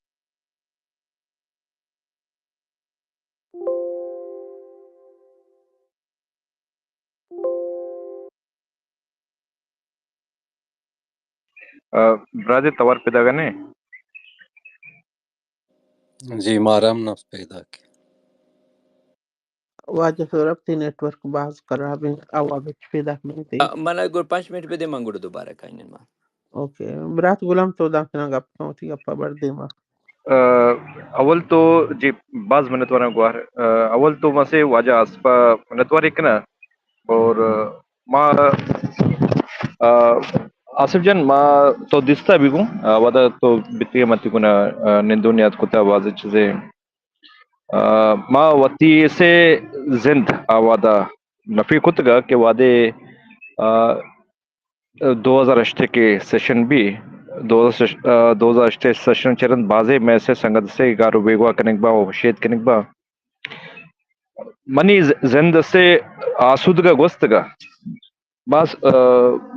آ، برادے توار پیداگ نے؟ جی، مارا ہم نہ پیداگ۔ واجہ سہراب تئی نیٹ ورک باز خراب انت، آواز ہچ پیداک نہ انت۔ آ، من گڑا پنچ منٹ بدے، من گڑا دوبارہ کائنن ما۔ اوکے، برات غلام تو دانکنا گپ کن، وتی گپا بر دیما۔ آ، اول تو جی باز منتواراں گوہر۔ آ، اول تو مسے واجہ آصفا منتواری کنا اور، آ، ما، آ، آصف جان ما تو دیستا بہ گوں، آ، ودا تو بتگے متی گنا، آ، نندونی یاد کتا بازی چیزے۔ آ، ما وتی سے زند آ وہدا نفی کتگا کہ وہدے، آ، دو ہزار ہشت کے سیشن بی، دو ہزار، آ، دو ہزار ہشت سیشن چرند بازے میں سے سنگت سے گارو بیگوا کنگ با و شید کنگ با۔ منی ز-، زند سے آسودگا گوستگا۔ باز، آ،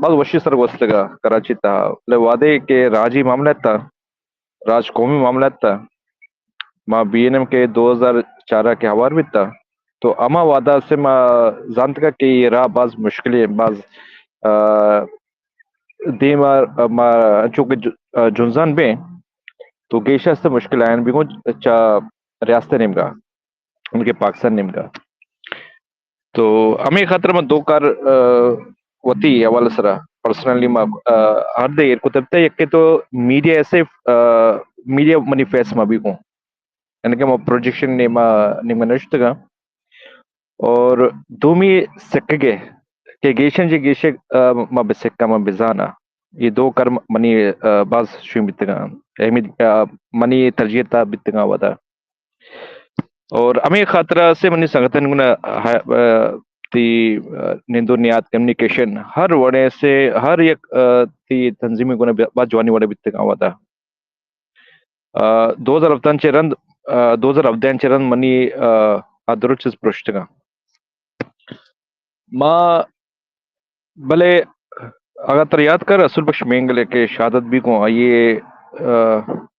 باز وشی سر گوستگا کراچی تا۔ لے وہدے کہ راجی معاملہ تا، راج قومی معاملہ تا۔ ما بی این ایم کے دو ہزار چار ء کہ ہوار بیتا، تو ہما وہدا سے ما زانتگا کہ یہ راہ باز مشکلی، باز، آ، دیم ءَ ما انچو کہ ج-، جنزان بیں تو گیش است مشکل آیان بیگوں چا ریاست نیمگا، ان کے پاکستان نیمگا۔ تو ہمے خاطر من دو کار، آ، وتی حوالہ سرا پرسنلی ما، آ، ہر دے ایر کتب تے، یکے تو میڈیا ایسے، آ، میڈیا منی فیس ما بیگوں، یعنی کہ ما پروجیکشن نیما، نیما نشتگا۔ اور دومی سکگے کہ گیشن جی گیشے، آ، ما بسکا ما بزانا۔ یہ دو کر منی، آ، باز شوم بیتگا۔ اہمیت، آ، منی ترجیح تا بیتگا ودا۔ اور ہمے خاطرہ سے منی سنگتن گنا، آ، آ، تی، آ، نندو نیاد کمیونیکیشن ہر وڑے سے ہر یک، آ، تی تنظیمی گنا بیا-، باز جوانی وڑے بیتگا ودا۔ آ، دو ہزار ہفتاد چہ رند، آ، دو ہزار ہفتاد چہ رند منی، آ، آ درو چیز پرشتگاں۔ ما بلے اگاں ترا یات کر، رسول بخش مینگل کہ شہادت بیگوں، آئی، آ،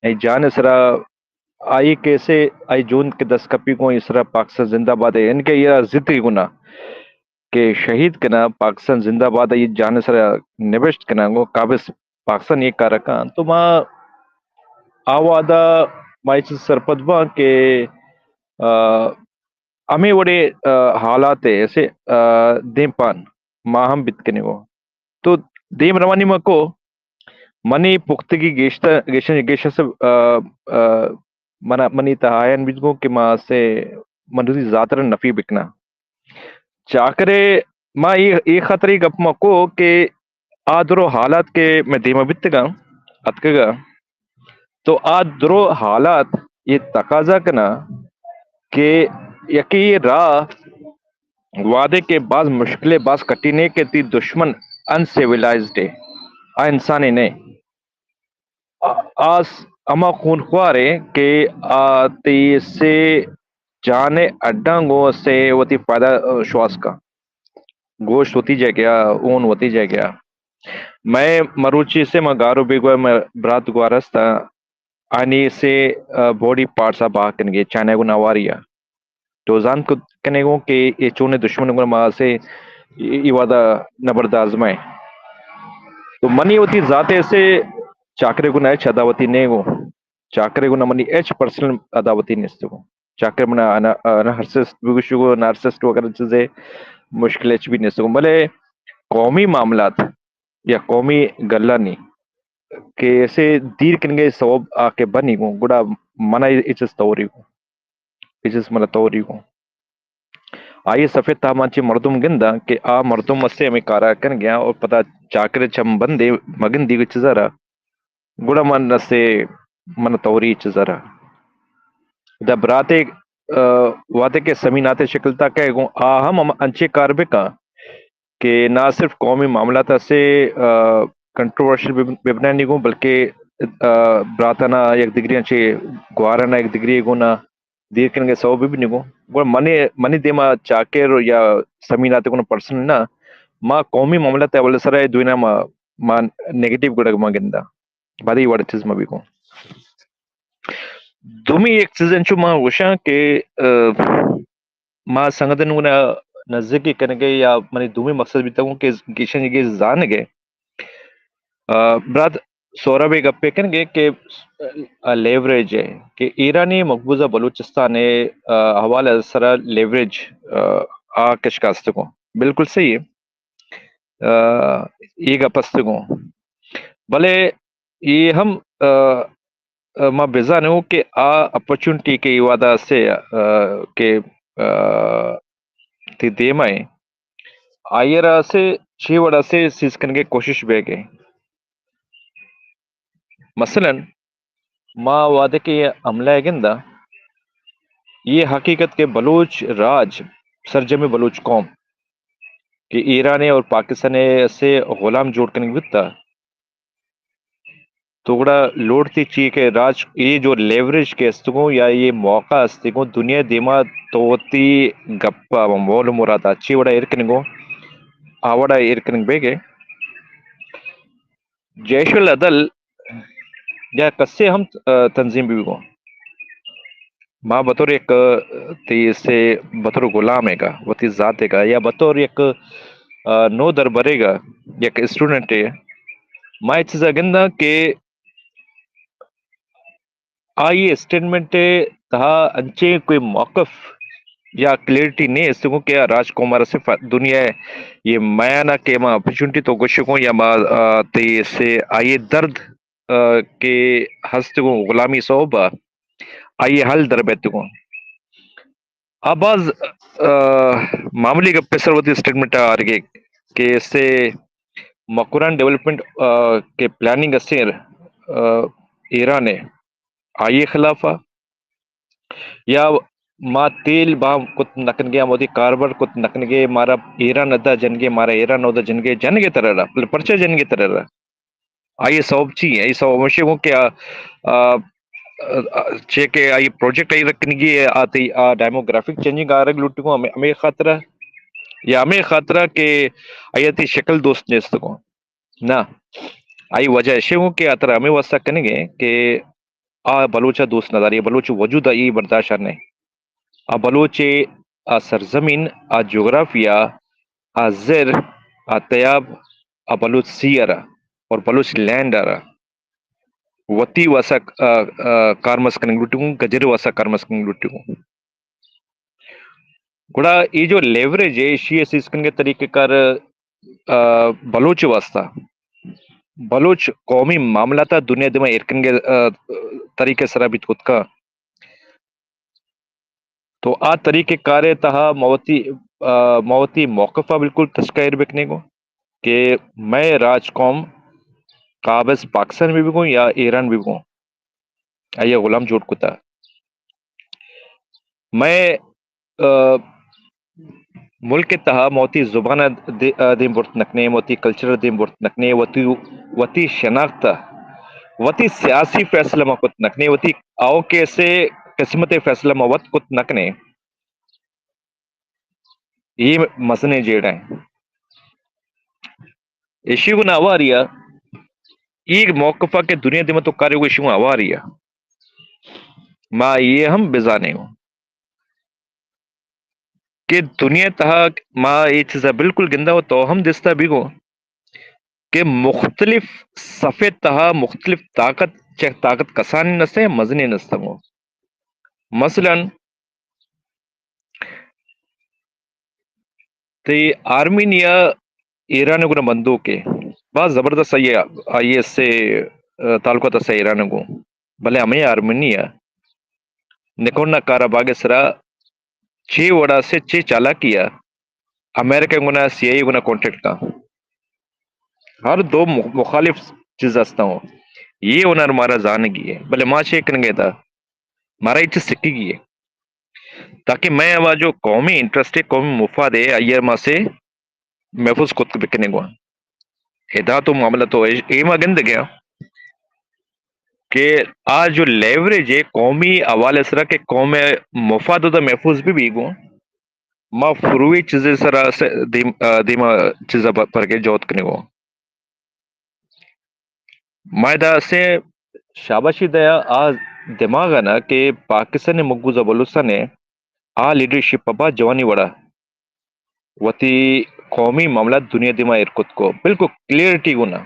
آئی جان سرا، آئی کیسے، آئی جون کے دست کپی گوں، اس سرا پاکستان زندہ باد ہے، ان کے یہ ضد کی گنا کہ شہید کنا پاکستان زندہ باد، یہ جان سرا نبشت کنا گو قابض پاکستان یہ کار کن۔ تو ما آ وعدہ ما یہ چیز سرپد باں کہ، آ، ہمے وڑے، آ، حالات ءَ ایسے، آ، دیم پان ما ہم بیت کنیں گوں۔ تو دیم روانی ما کو منی پختگی گیشتر، گیشن، گیش است، آ، آ، منا، منی تہا آیان بیت گوں کہ ما سے من روزی ذاتر نفی بکنا۔ چاکرے ما اے، اے خاطر اے گپ ما کو کہ آ درو حالات کہ میں دیما بیتگاں، اتکگا، تو آ درو حالات یہ تقاضا کنا کہ یکی یہ راہ وعدے کہ باز مشکل ہے، باز کٹھن ہے کہ تی دشمن انسیولائزڈ ہے، آ انسانے نہیں۔ آ، آ س-، ہما خونخوار ہے کہ آ تی سے جان اڈاں گوں سے وتی فائدہ، آ، شواز کا۔ گوشت وتی جگہ، اون وتی جگہ۔ میں مروچی سے میں گارو بیگواہ میں برات گوار ہستا، آنی سے، آ، باڈی پارٹس آ بہا کنگے، چائنا گوں نواری آ۔ تو زانت کت کنے گوں کہ اے چونے دشمن گوں ما سے ای، ای وعدہ نبرد آزمائے۔ تو منی وتی ذاتے سے چاکرے گوں ہچ عداوتی نہیں گوں۔ چاکرے گوں منی ہچ پرسنل عداوتی نیست گوں۔ چاکر منا انا-، نارسسٹ بگوشی گوں، نارسسٹ وغیرہ چیزے مشکل ہچ بھی نیست گوں۔ بلے قومی معاملات یا قومی گلانی کہ ایسے دیر کنگے سبب آ کہ بنی گوں، گڑا منا اے چیز توری گوں۔ اے چیز منا توری گوں۔ آئی صفحے تہا من چہ مردم گنداں کہ آ مردم اسے ہمے کارا کنگیاں اور پدا چاکر چم بندے مگندی چیزا را، گڑا من اسے من توری چیزا را۔ دا براتے، آ، وہدے کہ سمیناتے شکل تا کہے گوں، آ ہم ہم انچے کار بکاں کہ نہ صرف قومی معاملات سے، آ، کنٹروورشل بب-، ببنانی گوں، بلکہ، آ، براتانا یک دگریاں چے گوارانا یک دگری گوں نہ دیر کنگے سبب ببنی گوں۔ گڑا منی، منی دیما چاکر یا سمیناتے گوں پرسن نہ، ما قومی معاملات حوالے سرا دوینا ما، ما نیگیٹو گڑا ما گندا۔ بعد یہ وڑ چیز ما بھی گوں۔ دومی یک چیز انچو ما گوشاں کہ، آ، ما سنگتن گونا نزدیکی کنگے یا منی دومی مقصد بیتگوں کہ گیشن گیش زانگے۔ آ، برات سہراب اے گپے کنگے کہ، آ، لیوریج ہے کہ ایرانی مقبوضہ بلوچستان ہے، آ، حوالہ سرا لیوریج، آ، آ کشکا استگوں۔ بالکل صحیح ہے۔ آ، اے گپ استگوں۔ بلے اے ہم، آ، آ، ما بزانوں کہ آ اپرچونٹی کہ اے وعدہ سے، آ، کہ، آ، تی دیما ہے، آئی را سے چی وڑا سے سیز کنگے کوشش بیگے۔ مثلاً، ما وہدے کہ حملہ گندا، یہ حقیقت کہ بلوچ راج، سرجم بلوچ قوم کہ ایران اور پاکستان سے غلام جوڑ کنگ بوتا، تو گڑا لوڑتی چی کہ راج یہ جو لیوریج کے استگوں یا یہ موقع استگوں دنیا دیما تو وتی گپا و مول مرادا چی وڑا ایر کنگوں، آ وڑا ایر کنگ بیگے۔ جیش العدل یا کسے ہم، آ، تنظیم بیگوں۔ ما بطور یک، آ، تی سے بطور غلام ہے گا، وتی ذات ہے گا، یا بطور یک، آ، نو دربرے گا، یک اسٹوڈنٹ ہے، ما اے چیزا گنداں کہ آئی اسٹیٹمنٹ ءِ تہا انچیں کوئی موقف یا کلیئرٹی نیست گوں کہ آ راج قوم ءَ را صرف دنیا ءِ اے میان ءَ کہ ما اپرچونٹی تو گوشے گوں یا ما، آ، تئی سے آئی درد، آ، کہ ہست گوں غلامی سوب ءَ آئی حل در بیت گوں۔ آ باز، آ، معمولی گپے سر وتی اسٹیٹمنٹ ءَ آرگے کہ سے مکران ڈیولپمنٹ، آ، کہ پلاننگ اسے، آ، ایران ءِ آئی خلاف ءَ یا ما تیل بہا کت نہ کنگے، ہم وتی کاربر کت نہ کنگے، مارا ایران ادا جنگے، مارا ایران اودا جنگے، جنگے ترا را، بلے پرچہ جنگے ترا را؟ آئی سبب چی ایں؟ آئی سبب ہمیشی گوں کہ آ، آ، آ، چے کہ آئی پروجیکٹ آئی رکھنگی ہے، آ تئی آ ڈیموگرافک چینجنگ آرگ لوٹی گوں ہمیں، ہمیں خاطرہ یا ہمیں خاطرہ کہ آئی تئی شکل دوست نیست گوں؟ نہ، آئی وجہ ایشی گوں کہ آ ترا ہمیں واسطہ کنگے کہ آ بلوچ ءَ دوست نہ داری، بلوچ وجود ءَ اے برداشت ءَ نہ۔ آ بلوچ ءِ آ سرزمین، آ جغرافیہ، آ زر، آ تیاب، آ بلوچ سی ءَ را اور بلوچ لینڈ ءَ را وتی واسا، آ، آ، کارمرز کنگ لوٹی گوں، گجر واسا کارمرز کنگ لوٹی گوں۔ گڑا اے جو لیوریج ہے، ایشی ءِ سیز کنگ ءِ طریقہ کار، آ، بلوچ واسطہ، بلوچ قومی معاملات ءَ دنیا دیما ایر کنگ ءِ، آ، طریقہ سرا بیت کت کا۔ تو آ طریقہ کار ءِ تہا ما وتی، آ، ما وتی موقف ءَ بالکل تچکا ایر بکنیں گوں کہ مئے راج قوم قابض پاکستان بہ بگوں یا ایران بہ بگوں، آئی ءَ غلام جوڑ کتا۔ مئے، آ، ملک ءِ تہا ما وتی زبان ءَ دے-، آ، دیم برت نہ کنیں، وتی کلچر ءَ دیم برت نہ کنیں، وتی، وتی شناخت ءَ، وتی سیاسی فیصلہ ما کت نہ کنیں، وتی آؤکیں سے قسمت ءِ فیصلہ ما وت کت نہ کنیں۔ اے مزنیں جیڑہ ایں۔ ایشی گوں ہواری ءَ، اے موقف ءَ کہ دنیا دیما تو کارے گوں ایشی گوں ہواری ءَ، ما اے ہم بزانیں گوں کہ دنیا تہا ما اے چیزا بالکل گنداں و تو ہم دستا بگو کہ مختلف صفے تہا مختلف طاقت، چہ طاقت کسانیں نستیں یا مزنیں نستیں گوں۔ مثلاً تئی آرمینیا ایران گنا بندوکے، باز زبردست آئی، آئی ایس سے، آ، تعلقات است ایران گوں۔ بلے ہمیں آرمینیا نکورنا کاراباغ سرا چے وڑا سے چے چالاکیا امریکہ گنا، سی آئی اے گنا کانٹیکٹ کا۔ ہر دو مخ-، مخالف چیز ہستا ہوں۔ یہ ہنر مارا زانگی ہے۔ بلے ما چے کنگے دا؟ مارا یہ چیز سکھگی ہے۔ تاکہ میں ہوا جو قومی انٹرسٹ ہے، قومی مفاد ہے، آئیے ما سے محفوظ کت بکنیں گوں۔ ادا تو معاملہ تو اے-، ایما گند گیا کہ آ جو لیوریج ہے قومی حوالے سرا کہ قوم مفاد دا محفوظ بھی بھی گوں، ما فروعی چیزے سرا سے دیم-، آ، دیما چیزا ب-، پر کے جوت کنیں گوں۔ ما ادا سے شاباشی دیا آ دماغ نا کہ پاکستان مقبوضہ بلوچستان آ لیڈرشپ پا جوانی وڑا وتی قومی معاملات دنیا دیما ایر کت کو، بالکل کلیئرٹی گنا۔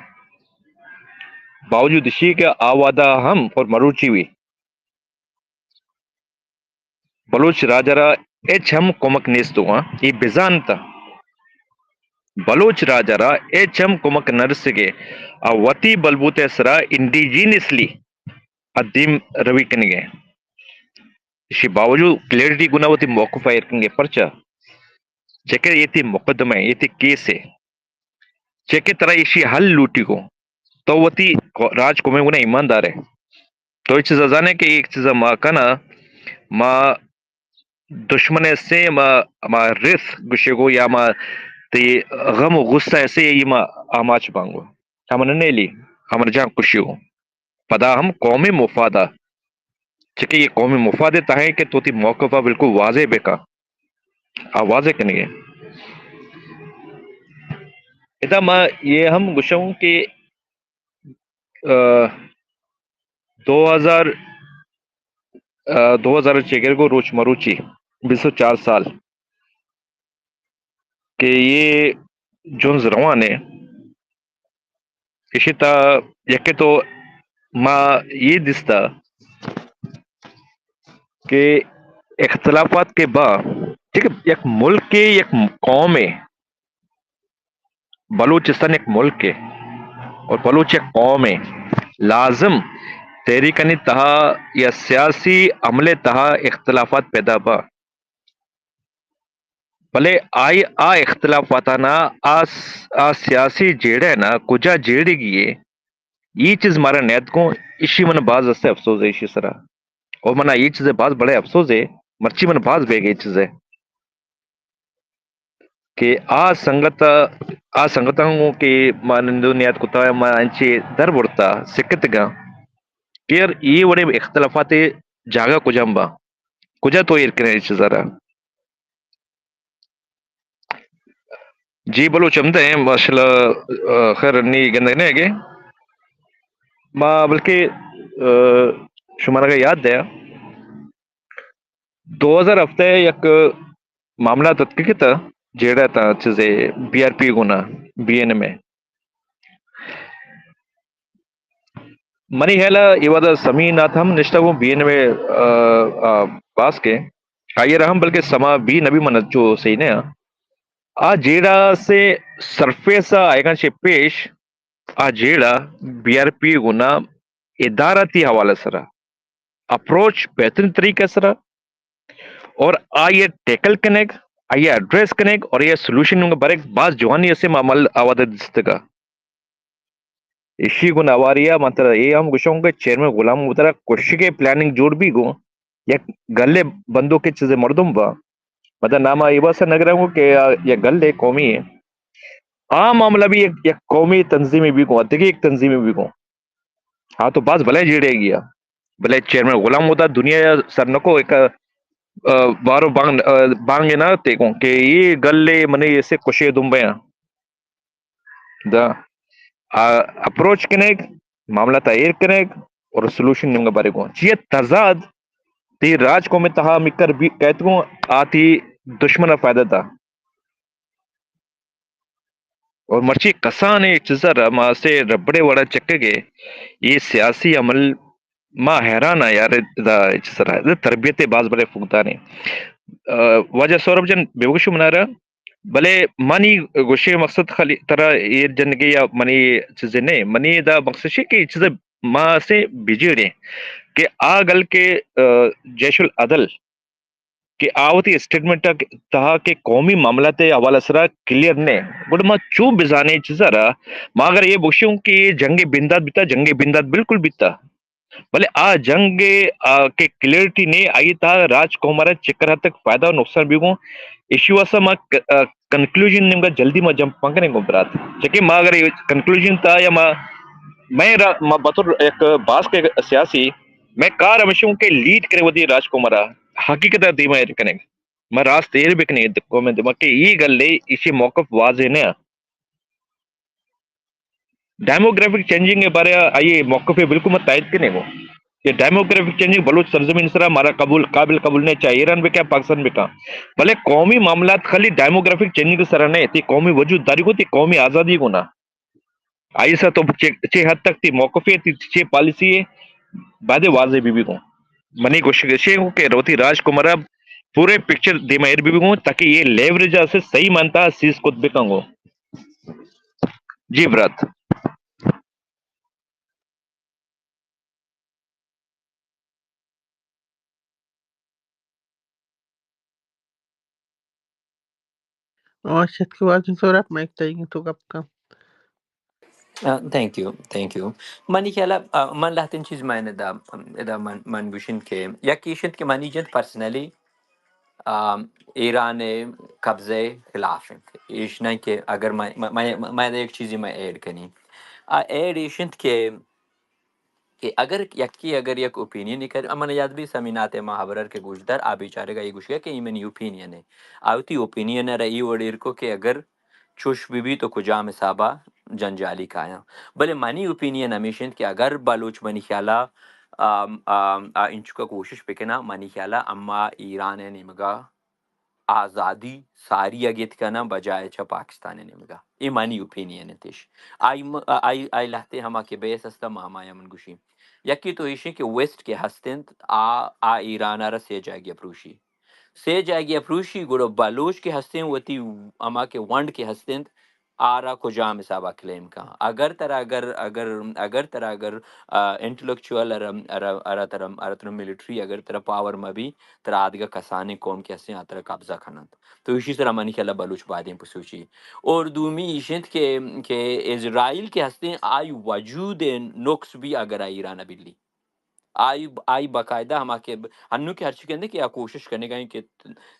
باوجود اشی کہ آ وعدہ ہم اور مروچی بھی بلوچ راج را ہچ ہم کمک نیست ہوا، یہ بزانتا۔ بلوچ راج را ہچ ہم کمک نہ رسگے۔ آ وتی بلبوتے سرا انڈیجینسلی ادیم روی کنگے۔ اشی باوجود کلیئرٹی گنا وتی موقف ایر کنگے۔ پرچا؟ چکہ یہ تی مقدمہ ہے، یہ تی کیس ہے۔ چکہ ترا ایشی حل لوٹی گو، تو وتی راج قومے گنا ایماندار ہے۔ تو ایک چیز زانے کہ ایک چیز ما کنا، ما دشمن سے ما، ما رث گشے گو یا ما تی غم و غصہ سے یہ ما آماچ بانگو۔ ہمن نیلی، ہمن جان کشی گو۔ پدا ہم قومی مفاد ء، چکہ یہ قومی مفاد ء تہ ء کہ تو وتی موقف ء بالکل واضح بکن، آ واضح کنگے۔ ادا ما یہ ہم گوشوں کہ، آ، دو ہزار، آ، دو ہزار چگر کو روچ مروچی بیست و چار سال کہ یہ جنز روان ہے، ایشی تا یکے تو ما یہ دیستا کہ اختلافات کے با، ٹھیک ہے، یک ملک ہے، یک قوم ہے، بلوچستان یک ملک ہے اور بلوچ یک قوم ہے، لازم تحریکانی تہا یا سیاسی عملے تہا اختلافات پیدا با۔ بلے آئی آ اختلافاتانا آ س-، آ سیاسی جیڑہ نا کجا جیڑگی ہے، یہ چیز مارا نیت کو، اشی من باز است افسوس ہے اشی سرا۔ اور منا یہ چیز باز بڑے افسوس ہے، مرچی من باز بیگے یہ چیز ہے کہ آ سنگت، آ سنگتاں گوں کہ ما نندو نیات کتا، ما انچے در برتا سکتگاں کہ یار یہ وڑے اختلافات جاگہ کجام با، کجا تو ایر کریں اس چیزا را؟ جی بلوچ ہمدے ہیں، ماشاءاللہ، آ، خیر نی گندگ نہیں گے۔ ما بلکہ، آ، شمارا کا یاد دیا، دو ہزار ہفتے یک معاملہ تتکی کتا، جیڑا تا چیزے بی آر پی گونا، بی این ایم اے۔ منی خیال ء اے وھد ء سمین ناتھ ہم نشتگ اوں بی این ایم ء، آ، آ، باسک ء آئی ء را ہم بلکہ سما بی نہ بی من چو صحیح نہ آں۔ آ جیڑہ سے سرفیس ء آیگاں چہ پیش آ جیڑہ بی آر پی گونا ادارتی حوالہ سرا اپروچ بہترین طریقہ سرا اور آئی ء ٹیکل کنگ، آئی ء ایڈریس کنگ اور آئی ء سولوشن برگ باز جوانی اسے ما عمل آوادہ دستگا۔ ایشی گوں ہواری ء من ترا اے ہم گوشاں کہ چیئرمین غلام محمد ء را کشگ ء پلاننگ جوڑ بی گوں، یک گل ء بندوک ء چیزے مردم با۔ مطلب نام ء اے واسطہ نہ گراں گوں کہ آ یک گل ء قومی ء۔ آ معاملہ بھی یک، یک قومی تنظیمے بی گوں، دگہ یک تنظیمے بی گوں۔ ہاں تو باز بلے جیڑے گیا۔ بلے چیئرمین غلام محمد ء دنیا ء سر نکو ایک، آ، بارو بانگ، آ، بانگ نہ تے گوں کہ اے گل ء منی ایسے کشے دمبیاں۔ دا، آ، اپروچ کنگ، معاملہ تا ایر کنگ اور سولوشن نیمگا بارے گوں۔ چیئے تضاد تی راج قوم تہا مکر بی-، کہت گوں آتی دشمن فائدہ دا۔ اور مرچی کسان اے چیزا را ما سے ربڑے وڑا چکگے، یہ سیاسی عمل ما حیران آں یار، ادا چیزا را، ادا تربیت باز بڑے فقدانے۔ آ، واجہ سورب جان بے وگشو منارا، بلے منی گوشے مقصد خالی ترا ایر جنگے یا منی چیزے نہ، منی دا مقصد شے کہ چیز ما سے بجیڑے کہ آ گل کے، آ، جیش العدل کہ آ وتی اسٹیٹمنٹ تہا کہ قومی معاملات حوالہ سرا کلیئر نہ، گڑا ما چو بزانے چیزا را، ما اگر یہ بگشوں کہ یہ جنگ بندات بیتا، جنگ بندات بالکل بیتا، بلے آ جنگ ء آ کہ کلیئرٹی نے آئی تہا راج قوم ء را چکر حد تک فائدہ و نقصان بیگوں، ایشی واسطہ ما ک-، آ، کنکلوژن نیمگا جلدی ما جمپ مکنیں گوں برات۔ چکہ ما اگر کنکلوژن تا یا ما، میں را، ما بطور یک باسک سیاسی، میں کار ہمیشہ ہوں کہ لیڈ کرے ودی راج قوم ء را حقیقت ء دیما ایر کنگ۔ ما راست ایر بکنیں قوم ء دیما کہ ای گل ء ایشی موقف واضح نہ۔ ڈیموگرافک چینجنگ ء بارے آئی موقف ء بالکل ما تائید کنیں گوں کہ ڈیموگرافک چینجنگ بلوچ سرزمین سرا مارا قبول، قابل قبول نہیں، چاہے ایران بکا، پاکستان بکا، بلے قومی معاملات خالی ڈیموگرافک چینجنگ سرا نہیں، تی قومی وجود داری کو، تی قومی آزادی کو نا۔ آئی سا تو چے، چے حد تک تی موقف ہے، تی چے پالیسی ہے، بعد واضح بی بی کو۔ منی کوشش ہے کہ روتی راج کو مرا پورے پکچر دیما ایر بی بی کو، تاکہ یہ لیوریج اسے صحیح مانتا سیز کت بکن گو۔ جی برات۔ آ، شتک واجہ سہراب، مائک تئیگ اِنت، تو گپ کن۔ آ، تھینک یو، تھینک یو۔ منی خیال ءَ، آ، من لہتیں چیز من ادا، ادا من، من گوشن کہ یک ایش اِنت کہ منی جند پرسنلی، آ، ایران ءِ قبضہ ءِ خلاف اِنت۔ ایش نہ کہ اگر من، من، من، من یک چیزے من ایڈ کنی۔ آ، ایڈ ایش اِنت کہ کہ اگر یکے اگر یک اوپینین ءَ کر، من یاد بی سمینات ءَ ما ہبرر کہ گوشدار، آ بیچارگ ءَ اے گوشگا کہ اے منی اوپینین اِنت۔ آ وتی اوپینین ءَ را اے وڑ ایر کو کہ اگر چوش بہ بیت تو کجام حساب ءَ جنجالی کایاں۔ بلے منی اوپینین ہمیش اِنت کہ اگر بلوچ منی خیال ءَ، آ، آ، آ انچکا کوشش بکناں، منی خیال ءَ اما ایران ءِ نیمگا آزادی ساری ءَ گیت کناں بجائے چہ پاکستان ءِ نیمگ ءَ۔ اے منی اوپینین انت اش۔ آئی م-، آئی، آئی لہتے ہما کہ بحث است، ما ہمایا من گوشی۔ یکی تو ایشیں کہ ویسٹ کہ ہست انت، آ، آ ایران ءَ را سے جاگہ پروشی۔ سے جاگہ پروشی، گڑا بلوچ کہ ہستیں وتی ہما کہ ونڈ کہ ہست انت، آرا کجام حسابا کلیم کن؟ اگر ترا، اگر، اگر، اگر ترا، اگر، آ، انٹلیکچوئل ارا، ارا، ارا ترا، ارا ترا ملٹری، اگر ترا پاور مبی، ترا آدگہ کسانیں قوم کہ ہستیں، آ ترا قبضہ کننت۔ تو ایشی سرا منی خیالا بلوچ بایدیں بسوچی۔ اور دومی ایش انت کہ، کہ اسرائیل کہ ہستیں، آئی وجود نقص بھی اگر آ ایران بلی۔ آئی، آئی باقاعدہ ہما کہ ب-، ہنو کہ ہرچی کندے کہ آ کوشش کنگا ایں کہ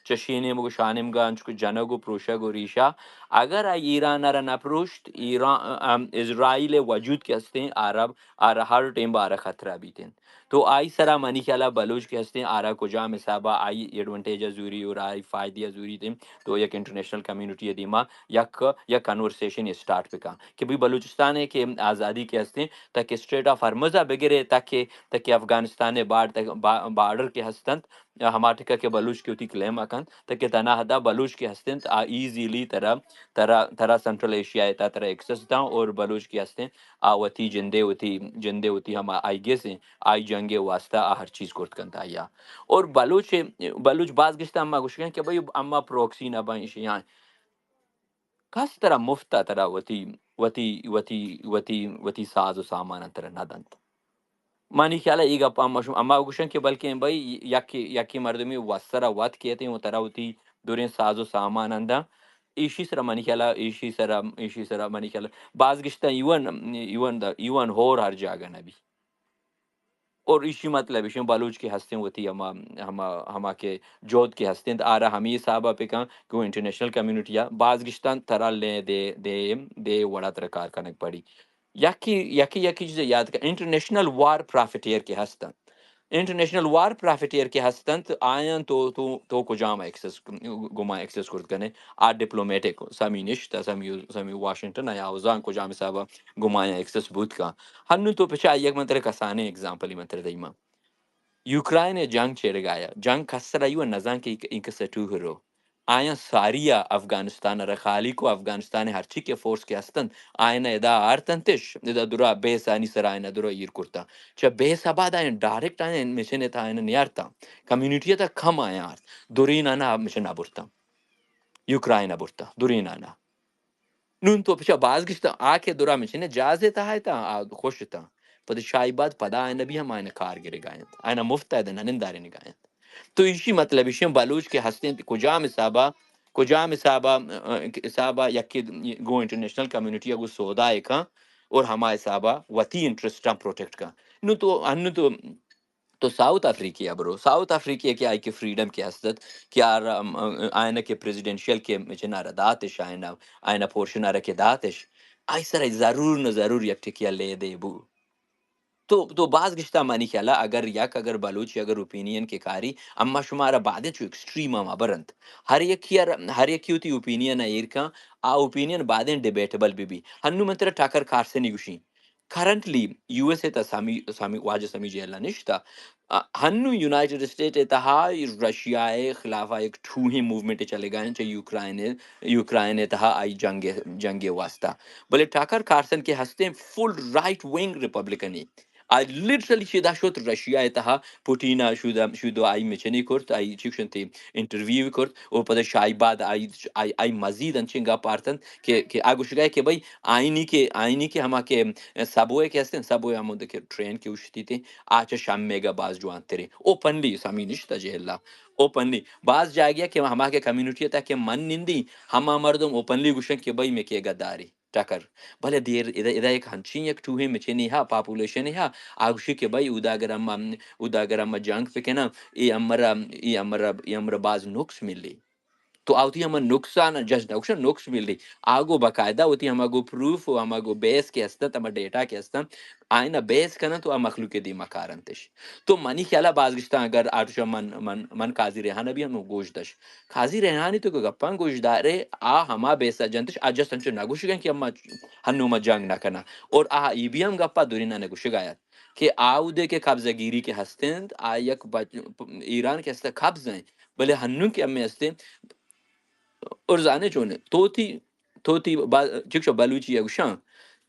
چشی نیمگ و شانیمگا انچو کہ جنگ و پروشگ و ریشا، اگر آئی ایران ءَ را نہ پروشت، ایران، ام، اسرائیل ءِ وجود کہ ہستیں، آرا، آرا ہر ٹیم با آرا خطرہ بیتیں۔ تو آئی سرا منی خیالا بلوچ کہ ہستیں، آرا کجام حسابا آئی ایڈوانٹیج ءَ زوری اور آئی فائدہ ءَ زوری تیں، تو یک انٹرنیشنل کمیونٹی ءِ دیما یک، یک کنورسیشن اسٹارٹ بکن کہ بھئی بلوچستان ءِ کہ آزادی کہ ہستیں، تاکہ اسٹریٹ آف ہرمز ءَ بگرے، تاکہ، تاکہ افغانستان ءِ بارڈ-، با-، بارڈر کہ ہست انت، ہما ٹکا کہ بلوچ کہ وتی کلیم ءَ کنت، تاکہ تناہدا بلوچ کہ ہست انت، آ ایزیلی ترا، ترا، ترا سینٹرل ایشیا ءِ تہا ترا ایکسس داں، اور بلوچ کہ ہست انت، آ وتی جندے، وتی جندے، وتی ہما آئی گیس انت، آئی جنگ ءِ واسطہ آ ہر چیز کرت کنت آیا۔ اور بلوچ، بلوچ باز گشتہ ہما گوشگ انت کہ بھئی اما پروکسی نہ بنت ایشی آں۔ کس ترا مفت ءَ ترا وتی، وتی، وتی، وتی، وتی ساز و سامان ترا نہ دنت۔ منی خیال ءَ اے گپ ہم شما ہما گوشن کہ بلکیں بھئی یکے، یکے مردمی وت سرا وت کیتیں و ترا وتی دریں ساز و سامان داں۔ ایشی سرا منی خیال ءَ، ایشی سرا، ایشی سرا منی خیال ءَ باز گشتہ ایون، ایون دا، ایون ہور ہر جاگہ نہ بی۔ اور ایشی مطلب ایشیں بلوچ کہ ہستیں وتی ہما، ہما، ہما کہ جہد کہ ہستیں آرا ہمی حسابا پکن کہ وہ انٹرنیشنل کمیونٹی ءَ باز گشتاں ترا لیں دے، دے، دے وڑا ترا کار کنگ پڑی۔ یکی، یکی، یکی چیز یاد کن، انٹرنیشنل وار پرافیٹیئر کہ ہستاں۔ انٹرنیشنل وار پرافیٹیئر کہ ہستاں، آیاں تو، تو، تو کجام ایکسس، گما ایکسس کرت کنے؟ آ ڈپلومیٹک، سمی نشت، سمی، سمی واشنگٹن یا اوزان کجام حسابا گمایاں ایکسس بوت کن۔ ہنو تو پچا یک من ترا کسانیں ایگزامپلی من ترا دئیماں۔ یوکرائن ءِ جنگ چیرگایا۔ جنگ کس سرا ایوان نزان کہ اینکہ سٹوہ رو۔ آیاں ساریا افغانستان را خالی کو، افغانستان ءِ ہرچی کہ فورس کہ ہستنت، آیاں ادا آرتنتش، ادا درا بیسانی سرا آیاں درا ایر کرتا۔ چہ بیس ءَ بعد آیاں ڈائریکٹ آیاں مشن ءِ تہا آیاں نیارتا۔ کمیونٹی ءِ تہا کم آیاں آرت۔ دورین آنا مشن ءَ برتا۔ یوکرائن ءَ برتا۔ دورین آنا۔ نون تو پچا باز گشتہ، آ کہ درا مچنے جہاز ءِ تہا اتاں، آ خوش اتاں۔ پد شاہی بعد پدا آئین بی ہم آئین کار گرگا انت۔ آئین مفت ءَ نہ نندارینگا انت۔ تو ایشی مطلب ایشی بلوچ کہ ہستیں کجام حسابا، کجام حسابا، اه، حسابا یکی گو انٹرنیشنل کمیونٹی گو سودا کن اور ہما حسابا وتی انٹرسٹاں پروٹیکٹ کن۔ نو تو، انو تو تو ساؤتھ افریقہ ءَ برو، ساؤتھ افریقہ کہ آئی کہ فریڈم کہ ہستت، کہ آر، ام، آئین کہ پریزیڈنشل کہ چنارا داتش، آئین، آئین پورشن آرا کہ داتش، آئی سر ضرور نہ ضرور یک ٹکیا لے دے بو۔ تو، تو باز گشتا منی خیالا اگر یک، اگر بلوچی اگر اوپینین کہ کاری، اما شمارا بعدے چو ایکسٹریم ہم برنت۔ ہر یکی ار-، ہر یکی ہوتی اوپینین ایر کن، آ اوپینین بعدے ڈیبیٹبل بی بی۔ ہنو من ترا ٹاکر کارسنی گوشی۔ کرنٹلی یو ایس اے تا سامی، سامی، واجہ سامی جیل ءَ نشتا۔ آ، ہنو یونائیٹڈ اسٹیٹ ءِ تہا رشیا ءِ خلاف ءَ یک ٹوہیں موومنٹ چلگا انت چہ یوکرائن ءِ، یوکرائن ءِ تہا آئی جنگ، جنگ ءِ واسطہ۔ بلے ٹاکر کارسن کہ ہستیں فل رائٹ ونگ ریپبلکن ءِ۔ آ لٹرلی چیدا شت رشیا ءِ تہا پوٹین ءَ شود، شود آئی مچنی کرت، آئی چکشنتی انٹرویو کرت، او پدا شاہی بعد آئی، آئی، آئی مزید انچیں گپ آرتنت کہ، کہ آ گوشگا کہ بھئی آئینی کہ، آئینی کہ ہما کہ سبوے کہ ہستیں، سبوے ہمود کہ ٹرین کہ اوشتیتیں، آ چہ شمے گا باز جوانتریں۔ اوپنلی سامی نشتا جہلا۔ اوپنلی۔ باز جاگہ کہ ہما کہ کمیونٹی تا کہ من نندی، ہما مردم اوپنلی گوشن کہ بھئی میں کہ گداری ٹکر۔ بلے دیر ادا، ادا یک ہنچین یک ٹوہیں مچینی ہا، پاپولیشن ہا، آ گوشی کہ بھئی اودا اگر ہم، اودا اگر ہم جنگ پکناں، اے امرا، اے امرا، اے امرا باز نقص ملی۔ تو آ وتی ہما نقصان جج نہ گوشن، نقص ملی۔ آ گو باقاعدہ وتی ہما گو پروف و ہما گو بیس کہ ہستن، ہما ڈیٹا کہ ہستن، آئینا بیس کنن تو آ مخلوق دیما کارنتش۔ تو منی خیالا باز گشتاں اگر آ ٹوشا من، من، من قاضی ریحان بھی ہم گوش دش۔ قاضی ریحانی تو کہ گپاں گوش دارے، آ ہما بیسا جنتش، آ جست انچو نہ گوشگن کہ اما ہنو ما جنگ نہ کناں۔ اور آ ای بھی ہم گپا دورینا نہ گوشگایت کہ آ اودے کہ قبضہ گیری کہ ہستند، آ یک بچ-، ایران کہ ہست قبض ہیں، بلے ہنوں کہ ہمے ہستیں، اور زانے چون تو تی، تو تی با-، چکشا بلوچی ءَ گوشاں،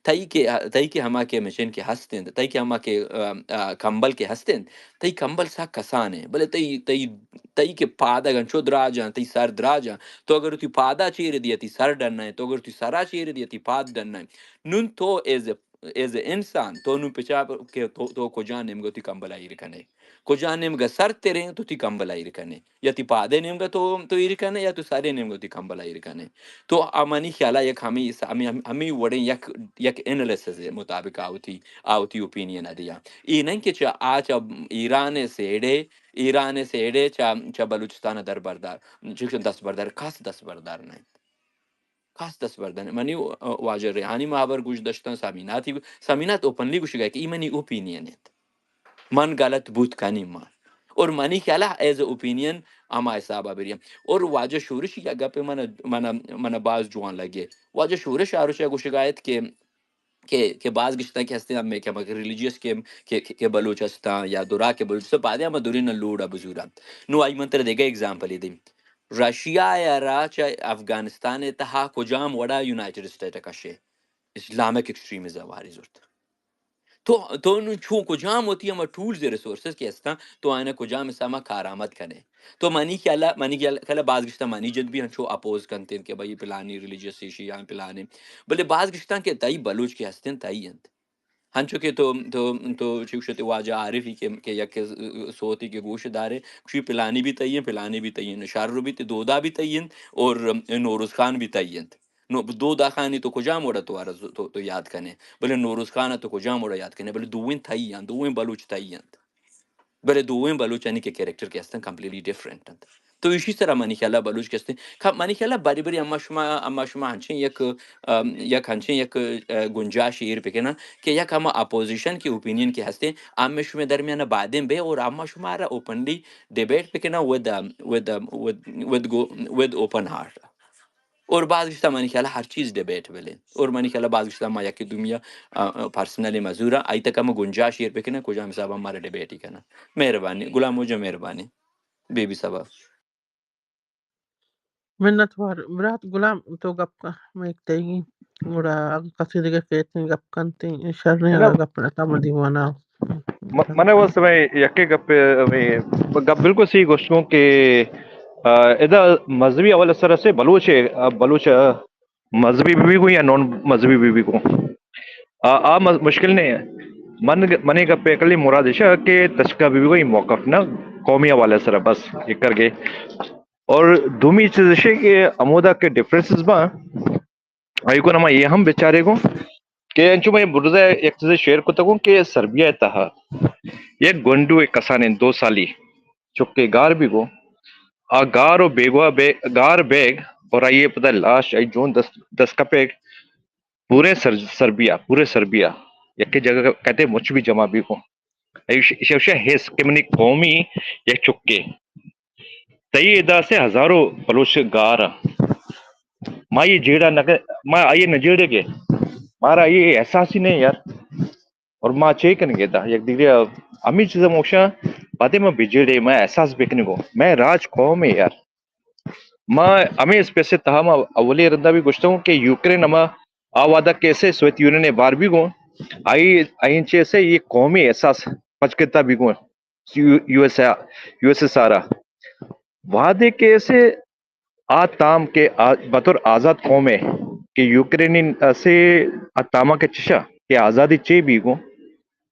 تئی کہ، تئی کہ ہما کہ مشن کہ ہستیں، تئی کہ ہما کہ، آ، آ، کمبل کہ ہستیں، تئی کمبل سک کسانیں، بلے تئی، تئی، تئی کہ پادگ انچو دراجاں، تئی سر دراجاں، تو اگر تی پادا چیر دیئے، تی سر ڈنائیں، تو اگر تی سرا چیر دیئے، تی پاد ڈنائیں۔ نون تو ایز اے، ایز اے انسان، تو نون پچا کہ تو، تو کجا نیمگا تی کمبل ایر کنے؟ کجا نیمگا سر تریں تو تی کمبل ایر کنے؟ یا تی پادے نیمگا تو، تو ایر کنے یا تو سرے نیمگا تی کمبل ایر کنے؟ تو آ منی خیالا یک ہمیں، ہمیں، ہمیں وڑیں یک، یک انالیسس مطابق آوتی، آوتی اوپینین ادیا۔ ای نہیں کہ چا آ چا ایران سیڑے، ایران سیڑے چا، چا بلوچستان در بردار، چکشن دست بردار، کس دست بردار نہیں۔ کس دست بردن۔ منی، آ، واجہ ریحانی ما ہبر گوش داشتن، سامیناتی، سامینات اوپنلی گوشگا کہ ای منی اوپینین انت۔ من غلط بوت کنی ما۔ اور منی خیالا ایز اوپینین ہما حسابا بریم۔ اور واجہ شورش یا گپ من، من، من باز جوان لگے۔ واجہ شورش آروچا گوشگا ات کہ، کہ، کہ باز گشتن کہ ہستیں ہمیں کہ ہمیں ریلیجیس کہ، کہ، کہ، کہ بلوچ ہستاں یا درا کہ بلوچ ہستاں، بعدے ہم دورین لوڑا بزورن۔ نو آئی من تر دیگه ایگزامپل دیم۔ رشیا ءَ را چہ افغانستان ءِ تہا کجام وڑا یونائیٹڈ اسٹیٹ ءَ کشے؟ اسلامک ایکسٹریمزم واری زرت۔ تو، تو نوں چون کجام وتی ہما ٹولز ءُ ریسورسز کہ ہستاں، تو آیاں کجام حساب ءَ کارآمد کنے؟ تو منی خیال ءَ، منی خیال ءَ باز گشتاں منی جند بھی ہنچو اپوز کنت کہ بھئی پلانی ریلیجیس ایشی یا پلانے۔ بلے باز گشتاں کہ تئی بلوچ کہ ہستیں تئی انت۔ ہنچو کہ تو، تو، تو چی گوشتے واجہ عارفی کہ، کہ یک سوتی کہ گوش دارے، گوشی پلانی بھی تئی انت، پلانی بھی تئی انت، شر بھی تئی، دودا بھی تئی انت اور نوروز خان بھی تئی انت۔ نو، دودا خانی تو کجام وڑا تو آرا تو، تو یاد کنے، بلے نوروز خان تو کجام وڑا یاد کنے، بلے دوئیں تئی انت، دوئیں بلوچ تئی انت۔ بلے دوئیں بلوچانی کہ کریکٹر کہ ہستن کمپلیٹلی ڈفرنٹ انت۔ تو ایشی سرا منی خیال ءَ بلوچ کہ ہستیں، خب منی خیال ءَ بری بری اما شما، اما شما ہنچیں یک، ام، یک ہنچیں یک، ا، گنجائش ایر بکنن کہ یک ہما اپوزیشن کی اوپینین کہ ہستیں، ہمے شما درمیان بادیں بے اور اما شما را اوپنلی ڈیبیٹ بکنن with, with, with, with go, with open heart. اور باز گشتہ منی خیال ءَ ہر چیز ڈیبیٹبل انت۔ اور منی خیال ءَ باز گشتہ ما یکی دومی ءَ، ا، ا، پرسنلی مزوراں، آئی تک ہم گنجائش ایر بکنن، کجام حساب ءَ مارا ڈیبیٹ ای کنن۔ مہربانی، غلام موجہ مہربانی۔ بی بی صاحب۔ منت وار۔ برات غلام، تو گپ کن، میں ایک تیگی۔ گڑا اگہ کسی دیگہ کیت گپ کنت، شر نہ، اگہ گپ نہ تا من دیوانا۔ م-، من واسطہ میں یکے گپ، میں گپ بالکل صحیح گوشت گوں کہ، آ، ادا مذہبی حوالے سر سے بلوچ ہے، آ، بلوچ، آ، مذہبی بھی گوں یا نان مذہبی بھی گوں۔ آ، آ مز-، مشکل نہیں ہے۔ من، منی گپ کلی مراد ایشا کہ تشکا بھی گوں موقف نہ قومی حوالے سر بس ایک کر گئے۔ اور دومی چیز ایشے کہ ہمودا کہ ڈفرنسز با، آئی کو نما یہ ہم بیچارے گوں کہ انچو میں برزا یک چیز شیئر کتا گوں کہ سربیا تہا یک گونڈو ایک کسانیں دو سالی چکے گار بھی گوں، آ گار و بیگواہ بے-، گار بیگ اور آئیے پتہ لاش آئی جون دست، دست کپیگ پورے سر-، سربیا، پورے سربیا یکے جگہ کہتے مچ بھی جمع بھی گوں۔ ایش-، ایش-، ایش حس کہ منی قومی یک چکے۔ تئی ادا سے ہزاروں بلوچ گار آں۔ ما یہ جیڑا نہ کہ-، ما آئیے نہ جیڑے گے۔ مارا یہ احساس ہی نہیں یار۔ اور ما چے کنگے دا؟ یک دیگرے ہمیں چیزا موشاں، بعدے ما بجیڑے، ما احساس بکنگو۔ میں راج قوم ہے یار۔ ما ہمیں اسپیس تہا ما اولی رندا بھی گوشتا ہوں کہ یوکرین ہما آ وعدہ کیسے سوویت یونین بار بھی گوں، آئی، آئی چیسے یہ قومی احساس پچ کتا بھی گوں، you, U S A, U S S R. وعدے کیسے آ تام کہ آ، بطور آزاد قوم ہے کہ یوکرینین اسے آ تاما کے چشا کہ آزادی چے بھی گوں،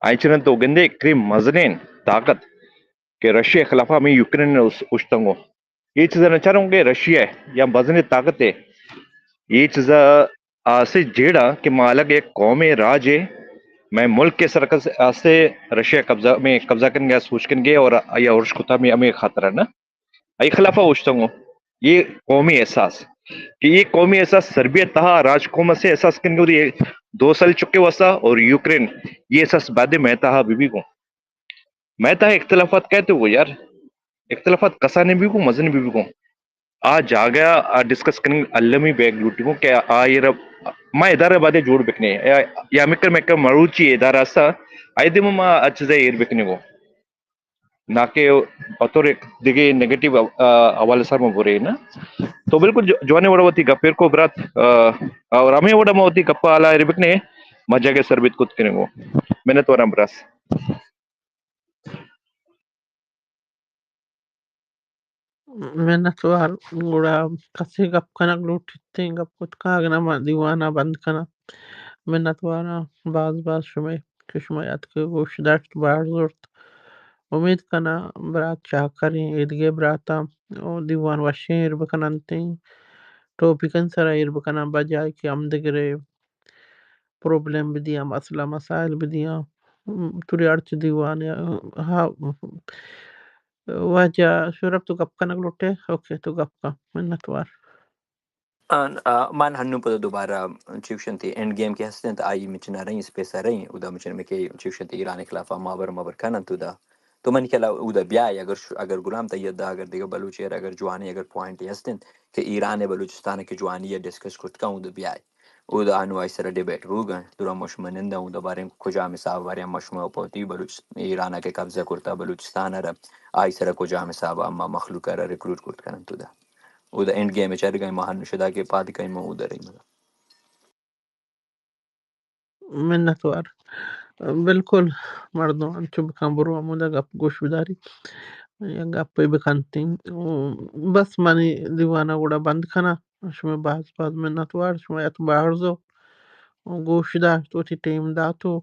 آئی چنن تو گندے کریم مزنین طاقت کہ رشیا خلافا ہمیں یوکرین اس-، اشتنگو۔ یہ چیزا نہ چاروں کہ رشیا ہے یا مزنین طاقت ہے۔ یہ چیزا آسے جیڑا کہ ما الگ ایک قوم ہے، راج ہے، میں ملک کے سرکس آسے رشیا قبضہ میں قبضہ کن گیا، سوچ کن گیا اور آیا ارش کتا میں ہمیں خطرہ نا۔ ای خلافا اوشتنگو۔ یہ قومی احساس کہ یہ قومی احساس سربیہ تہا راج قوم سے احساس کنگو، یہ دو سال چکے وسا اور یوکرین یہ احساس بعد میں تہا بی بی گو۔ میں تہا اختلافات کہتے ہو یار، اختلافات کسانے بھی گو، مزن بھی گو۔ آ جاگہ آ ڈسکس کنگ المی بیگ لوٹی گو کہ آ یہ رب-، ما ادارہ بادے جوڑ بکنے یا، یا مکر مکر مروچی ادارہ سا آئے دے ما اچھے ایر بکنے گو۔ ناکہ پتور یک دگہ نیگیٹو، آ، حوالے سر ما برے نا۔ تو بالکل جو-، جوانیں وڑا وتی گپ ایر کو برات، آ، اور ہمیں وڑا ما وتی گپ حالا ایر بکنے، ما جگہ سر بیت کت کنیں گو۔ منت وارم براس۔ منت وار۔ گڑا کسے گپ کنگ لوٹیت، گپ کت کن، اگن ما دیوانا بند کناں۔ منت واراں باز باز شمئے کہ شما اتک گوش داشت، باز زرت۔ امید کناں برات چاکریں ایدگہ براتاں و دیوان وشیں ایر بکننتیں، ٹاپکانی سرا ایر بکناں، بجائے کہ ہمدگرے پرابلم بدیاں، مسئلہ مسائل بدیاں۔ م، توری ہرچ دیوانے، ہا، واجہ شورپ تو گپ کنگ لوٹے؟ اوکے، تو گپ کن۔ منت وار۔ آن، آ، من ہنو پدا دوبارہ چیوشنتی اینڈ گیم کہ ہستنت، آئی مچن رہی، اسپیس رہی، ادا مچن میں کہ چیوشنتی ایران خلاف مابر مابر کنن تو دا۔ تو من کلا ادا بیائے، اگر ش-، اگر غلام طیب دا، اگر دیگہ بلوچ ایر، اگر جوانی، اگر پوائنٹ ہستنت کہ ایران بلوچستان کہ جوانی ڈسکس کرت کن، ادا بیائے۔ ادا انو آئی سرا ڈیبیٹ بوگن، درا ما شما نندن، ادا باریں کجام حساب باریں ما شما پوتی بلوچ-، ایران کہ قبضہ کرتا بلوچستان را، آئی سرا کجام حساب اما مخلوق را ریکروٹ کرت کنن تو دا۔ ادا اینڈ گیم چارگا ما ہنو شدا کہ پاد کئیں ما ادا رہی مگا۔ منت وار۔ بالکل، مردم انچو بکن برو ہمودا گپ گوش بداری۔ یا گپے بکنتیں۔ بس منی دیوانا گڑا بند کناں۔ شما باز باز منت وار، شما ات بارزو گوش داشت، وتی ٹیم داتو۔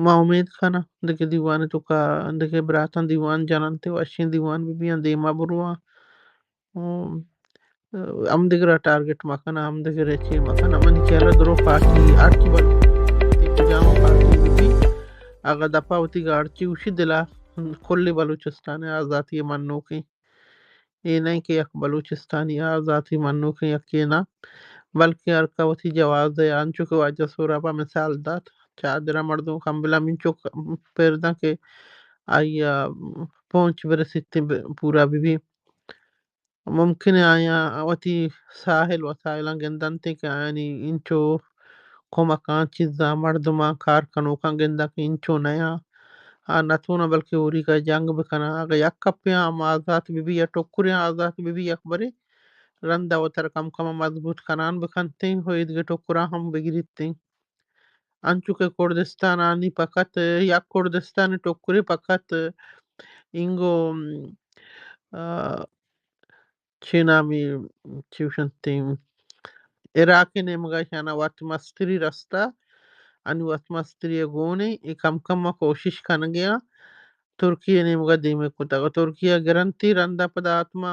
ما امید کناں دگہ دیوان توکا دگہ براتاں دیوان جننت، وشیں دیوان بہ بیاں، دیما برواں۔ ہم دگرا ٹارگٹ مکناں، ہم دگرے چی مکناں۔ منی خیالا درو پارٹی ہرچی بل کجام پارٹی بہ بی، اگا دپا وتی گارچی وشی دلا کل بلوچستان آزاتی منوکیں۔ اے نہ کہ یک بلوچستانی آزاتی منوکیں یکے نہ، بلکیں ہر کہ وتی جواز دے، انچو کہ واجہ سہراب ء مثال دات، چادر ء مردم کمبل ء ہمینچو ک-، پر داں کہ آئی ء پہنچ برسیت ب-، پورا بہ بی۔ ممکن ء آیاں وتی ساحل وسائلاں گندنت کہ آیانی انچو کمکاں چیزاں مردماں کار کنوکاں گنداں کہ انچو نیاں۔ آ نتوناں بلکہ اوریگا جنگ بکناں۔ اگہ یک کپیاں ہم آزات بہ بی یا ٹکریاں آزات بہ بی یک برے رندا وتر کم کم مضبوط کنان بکنتیں و ایدگہ ٹکراں ہم بگریتیں۔ انچو کہ کردستان آنی پکت یک کردستان ٹکرے پکت اینگو، آ، چے نامی چی گوشنتیں عراق ء نیمگا ایشانا وت مستری رستا، انی وت مستری ء گون ایں، اے کم کم ء کوشش کنگے آں ترکی ء نیمگا دیمے کتگ۔ ترکی ء گرنتی رندا پدا آتما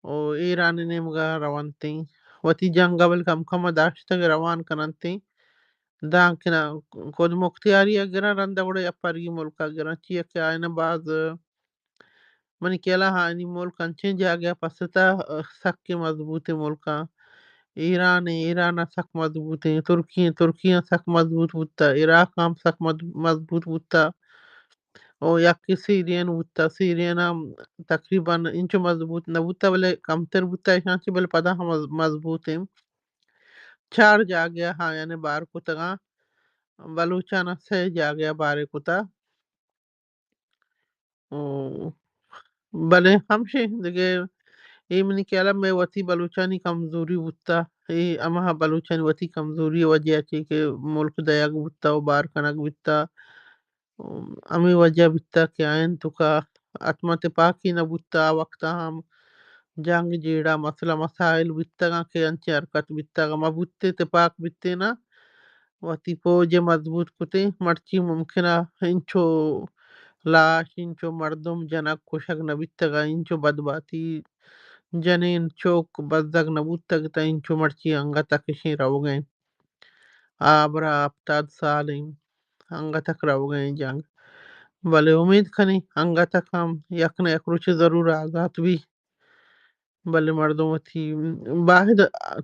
و ایران ء نیمگا رونتیں۔ وتی جنگ ء بل کم کم ء داشتگ روان کننتیں۔ دانکہ نا خود مختیاری ء گراں رندا گڑا یا پرگی ملک ء گراں، چیا کہ آئین ء باز منی خیالا آنی ملک انچیں جاگہ ء پستا، سکیں مضبوطیں ملکاں۔ ایران ء، ایران ء سک مضبوطیں، ترکی ء، ترکی ء سک مضبوط بوتا، عراق ہم سک مض-، مضبوط بوتا۔ او یکے سیرین بوتا، سیرین ہم تقریباً انچو مضبوط نہ بوتا، بلے کمتر بوتا ایشاں چہ، بلے پدا ہم مض-، مضبوطیں۔ چار جاگہ ء آیان ء بار کتگاں، بلوچان ء سئے جاگہ ء بارے کتا۔ او، بلے ہمشے دگہ اے منی خیال ء مئے وتی بلوچانی کمزوری بوتا، اے ہما بلوچانی وتی کمزوری ء وجہ ء چہ کہ ملک دئیگ بوتا و بار کنگ بوتا، ہمے وجہ بیتگ کہ آیان توکا اتما تپاکی نہ بوتگ، آ وقتا ہم جنگ جیڑہ مسئلہ مسائل بیتگاں کہ انچیں حرکت بیتگ، مہ بوتیں تپاک بیتیں نا، وتی پوج ء مضبوط کتیں، مرچی ممکن ء انچو لاش، انچو مردم جنگ کشگ نہ بیتگ ء انچو بدباتی جنین چوک بزگ نہ بوتگ تہ انچو مرچی انگت ء کشیں روگ ء انت۔ آ برا ہپتاد سال انت۔ انگتک روگ ء انت جنگ، بلے امید کنیں انگتک ہم یک نہ یک روچے ضرور آزات بی، بلے مردم وتی باید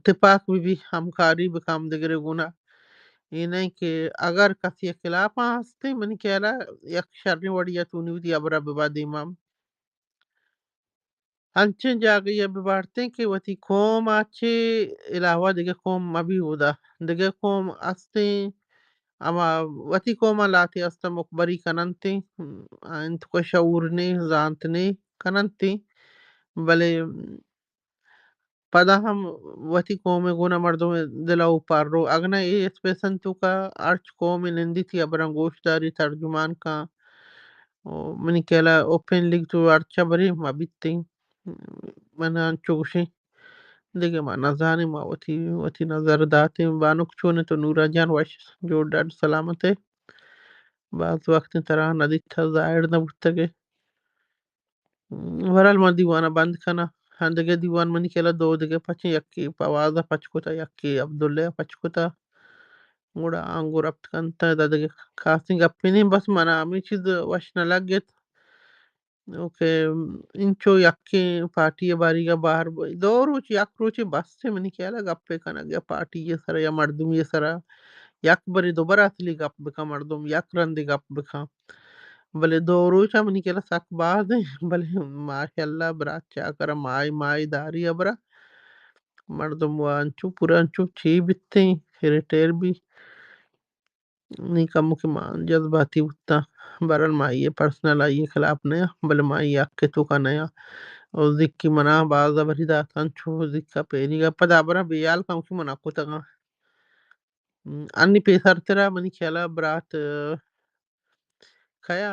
تپاک بہ بی، ہمکاری بکن ہمدگرے گونا۔ اے نہ کہ اگر کسی خلاف ہستیں، منی خیال ء یک شریں وڑی ء تونی وتی ہبرا ببا دیما۔ انچیں جاگہے ء بہ بارتیں کہ وتی قوم ء چہ علاوہ دگہ قوم مہ بی اودا۔ دگہ قوم استیں، ہما وتی قوم ءَ لہتے است مخبری کننت، انت کہ شعور نے، زانت نے کننت، بلے پدا ہم وتی قوم ءِ گون ءَ مردم ءِ دل ءَ اوپار رو۔ اگن اے اسپیس ءِ توکا ہرچ قومے نندی تئی ہبراں گوش داری، ترجمان کن۔ او منی خیال ءَ اوپن لیگ تو ہرچ برے ما بیتیں۔ من انچو گوشیں۔ دگہ ما نزانیں، ما وتی، وتی نظر داتیں۔ بانک چون تو نورا جان وش جوڑ ڈاڈ سلامت ئے؟ باز وقت ترا ندیتہ، ظاہر نہ بوتگے۔ بہرحال من دیوان ءَ بند کناں۔ ہاں، دگہ دیوان منی خیال ءَ دو دگہ پچیں، یکے فواز ءَ پچ کتہ، یکے عبداللہ ءَ پچ کتہ۔ گڑا آنگو رپت کنت، ادا دگہ خاصیں گپے نیں، بس منا ہمے چیز وش نہ لگت کہ انچو یکیں پارٹی ءِ باریگ ءَ بہر ب-، دو روچ، یک روچے بس ءَ منی خیال ءَ گپے کنگ یا پارٹی ءِ سرا یا مردمی ءِ سرا، یک برے دو بر اصلی گپ بکن مردم، یک رندے گپ بکن۔ بلے دو روچ ءَ منی خیال ءَ سک باز ایں، بلے ماشاءاللہ برات چاکر ءَ ماہے ماہے داری ہبرا۔ مردم وا انچو پورا انچو چی بیتیں، ریٹائر بی۔ نی کمکے ما جذباتی بوتاں۔ بہرحال ما آئی ءِ پرسنل آئی ءِ خلاف نیاں، بلے ما آئی ءِ حق ءِ توکا نیاں۔ او زکی منا باز ہبری داتاں، چو زکا پیریگا پدا ہبراں بے حال کمکے منا کتگاں۔ انی پیسرترا منی خیال ءَ برات کیا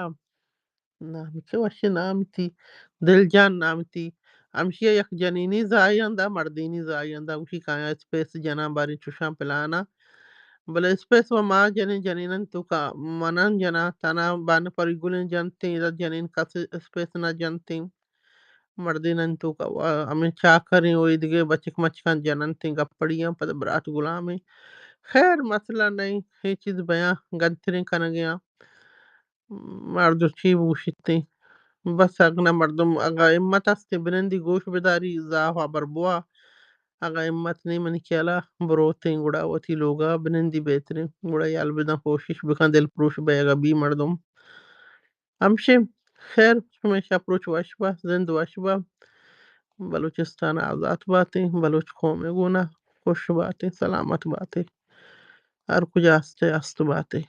نام کہ وشیں نام تئی، دل جان نام تئی، ہمشی ءَ یک جنینی زاہی اندا، مردینی زاہی اندا، گوشی کایاں اسپیس جناں باریں چوشاں پلاناں۔ بلے اسپیس و ما جنیں، جنینانی توکا منان جناں، تنا بان پری گلیں جنتیں، ادا جنین کس اسپیس نہ جنتیں۔ مردینانی توکا و ہمیں چاکریں و ایدگہ بچک مچکاں جننتیں، گپڑیاں پد برات غلامیں۔ خیر مسئلہ نہیں، ہے چیز بیاں گنتریں کنگیاں۔ مردم چی بوشیتیں؟ بس اگنا مردم اگا ہمت است بنندی گوش بداری، زاہ ہبر بوا۔ اگا ہمت نہیں منی خیالا بروتیں گڑا وتی لوگا بنندی بہتریں۔ گڑا یل بدن کوشش بکن دل پروش بیگا بی مردم۔ ہمشیں خیر شمئے شپ روچ وش با، زند وش با۔ بلوچستان آزات باتیں، بلوچ قوم گونا خوش باتیں، سلامت باتیں۔ ہر کجا ہستے ہست باتیں۔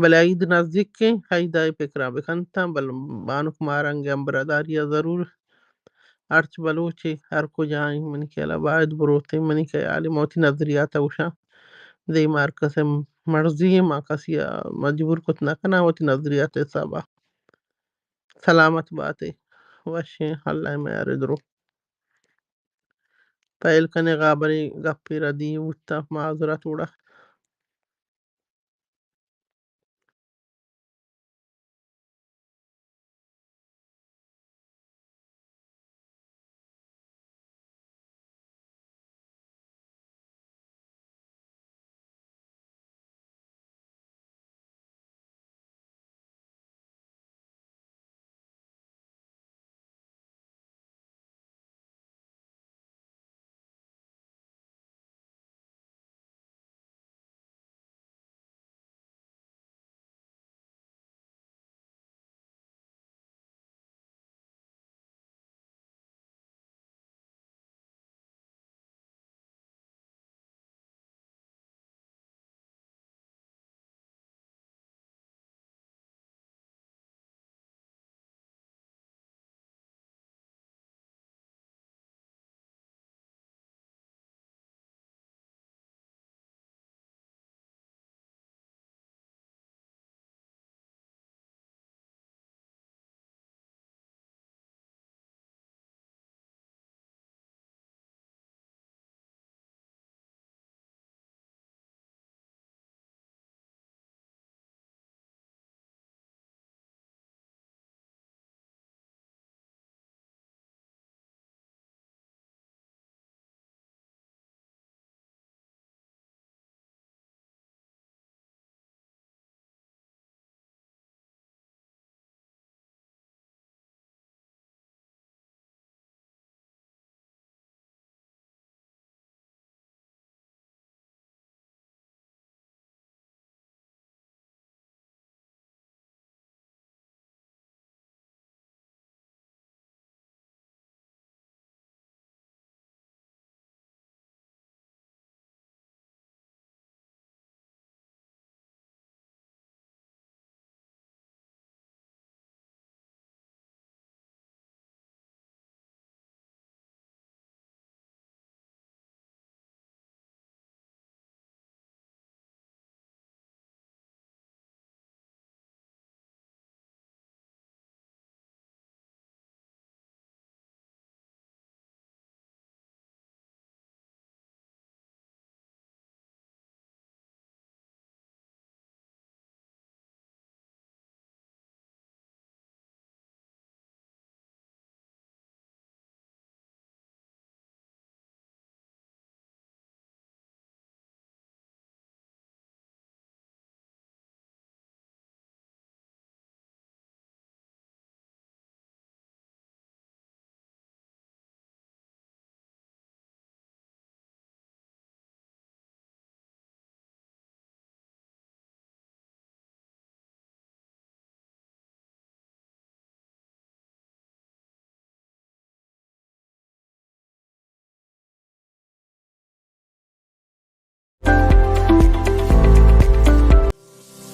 بلے عید نزیکیں، عید ء پکرا بکنتاں، بل بانک مارنگ ہم براداری ء ضرور۔ ہرچ بلوچے ہر کجا ایں، منی خیال ء باید بروتیں، منی خیال ء ما وتی نظریات ء گوشاں۔ دیم ہر کس ء مرضی ء، ما کسی ء مجبور کت نہ کناں وتی نظریات ء حساب ء۔ سلامت بات ئے، وشیں، اللہ ء میار ء درو۔ پہل کنے غابریں گپے ردی بوتہ، معذرت گڑا۔